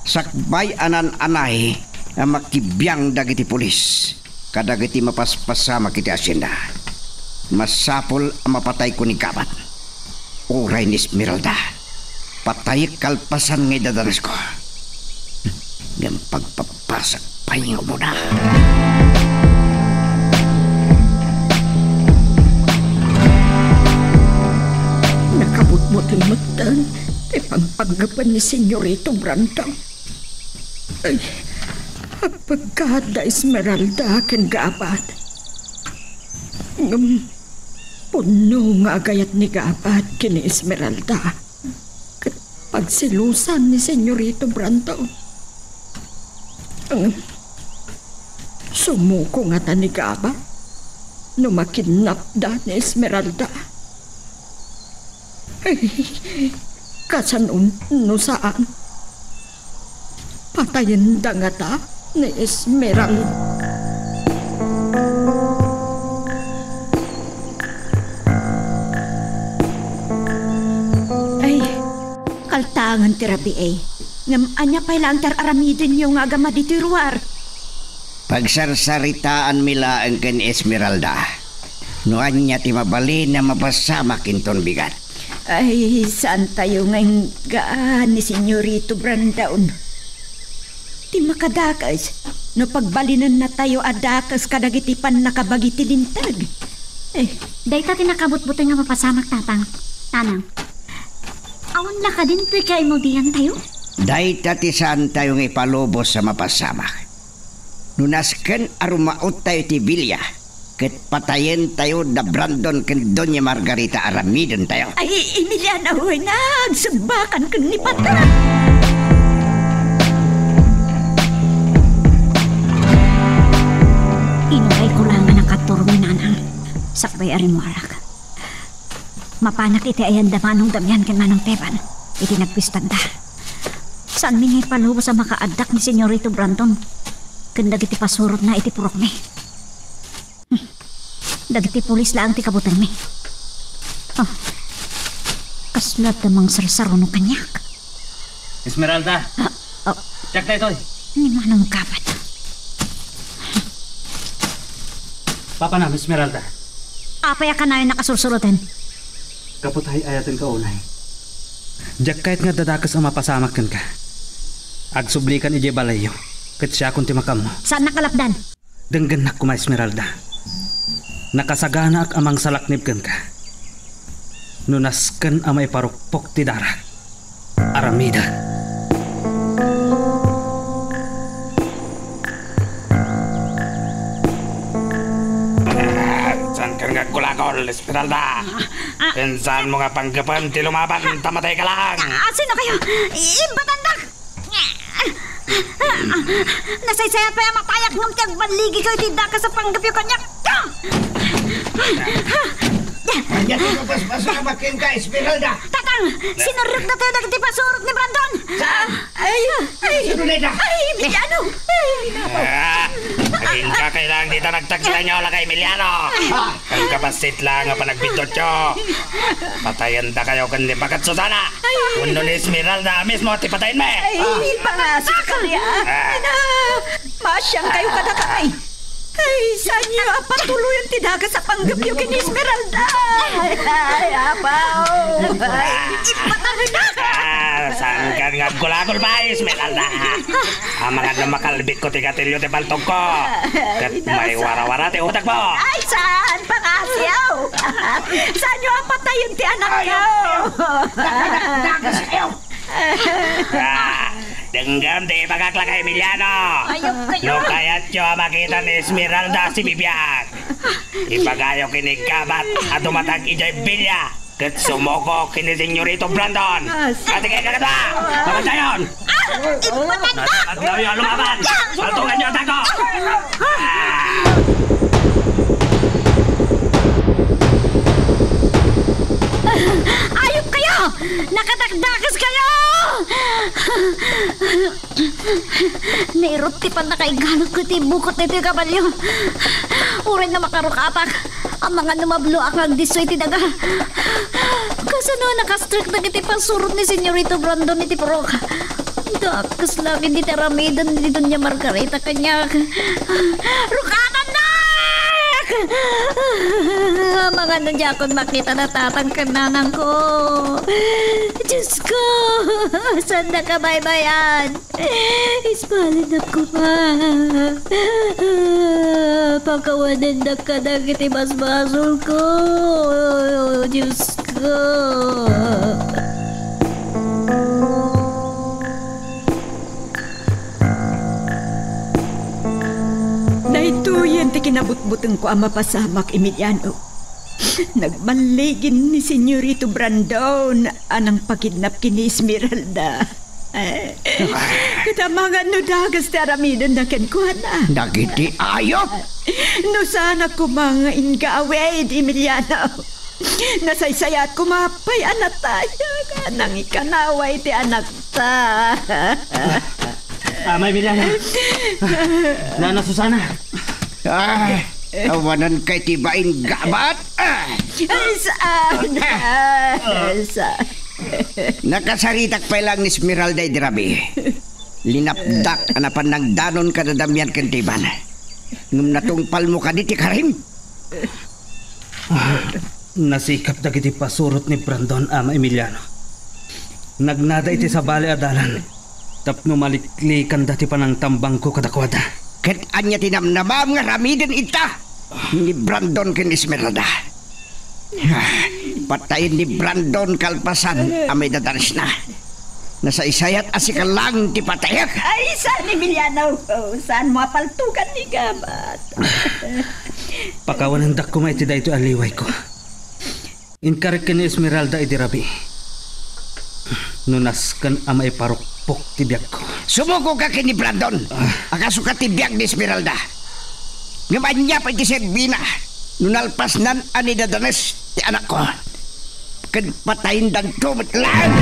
Sakbay a naan-anay a makibiang dagiti pulis kadagiti mapaspasamak iti asienda, masapul a mapatayko ni Gabat. Uray ni Esmeralda, patayek kalpasan nga idadanesko. Ngem pagpapasak pay nga umuna. Nakabutbuteng metten ti pangpangngepna ni Senyorito Brandon. Ay, agpagkaad da Esmeralda ken Gabat. Ngem pudno nga agayat ni Gabat ken ni Esmeralda ket pagselosan ni Senyorito Brandon. Ngem sumuko ngata ni Gabat no makidnapda ni Esmeralda? Ay, kasano no saan? Patayenda ngata ni Esmeralda. Ay, kaltangan ti rabii. Ngem ania pay laeng ti ar-aramidenyo nga agama ditoy ruar? Pagsarsaritaanmi laeng ken Esmeralda no ania ti mabalin a mapasamak inton bigat. Ay, saantayo nga inggaan ni Senyorito Brandon. Ti makadakes, no pagbalinennatayo a dakes kadagiti pannakabagi ti linteg. Eh. Dayta ti nakabutbuteng nga mapasamak, Tatang. Nanang. Awan la kadin toy kaimudiantayo? Dayta ti saantayo nga ipalubos a mapasamak. No nasken a rumaottayo iti bilia, Ket patayentayo da Brandon ken Doña Margarita, aramidentayo. Ay, Emiliano, ay, nagsumbakan ken ni Patay. Inunay ko lang nga nakaturong ni Nanang, sakbay a rimmuarak. Mapanak iti ayan da Manong Damian ken Manong Teban iti nagpistanda. Saanmi nga ipalubos a makaaddak ni Senyorito Brandon ken dagiti pasurotna iti purokmi. Hmm. Dagiti pulis laeng ti kabutengmi. Oh. Kasla da mangsarsarunok kaniak. Esmeralda! Ah, oh. Diak daytoy. Ni Manong Gabat. Papanam, Esmeralda. Apay a kanayon a kasursuroten? Gapu ta ay-ayatenka unay. Diak kayat nga adda dakes a mapasamak kenka. Agsublikan idiay balayyo, ket siakon ti makaammo. Saan nakalapdan? Denggennak koma, Esmeralda. Nakasaganaak a mangsalaknib kenka. No nasken a maiparukpok ti darak, aramidek. Saan ka nga agkulakol, Esmeralda? Ah, ah. Ken saanmo nga panggapuem ti lumaban ta matayka laeng? Ah, sino kayo? Imbatandak! Nasaysayat pay a matayak ngem ti agballigikayo iti dakes a panggepyo kaniak. Ania ti mapaspasamak kenka, Esmeralda? Tatang, sinurrotdatayo dagiti pasurot ni Brandon. Saan? Ay, ay, Sino dayta? Ay, Emiliano. Ay, Ah, agingga kay lang dita nagtagsa nyo, lakay Emiliano. Ah. Ang kapastit lang nga panagbiddutyo. Patayendakayo ken ni Pakat Susana. Ay. Wenno ni Esmeralda mismo ti patayenmi. Ay, Ah. pangasika niya. Ah. Anak, masyang kayo kadakami. Ay, saan niyo a patuloyan ti dakes a panggepyo ken ni Esmeralda? Ay, ay, apaw. Ay, ipatangka. Ah, saan ka nga agkulakol pa, Esmeralda? Amangan no makalbit ko ti gatillo ti paltogko. Ket Ay, nasa- maiwarawara ti utak mo. Ay, saan, pangasiw? Saan niyo a patayen ti anak ko? Nakadakdakas kayo. Ah, denggem ti ibagak, lakay Emiliano. Ayok kayo. No kayatyo a makita ni Esmeralda a sibibiag, ibagayo ken ni Gabat a dumatag idiay bilya ket sumuko ken ni Senyorito Brandon. Ah, sige. Ati kayo kagada! Mabantayon! Ah, ipatay ka! Nagdawyo a lumaban! Paltugan niyo, anak ko! Ah! Ayop kayo! Nakadakdakas kayo! Nairut ti pannakaigalutko iti bukot daytoy kabalio. Uray nga makarukatak, amangan no mabloak nga agdisso iti daga. Kasano a nakastrek dagiti pasurot ni Senyorito Brandon iti purok? Dakes laeng dagiti aramiden ni Doña Margarita kaniak. Rukatannak! Amangan no diakon makita ni tatang ken nanangko. Diosko, saanda kabaybayan. Ispalinnak koma. Pakawanennak kadagiti basbasolko. Diosko. Daytoyen ti kinabutbutengko a mapasamak, Emiliano. Nagballigin ni Senyorito Brandon a nangpakidnap ken ni Esmeralda. Ket amangan no dakes ti aramidenda kenkuana. Dagiti ayop! No saanak koma nga inggawid, Emiliano. Nasaysayat koma pay a natayag a nangikanaway ti anakta. Ama Emiliano. Nana Susana. Ah, awanan kay ti bain gabat. Ah. Ay, saan? Ay, saan? Nakasaritak pay lang ni Esmeralda idi rabii. Linapdak a napan nagdanon kada Damian ken Teban. Ngem natungpalmo kadi ti karim. Nasikap dagiti pasurot ni Brandon, Ama Emiliano. Nagnada iti sabali a dalan tapno maliklikanda ti panangtambangko kadakuada. Ket ania ti namnamaem nga aramiden ita ni Brandon ken Esmeralda? Ah, patayen ni Brandon kalpasan a maidadanesna. Nasaysayat a sika lang ti patayek. Ay, saan, Emiliano? Oh, saanmo a paltugan ni Gabat? Pakawanendak koma iti daytoy a liwayko. Inkarik ken ni Esmeralda idi rabii. No nasken a maiparukpok ti biagko. Sumuko ka ken ni Brandon. Ah. Akasuka ti biag ni Esmeralda. Ngem ania pay ti serbina no nalpasnan a nidadanes ti anakko? Ken patayendanto met laeng.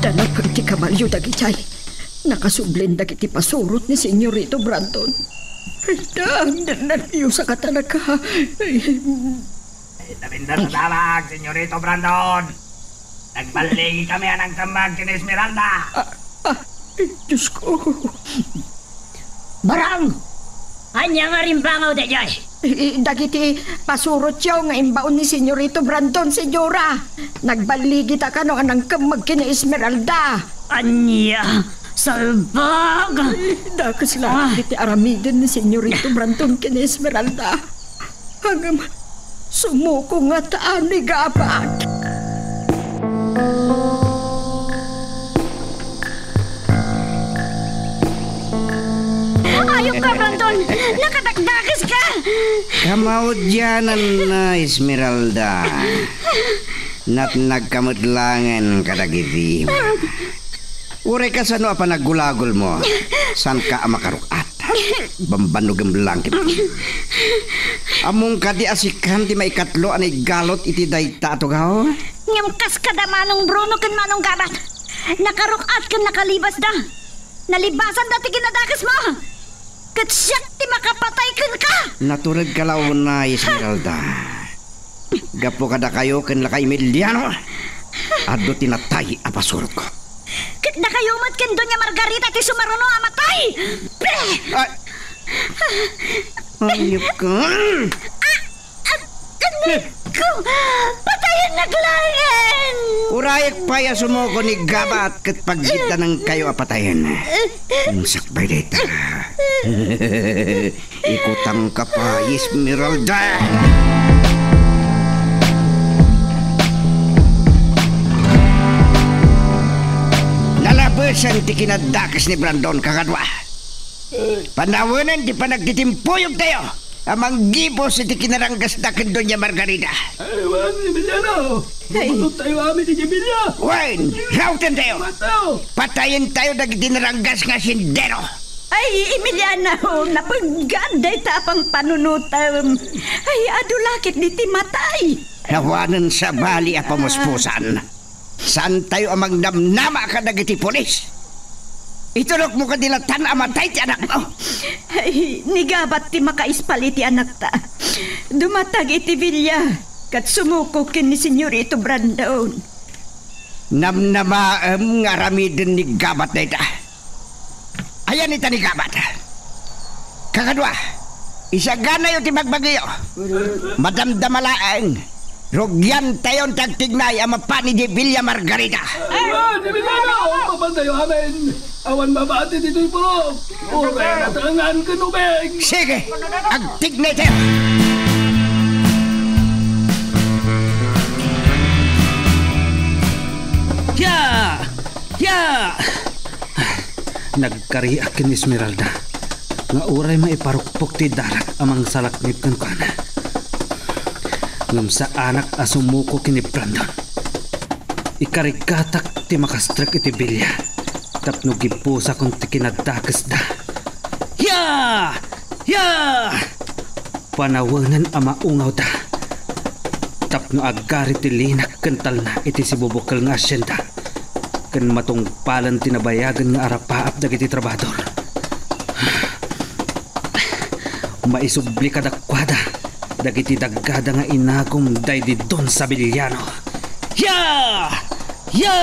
Dalapag ti kabalio dagijay. Nakasublin dagiti pasurot ni Senyorito Brandon. Ay, daan, nerbiosakata. Ay, Ay, tabinda sa damag, Senyorito Brandon. Nagballigi kami a nangkemmeg ken Esmeralda. Ah, ah, ay, Diyos ko. Barang! Ania nga rimbangaw daydiay? I-, i-, dagiti pasurotyo nga imbaon ni Senyorito Brandon, Senyora. Nagballigita kano a nangkemmeg ken Esmeralda. Ania? Salbag! Ay, dakes la Ah. dagiti aramiden ni Senyorito Brandon ken Esmeralda. Ngem sumuko ngata ni Gabat. Ayokka, Brandon! Nakadakdakeska! Kamaudiananna, Esmeralda. Natnagka met laengen kadagiti. Uray kasano a panaggulagulmo, saanka a makaruk-at. Bambannogem laeng ket. Ammom kadi a sikan ti maikatlo a naigalot iti dayta a tugaw? Ngem kas kada Manong Bruno ken Manong Gabat, nakaruk-at ken nakalibasda. Nalibasanda ti kinadakesmo. Ket siak ti makapatay kenka! Naturedka la unay, Esmeralda. Gapu kadakayo ken la ka Emiliano, adu ti natay a pasurotko. Ket dakayo met ken Doña Margarita ti sumaruno a matay! Peh! Ay! Ayokka. Ah! Ah! Anak ko! Patayennak laengen! Urayek pay a sumuko ni Gabat ket paggiddanenkayo a patayen. Sakbay dayta. Ikutangka pay, Esmeralda! Nalabesen ti kinadakes ni Brandon, kakadua. Panawenen ti panagtitimpuyottayo a manggibus iti kinaranggasda ken Doña Margarita. Ay, wen, Emiliano! Ay. Mapanuttayo amin iti bilia! Wen, rawtentayo! Mataw! Patayentayo dagiti naranggas nga sendero! Ay, Emiliano, napenggan dayta a pangpanunotem. Ay, adu la ketdi ti matay. Awanen sabali a pamuspusan. Saantayo a magnamnama kadagiti pulis. Iturokmo kadi latan a matay ti anakmo. Ay, ni Gabat ti makaispal iti anakta. Dumatag iti bilia, ket sumuko ken ni Senyorito Brandon. Namnamaem nga aramiden ni Gabat dayta. Ayan ita ni Gabat. Kakadua, isaganayo ti bagbagiyo. Madamdama laeng. Rugiantayon ti agtignay a mapan idiay Villa Margarita. Ay, di ba? Mapantayo amin. Awan mabati ditoy purok. Uray natangan ken ubing. Sige, agtignaytayo. Ya! Ya! Nagkariak ken Esmeralda nga uray maiparukpok ti darak a mangsalaknib kenkuana. Ngem saanak a sumuko ken ni Brandon. Ikarigatak ti makastrek iti bilia tapno gibusakon ti kinadakesda. Ya! Ya! Panawenen a maungawda tapno agari ti linak ken talna iti sibubukel nga asienda ken matungpalen ti nabayagen nga arapaap dagiti trabahador. Maisubli kadakuada dagiti daggada nga inagum daydi Don Sabiliano. Ya! Ya!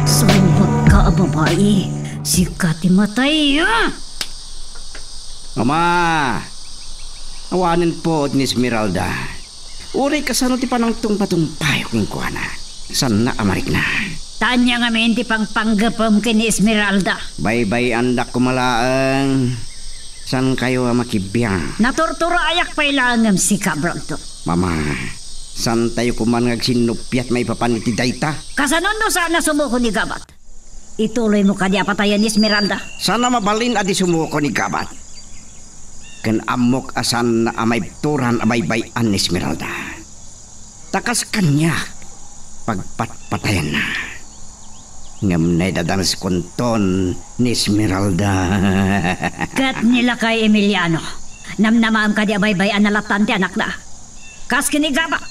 Salbagka a babai, sika ti matay, ah! Ama, awanen puot ni Esmeralda. Uray kasano ti panangtungpatungpayo kenkuana, saanna a marikna. Ta ania ngamin ti pangpanggepem ken ni Esmeralda? Baybay-andak koma laeng. Saankayo a makibiang? Naturturayak pay laeng ngem sika, Brandon. Mama, Saantayo koman nga agsinnuppiat maipapan iti dayta. Kasano no saan a sumuko ni Gabat? Ituloymo kadi a patayen ni Esmeralda? Saan a mabalin a di sumuko ni Gabat. Ken ammok a saanna a maibturan a baybay-an ni Esmeralda. Ta kas kaniak, pagpatpatayenna. Ngem naidadanuskonton ni Esmeralda. Ket ni lakay Emiliano, namnamaem kadi a baybay-anna lattan ti anakna? Kas ken ni Gabat,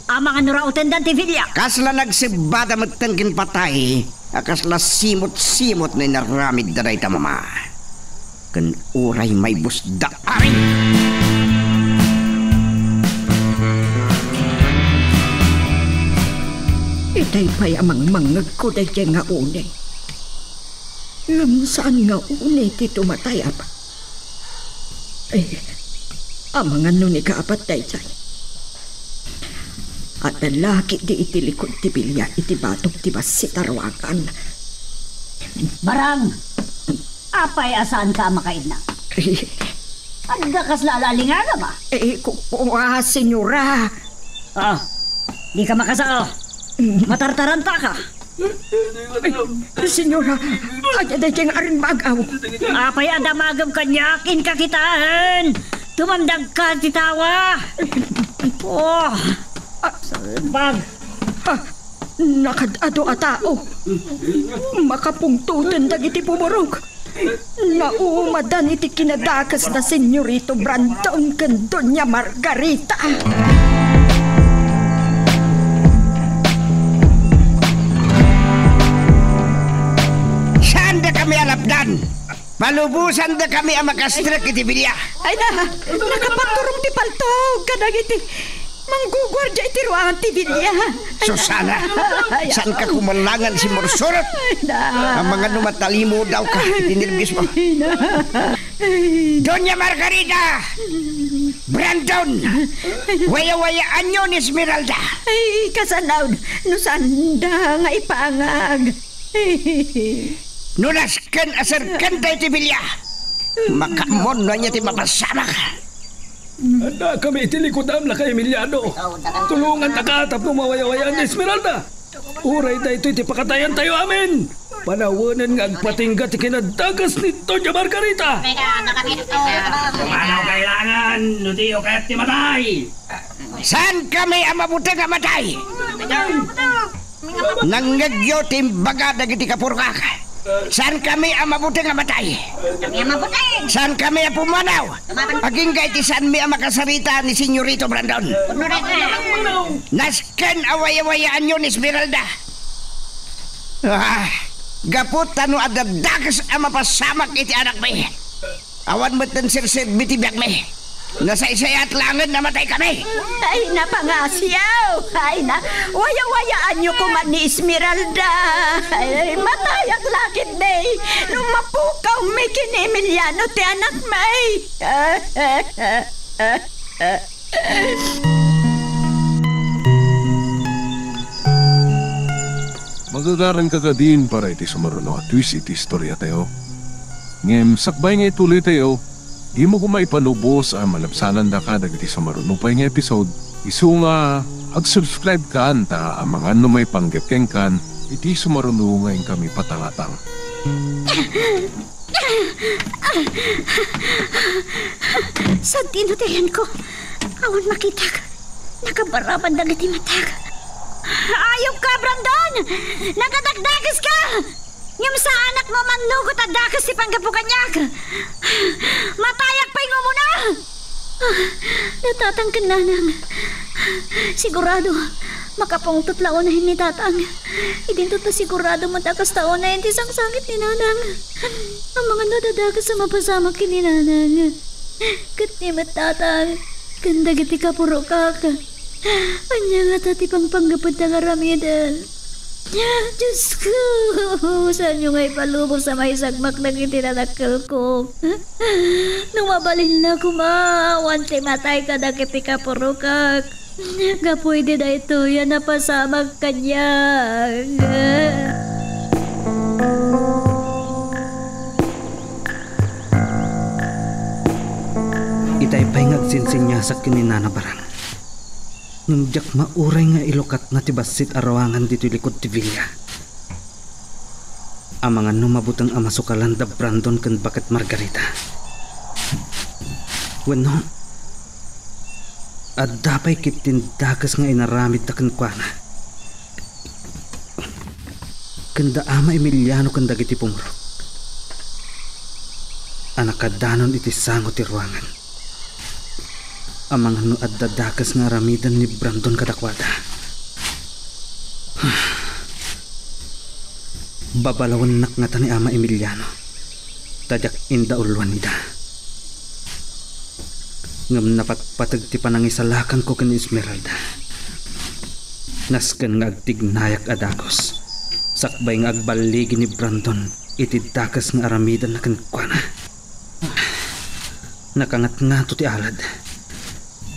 amangan no rautenda ti Villa. Kasla nagsibbada metten ken patay a kasla simot-simot no inaramidda dayta, Mama. Ken uray maibusda, Aring! Itay pay a mangmangngegko daydiay nga uni. Ngem saan nga uni ti tumatayab. Eh, amangan no ni Gabat daydiay. Adda laki di iti likod ti Villa iti batog ti bassit a ruangan. Barang! Apay a saanka a makaidna? Eh. Adda kasla alingana ba? Eh, ku-, ku-, ah, senyora. Ah, dika makasao. Mm. Matartarantaka. Eh, senyora, adda daydiay nga arimbagaw. Apay a damagem kaniak, inka kitaen. Tumamdagka ti tawa. Oh. Ah. Salbag. Ah. Nakad-adu a tao. Makapungtoten dagiti pumurok. Naumadan iti kinadakes da Senyorito Brandon ken Doña Margarita. Saandakami a lapdan. Palubosandakami a makastrek iti Villa. Ay na, nakapatturong ti paltog kadagiti mangguguardia iti ruangan ti Villa. Susana, saanka kumalangan simursurot? Ay na. Amangan no matalimudaw ka iti nerbios mo. Ay na. Doña Margarita! Brandon! Wayawayaanyo ni Esmeralda! Ay, kasano, no saanda nga ipangag. No nasken a serkenta iti Villa, makaammoan no ania ti mapasamak. Addakami iti likudam, lakay Emiliano. Tulongantaka tapno mawayawayaan ni Esmeralda. Uray daytoy ti pakatayantayo amin, panawenen nga agpatingga ti kinadakes ni Doña Margarita. Mano kailangan no diyo kayat ti matay? Saankami a mabuteng a matay? Nangngegyo ti imbaga dagiti kapurkak. Saankami a mabuteng a matay. Kami a mabuteng. Saankami a pumanaw. Agingga iti saanmi a makasarita ni Senyorito Brandon. Kunno dayta. Nasken a wayawayaanyo ni Esmeralda. Ah, gapu ta no adda dakes a mapasamak iti anakmi. Awan met ti serserbi ti biagmi. Nasaysayat laengen a mataykami. Ay, napangasiw! Ay, na, wayawayaanyo koman ni Esmeralda. Ay, matayak la ketdi. No mapukawmi ken ni Emiliano ti anakmi. Magagaranka kadin para iti sumaruno a twist iti istoriatayo. Ngem sakbay nga ituloytayo, dimo koma ipalubos a malabsanandaka dagiti sumaruno pay nga episode. Isu nga, ag-subscribe kan ta amangan no maipanggep kenkan iti sumaruno nga inkami patangatang. Sadino ti ayanko? Awan makitak. Nakabaraban dagiti matak. Ayupka, Brandon! Nakadakdakeska! Ngem saanak no mannugot a dakes ti panggapu kaniak. Matayak pay nga umuna! Ah, ni tatang ken nanang. Sigurado, makapungtot la unay ni tatang. Idinto ta sigurado met a kasta unay ti sangsangit ni nanang. Amangan no adda dakes a mapasamak ken ni nanang. Ket ni met tatang, ken dagiti kapurokak. Ania ngata ti pangpanggependa nga aramiden? Diosko, saanyo nga ipalubos a maisagmak dagiti nadakkelko. No mabalinna koma, awan ti matay kadagiti kapurokak. Gapu iti daytoy a napasamak kaniak. Itay pay nga agsinsinyasak ken ni Nana Barang. Ngem diak mauray nga ilukatna ti bassit a ruangan ditoy likod ti villa. Amangan no mabuteng a masukalan da Brandon ken baket Margarita. Wenno, adda pay ketdin dakes nga inaramidda kenkuana. Ken da Ama Emiliano ken dagiti pumurot a nakadanon iti sango ti ruangan. Amangan no adda dakes nga aramiden ni Brandon kadakuada. Babalawennak ngata ni Ama Emiliano, ta diak indauluan ida. Ngem napatpateg ti panangisalakanko ken ni Esmeralda. Nasken nga agtignayak a dagus, sakbay nga agballigi ni Brandon iti dakes nga aramidenna kenkuana. Nakangatngato ti alad,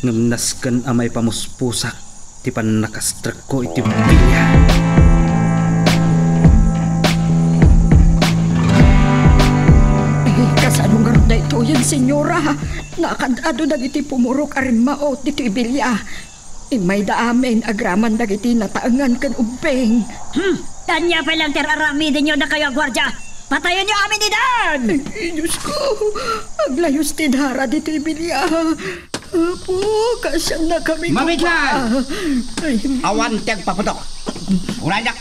ngem nasken a maipamuspusak ti pannakastrekko iti bilia. Eh, kasano ngarud daytoyen, senyora? Nakad-adu dagiti pumurok a rimmaot ditoy bilia. Immayda amin agraman dagiti nataengan ken ubbing. Hmm, ania pay laeng ti ar-aramidenyo, dakayo a guardia? Patayenyo amin idan! Ay, Diosko, aglayus ti dara ditoy bilia. Apo, kaasiannakami. Mamitlan! Ay. Awan ti agpaputok. Uraydak.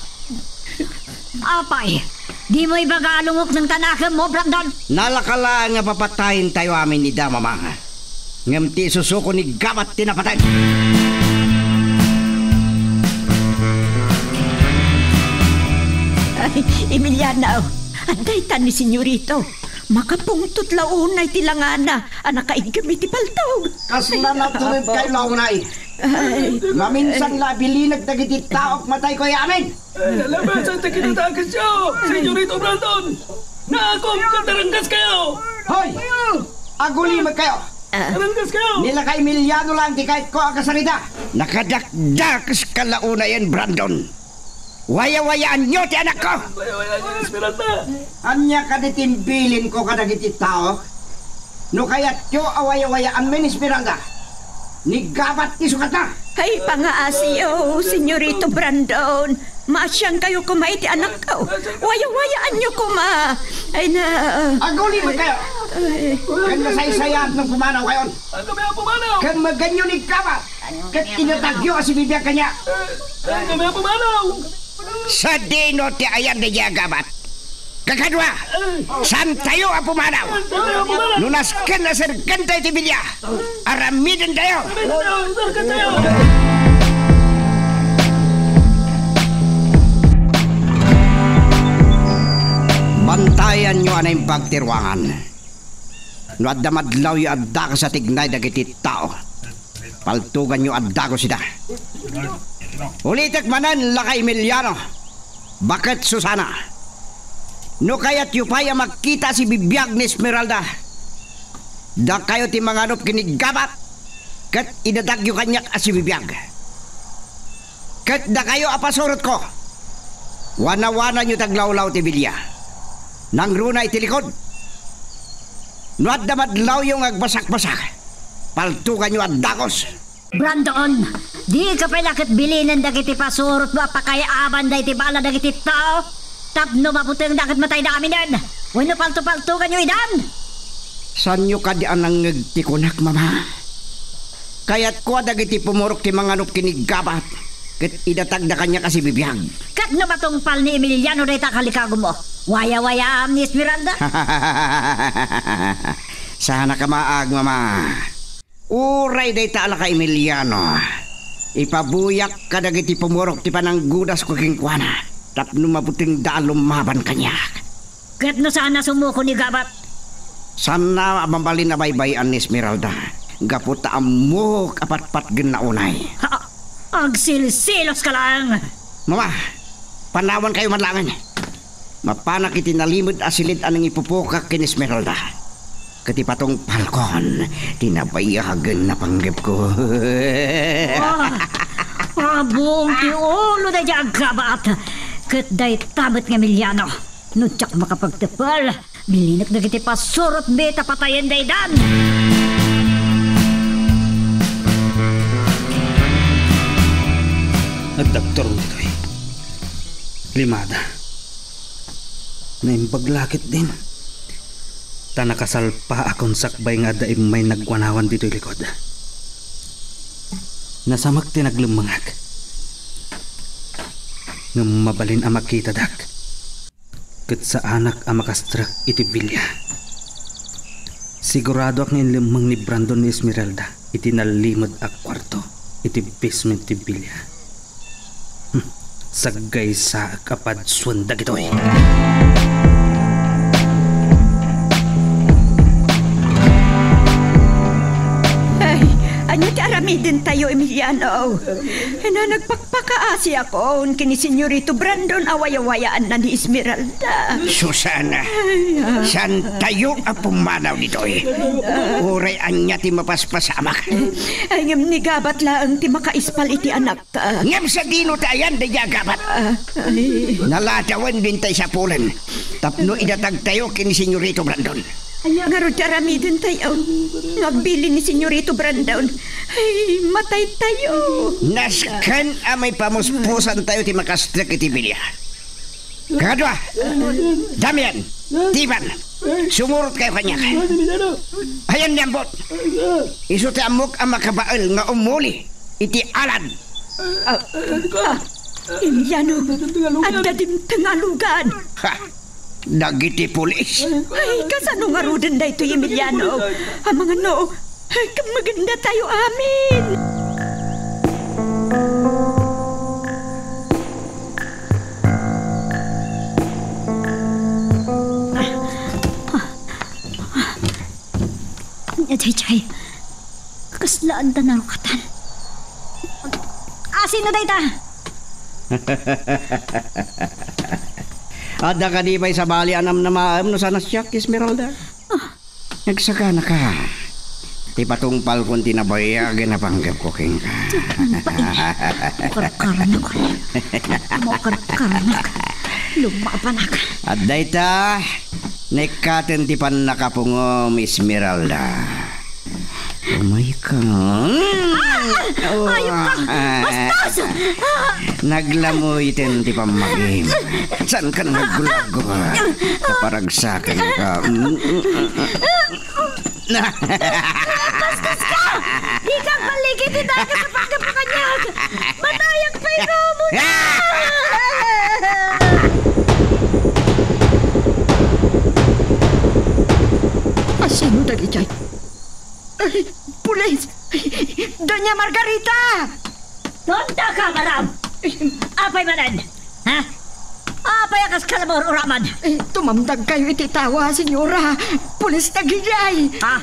Apay, dimo ibaga a lungokneng ti anakemmo, Brandon? Nalaka laeng a papatayentayo amin ida, Mama. Ngem ti isusuko ni Gabat ti napateg. Ay, Emiliano, adda itan ni Senyorito. Makapungtot la unay ti langana a nakaiggem iti paltog. Kasla naturedkayo la unay. Ay. Maminsan la bilinek dagiti taok matayko amin. Ay, alabasan ta kinadakesyo, Senyorito Brandon! Naakom ket aranggaskayo! Hoy! Agulimekkayo! Ah. Aranggaskayo! Ni Lakay Emiliano laeng ti kayatko a kasarita. Nakadakdakeska la unayen, Brandon. Wayawayaanyo ti anakko! Wayawayaanyo ni Esmeralda! Ania kadi ti imbilinko kadagiti tao? No kayatyo a wayawayaanmi ni Esmeralda, ni Gabat ti sukatna. Ay, pangaasiyo, Senyorito Brandon. Maasiankayo koma iti anakko. Wayawayaanyo koma. Ay na. Agulimekkayo. Ay. Ken nasaysayaat no pumanawkayon. Ken megenyo ni Gabat. Ket inatagyo a sibibiag kaniak. Ken megenyo pumanawkayon. Sadino ti ayan daydiay a Gabat? Kakadua, saantayo a pumanaw. No nasken a serkentayo ti bilia, aramidentayo. Bantayanyo a naimbag ti ruangan. No adda madlawyo a dakes a tignay dagiti tao, paltoganyo a dagus ida. Ulitek manen, Lakay Emiliano, baket Susana. No kayatyo pay a makita a sibibiag ni Esmeralda, dakayo ti manganup ken ni Gabat, ket idatagyo kaniak a sibibiag. Ket dakayo a pasurotko, wanawananyo ti aglawlaw ti bilia. Nangruna iti likod. No adda madlawyo nga agbasakbasak, paltoganyo a dagus. Brandon, dika pay la ket bilinen dagiti pasurotmo a pakayaaban daydi bala dagiti tao tapno mabutengda ket matayda aminen wenno paltopaltoganyo idan? Saanyo kadi a nangngeg ti kunak, Mama? Kayatko a dagiti pumurok ti manganup ken ni Gabat ket idatagda kaniak a sibibiag. Ket no matungpal ni Emiliano dayta a kalikagumo, wayawayaam ni Esmeralda? Saan a kamaag, Mama. Uray dayta a Lakay Emiliano, ipabuyak kadagiti pumurok ti pananggudasko kenkuana tapno mabutengda a lumaban kaniak. Ket no saan a sumuko ni Gabat? Saanna a mabalin a baybay-an ni Esmeralda gapu ta ammok a patpatgenna unay. Ha, agsilsiloska laeng! Mama, panawankayo man laengen. Mapanak iti nalimed a siled a nangipupokak ken Esmeralda. Ket ipatungpalkon ti nabayagen a panggepko. Ah, abung ti ulo daydiay a Gabat. Ket dayta met nga Emiliano. No diak makapagtepel, bilinek dagiti pasurotmi ta patayen daytan. Adda aktorong ditoy. Limada. Naimbag la ketdin. Ta nakasalpaakon sakbay nga adda immay nagwanawan ditoy likod. Nasamak ti naglemmengak. Ngem mabalin a makitadak. Ket saanak a makastrek iti bilia. Siguradoak nga inlemmeng ni Brandon ni Esmeralda iti nalimed a kuarto iti basement ti bilia. Hmm, saggaysaak a padsuen dagitoy. Ay, ania ti aramidentayo, Emiliano? Na nagpakpakaasiakon ken ni Senyorito Brandon a wayawayaanna ni Esmeralda. Susana, ay, ah. Saantayo a pummanaw ditoy. Uray ania ti mapaspasamak. Ay, ngem ni Gabat laeng ti makaispal iti anakka. Ngem sadino ti ayan daydiay a Gabat? Ah, ay. Naladawen dintay sapulen tapno idatagtayo ken ni Senyorito Brandon. Ngarud ti aramidentayo. No agbilin ni Senyorito Brandon, ay, mataytayo. Nasken a maipamuspusantayo ti makastrek iti bilia. Kakadua, Damian, Tipan, sumurotkayo kaniak. Ayan ni Ambot. Isu ti ammok a makabael nga umuli iti alad. Ah, ah, Emiliano, adda dimteng a lugad. Ha? Dagiti pulis? Ay, kasano ngaruden daytoy, Emiliano? Amangan no, ay, kemmegenda tayo amin. Ania daydiay? Kasla adda narukatan. Ah, sino dayta? Adda kadi pay sabali a namnamaem no saan a siak, Esmeralda? Ah. Nagsaganaka. Ti patungpalkon ti nabayag a panggepko kenka. Makarkaranak. Makarkaranak. Lumabanak. Adda ita, naikkaten ti pannakapungom, Esmeralda. Umayka. Ah! Ayop ka! Bastos! Ah! Naglamuyten ti pammagim. Saanka nga naggulagol? Kaparagsakan ka. Bastos ka! Dika agbaligi ti daga sa pagkapakanyak! Matayak pay ka, umuna! Asino dagiti? Ay, pulis! Doña Margarita! Tonta ka, madam! Apay manen? Ha? Apay a kas kalabor uraman? Eh, tumamdagkayo iti tawa, senyora. Pulis dagiti ay. Ha?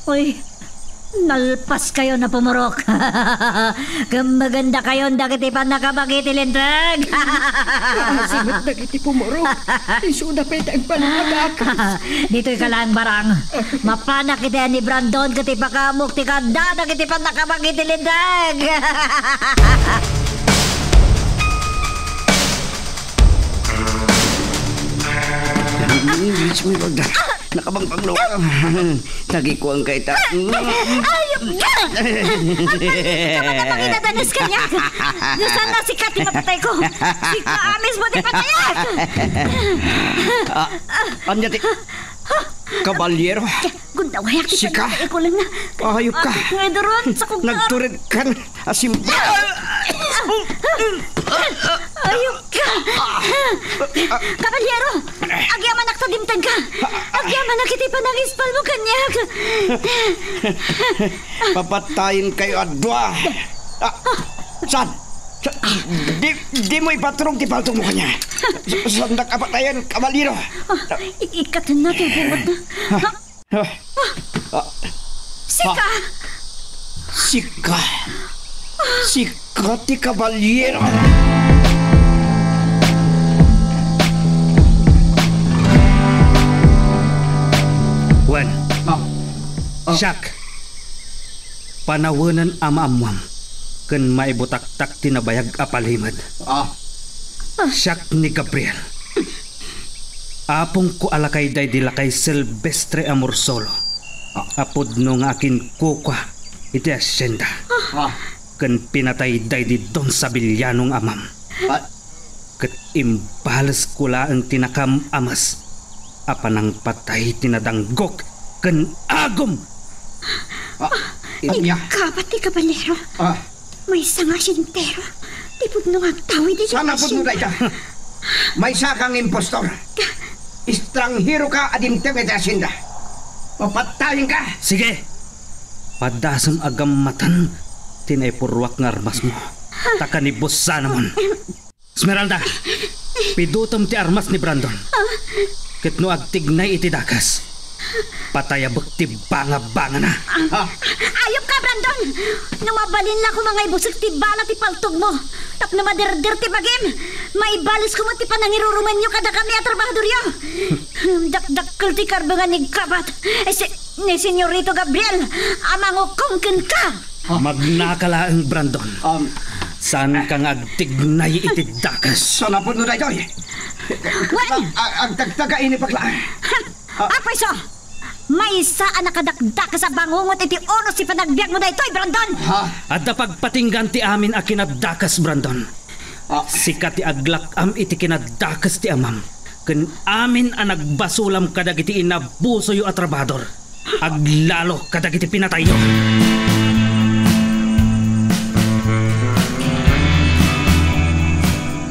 Uy, nalpaskayon a pumurok. Kemmegenda kayon dagiti pannakabagi ti linteg. Asimot dagiti pumurok. Isuda pay ta agbalin a dakes. Ditoy ka laeng, Barang. Mapanak iti ni Brandon ket ipakaamok ti kaadda dagiti pannakabagi ti linteg. Esmeralda, nakabangpanglo ka. Tagikuan ka ita. Ayop ka! Ang pangidadanges kaniak. No saan a sika ti mapatayko? Sika a mismo ti patayak! Ah, ania ti? Kabalyero? Gundaway, sika? Ikulang na. Ayop ka. Ay, nga iduron, sakog na. Nagtured kan asim. Ayop ka. Kabalyero, agyamanak ta dimteng ka. Agyamanak iti panangispal mo kaniak. Papatayen kayo a dua. Ah, saan? Sa-, di, di mo ipaturong ti paltong mo kanya. Sa-, saandak a patayen, kabalyero. Ah, i-, ikkaten na ti bungot na. Ah, ah, sika! Sika! Sika ti kabalyero! Wen. Ah. Ah. Siak. Panawenen a maammoam ken maibutaktak ti nabayag a palimed. Ah. Siak ni Gabriel. Apongko a lakay daydi lakay Silvestre Amorsolo. Ah. A pudno nga akinkukua iti hacienda. Ah. ken pinatay daydi Don Sabiliano nga amam. Ah. Ket imbalesko laeng ti nakam-ames a panangpatay ti nadanggok ken agum. Ah, Ania? Ni Kabat ti Kabalero. Ah. Maysa nga asintero ti pudno nga agtawi daydi Saan a pudno dayta? Maysa kang impostor. Estranghero ka a dimteng iti hacienda. Papatayenka. Sige. Padasem a gammatan ti naipurruak nga armasmo. Ta kanibussanamon. Esmeralda, pidutem ti armas ni Brandon. Ket no agtignay iti dakes, patayabek ti bangabangana. Ah, ayupka, Brandon! No mabalin la koma nga ibusek ti bala ti paltogmo tapno maderder ti bagim, maibalesko met ti panangirurumenyo kadakami a trabahadoryo. Dakdakkel ti karbengan ni Kabat, eh, si, ni Senyorito Gabriel a mangukom kenka. Ah. Magnaka laeng, Brandon. Um, Saanka nga agtignay iti dakes. Saan a pudno daytoy? Wen! A-, a-, agtagtaga ini pagla. Ha! Ah. Apay isu! Maysa a nakadakdakes a bangungot iti unos ti panagbiagmo daytoy, Brandon! Ha? Adda pagpatinggaan ti amin a kinadakes, Brandon. Ah. Sika ti aglak-am iti kinadakes ti amam ken amin a nagbasolam kadagiti inabusoyo a trabahador. Aglalo kadagiti pinatayyo.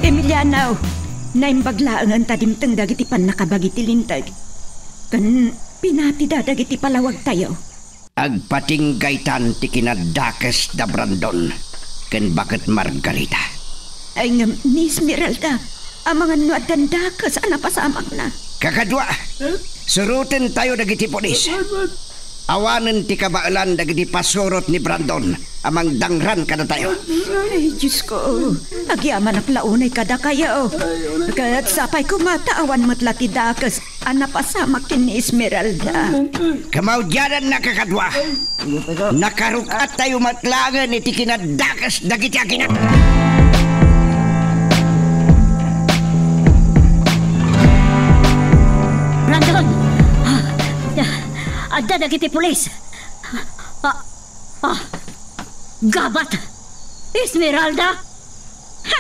Emiliano, naimbag laengen ta dimteng dagiti pannakabagi ti linteg. Ken pinatida dagiti palawagtayo. Agpatinggaytan ti kinadakes da Brandon ken baket Margarita. Ay ngem ni Esmeralda, amangan no addan dakes a napasamakna. Kakadua, surotentayo dagiti pulis. Awanen ti kabaelan dagiti pasurot ni Brandon a mangdangran kadatayo. Ay, Diosko, agyamanak la unay kadakayo. Ket sapay koma ta awan met la ti dakes a napasamak ken ni Esmeralda. Kamaudiananna, kakadua, nakaruk-attayo met laengen iti kinadakes dagiti agina. Brandon! Ah, adda dagiti pulis! Ah, ah, Gabat! Esmeralda! Ha!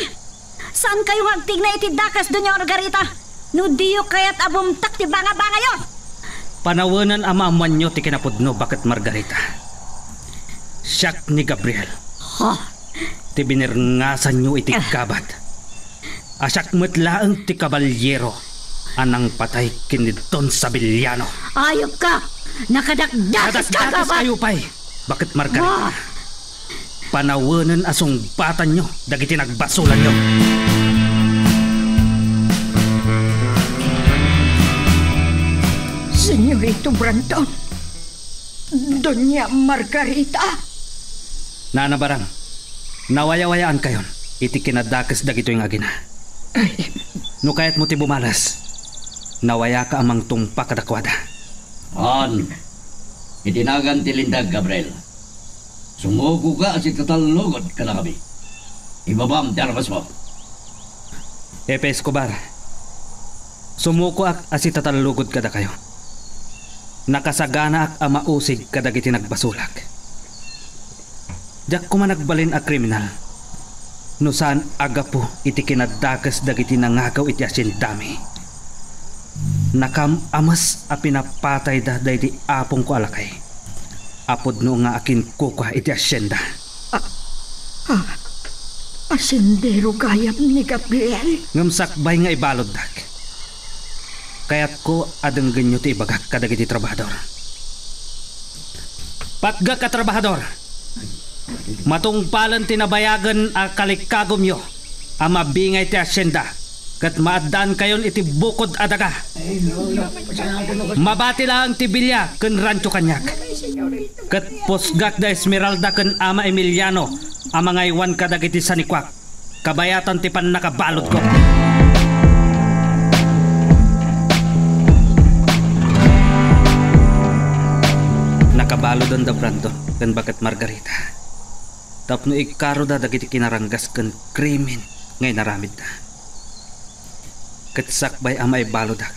Saankayo nga agtignay iti dakes, Doña Margarita, no diyo kayat a bumtak ti bangabangayo? Panawenen a maammoanyo ti kinapudno, baket Margarita. Siak ni Gabriel. Ha? Ti binirngasanyo iti Ah. Gabat. A siak met laeng ti kabalyero a nangpatay ken ni Don Sabiliano. Ayupka! Nakadakdakes ka, Gabat! Kadakdakes kayo pay, baket Margarita. Ah! Panawenen a sungbatanyo dagiti nagbasolanyo. Senyorito Brandon, Doña Margarita. Nana Barang, nawayawayaankayon iti kinadakes dagitoy nga agina. Ay. No kayatmo ti bumales, nawayaka a mangtungpa kadakuada. Haan, iti nagan ti linteg, Gabriel. Sumukoka a sitatallugod kadakami. Ibabam ti armasmo. Epe Escobar, sumukoak a sitatallugod kadakayo. Nakasaganaak a mausig kadagiti nagbasolak. Diak koma nagbalin a kriminal no saan a gapu iti kinadakes dagiti nangagaw iti haciendami. Nakam-ames a pinapatayda daydi apongko a lakay a pudno nga akinkukua iti hacienda. A, a, haciendero gayam ni Gabriel? Ngem sakbay nga ibaluddak, kayatko a denggenyo ti ibagak kadagiti trabahador. Patgek a trabahador, matungpalen ti nabayagen a kalikagumyo a mabingay ti hacienda ket maaddaankayon iti bukod a daga. Mabati laeng ti bilia ken rancho kaniak. Ket pusgak da Esmeralda ken Ama Emiliano a mangaywan kadagiti sanikuak. Kabayatan ti pannakabaludko. Nakabaluden da Brandon ken baket Margarita tapno ikaroda dagiti kinaranggas ken krimen nga inaramidda. Ket sakbay a maibaludak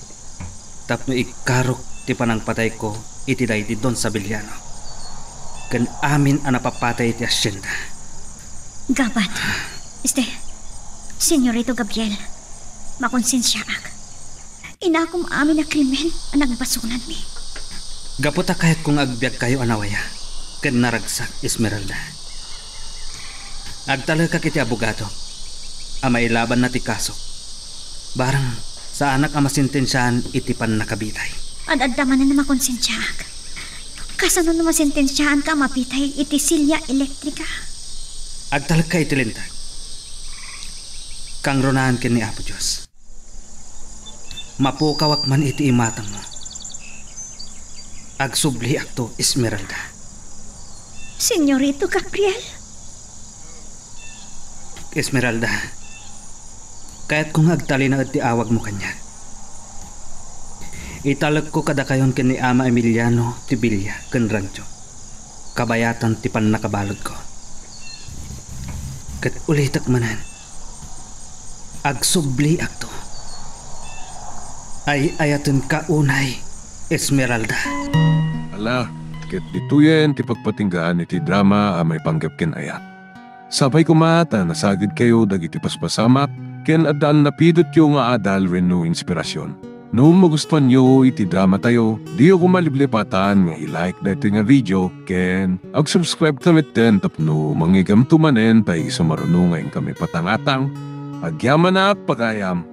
tapno ikarok ti panangpatayko iti daydi Don Sabiliano ken amin a napapatay iti hacienda. Gabat. Este, Senyorito Gabriel, makonsensiaak. Inakom amin a krimen a nagbasolanmi. Gapu ta kayatko nga agbiagkayo a nawaya ken naragsak, Esmeralda. Agtalekak iti abogado a mailabanna ti kasok. Barang saanak a masentensiaan iti pannakabitay. Ad-adda manen a makonsensiaak. Kasano no masentensiaanka a mabitay iti silya elektrika? Agtalekka iti linteg. Kangrunaan ken ni Apo Dios. Mapukawak man iti imatangmo. Agsubliakto, Esmeralda. Senyorito Gabriel? Esmeralda, kayatko nga agtalinaed ti awagmo kaniak. Italekko kadakayon ken ni Ama Emiliano ti bilia ken rancho, kabayatan ti pannakabaludko. Ket ulitek manen, agsubliakto. Ay-ayatenka unay, Esmeralda. Ala, ket ditoyen ti pagpatinggaan iti drama a maipanggep ken ayat. Sapay koma ta nasagidkayo dagiti paspasamak ken adda a napidotyo nga adal wenno inspirasyon. No magustuanyo iti dramatayo, diyo koma liplipatan nga i-like daytoy nga video ken ag-subscribe ta metten tapno mangigamto manen ta isu maruno nga inkami patangatang. Agyamanak, pagayam!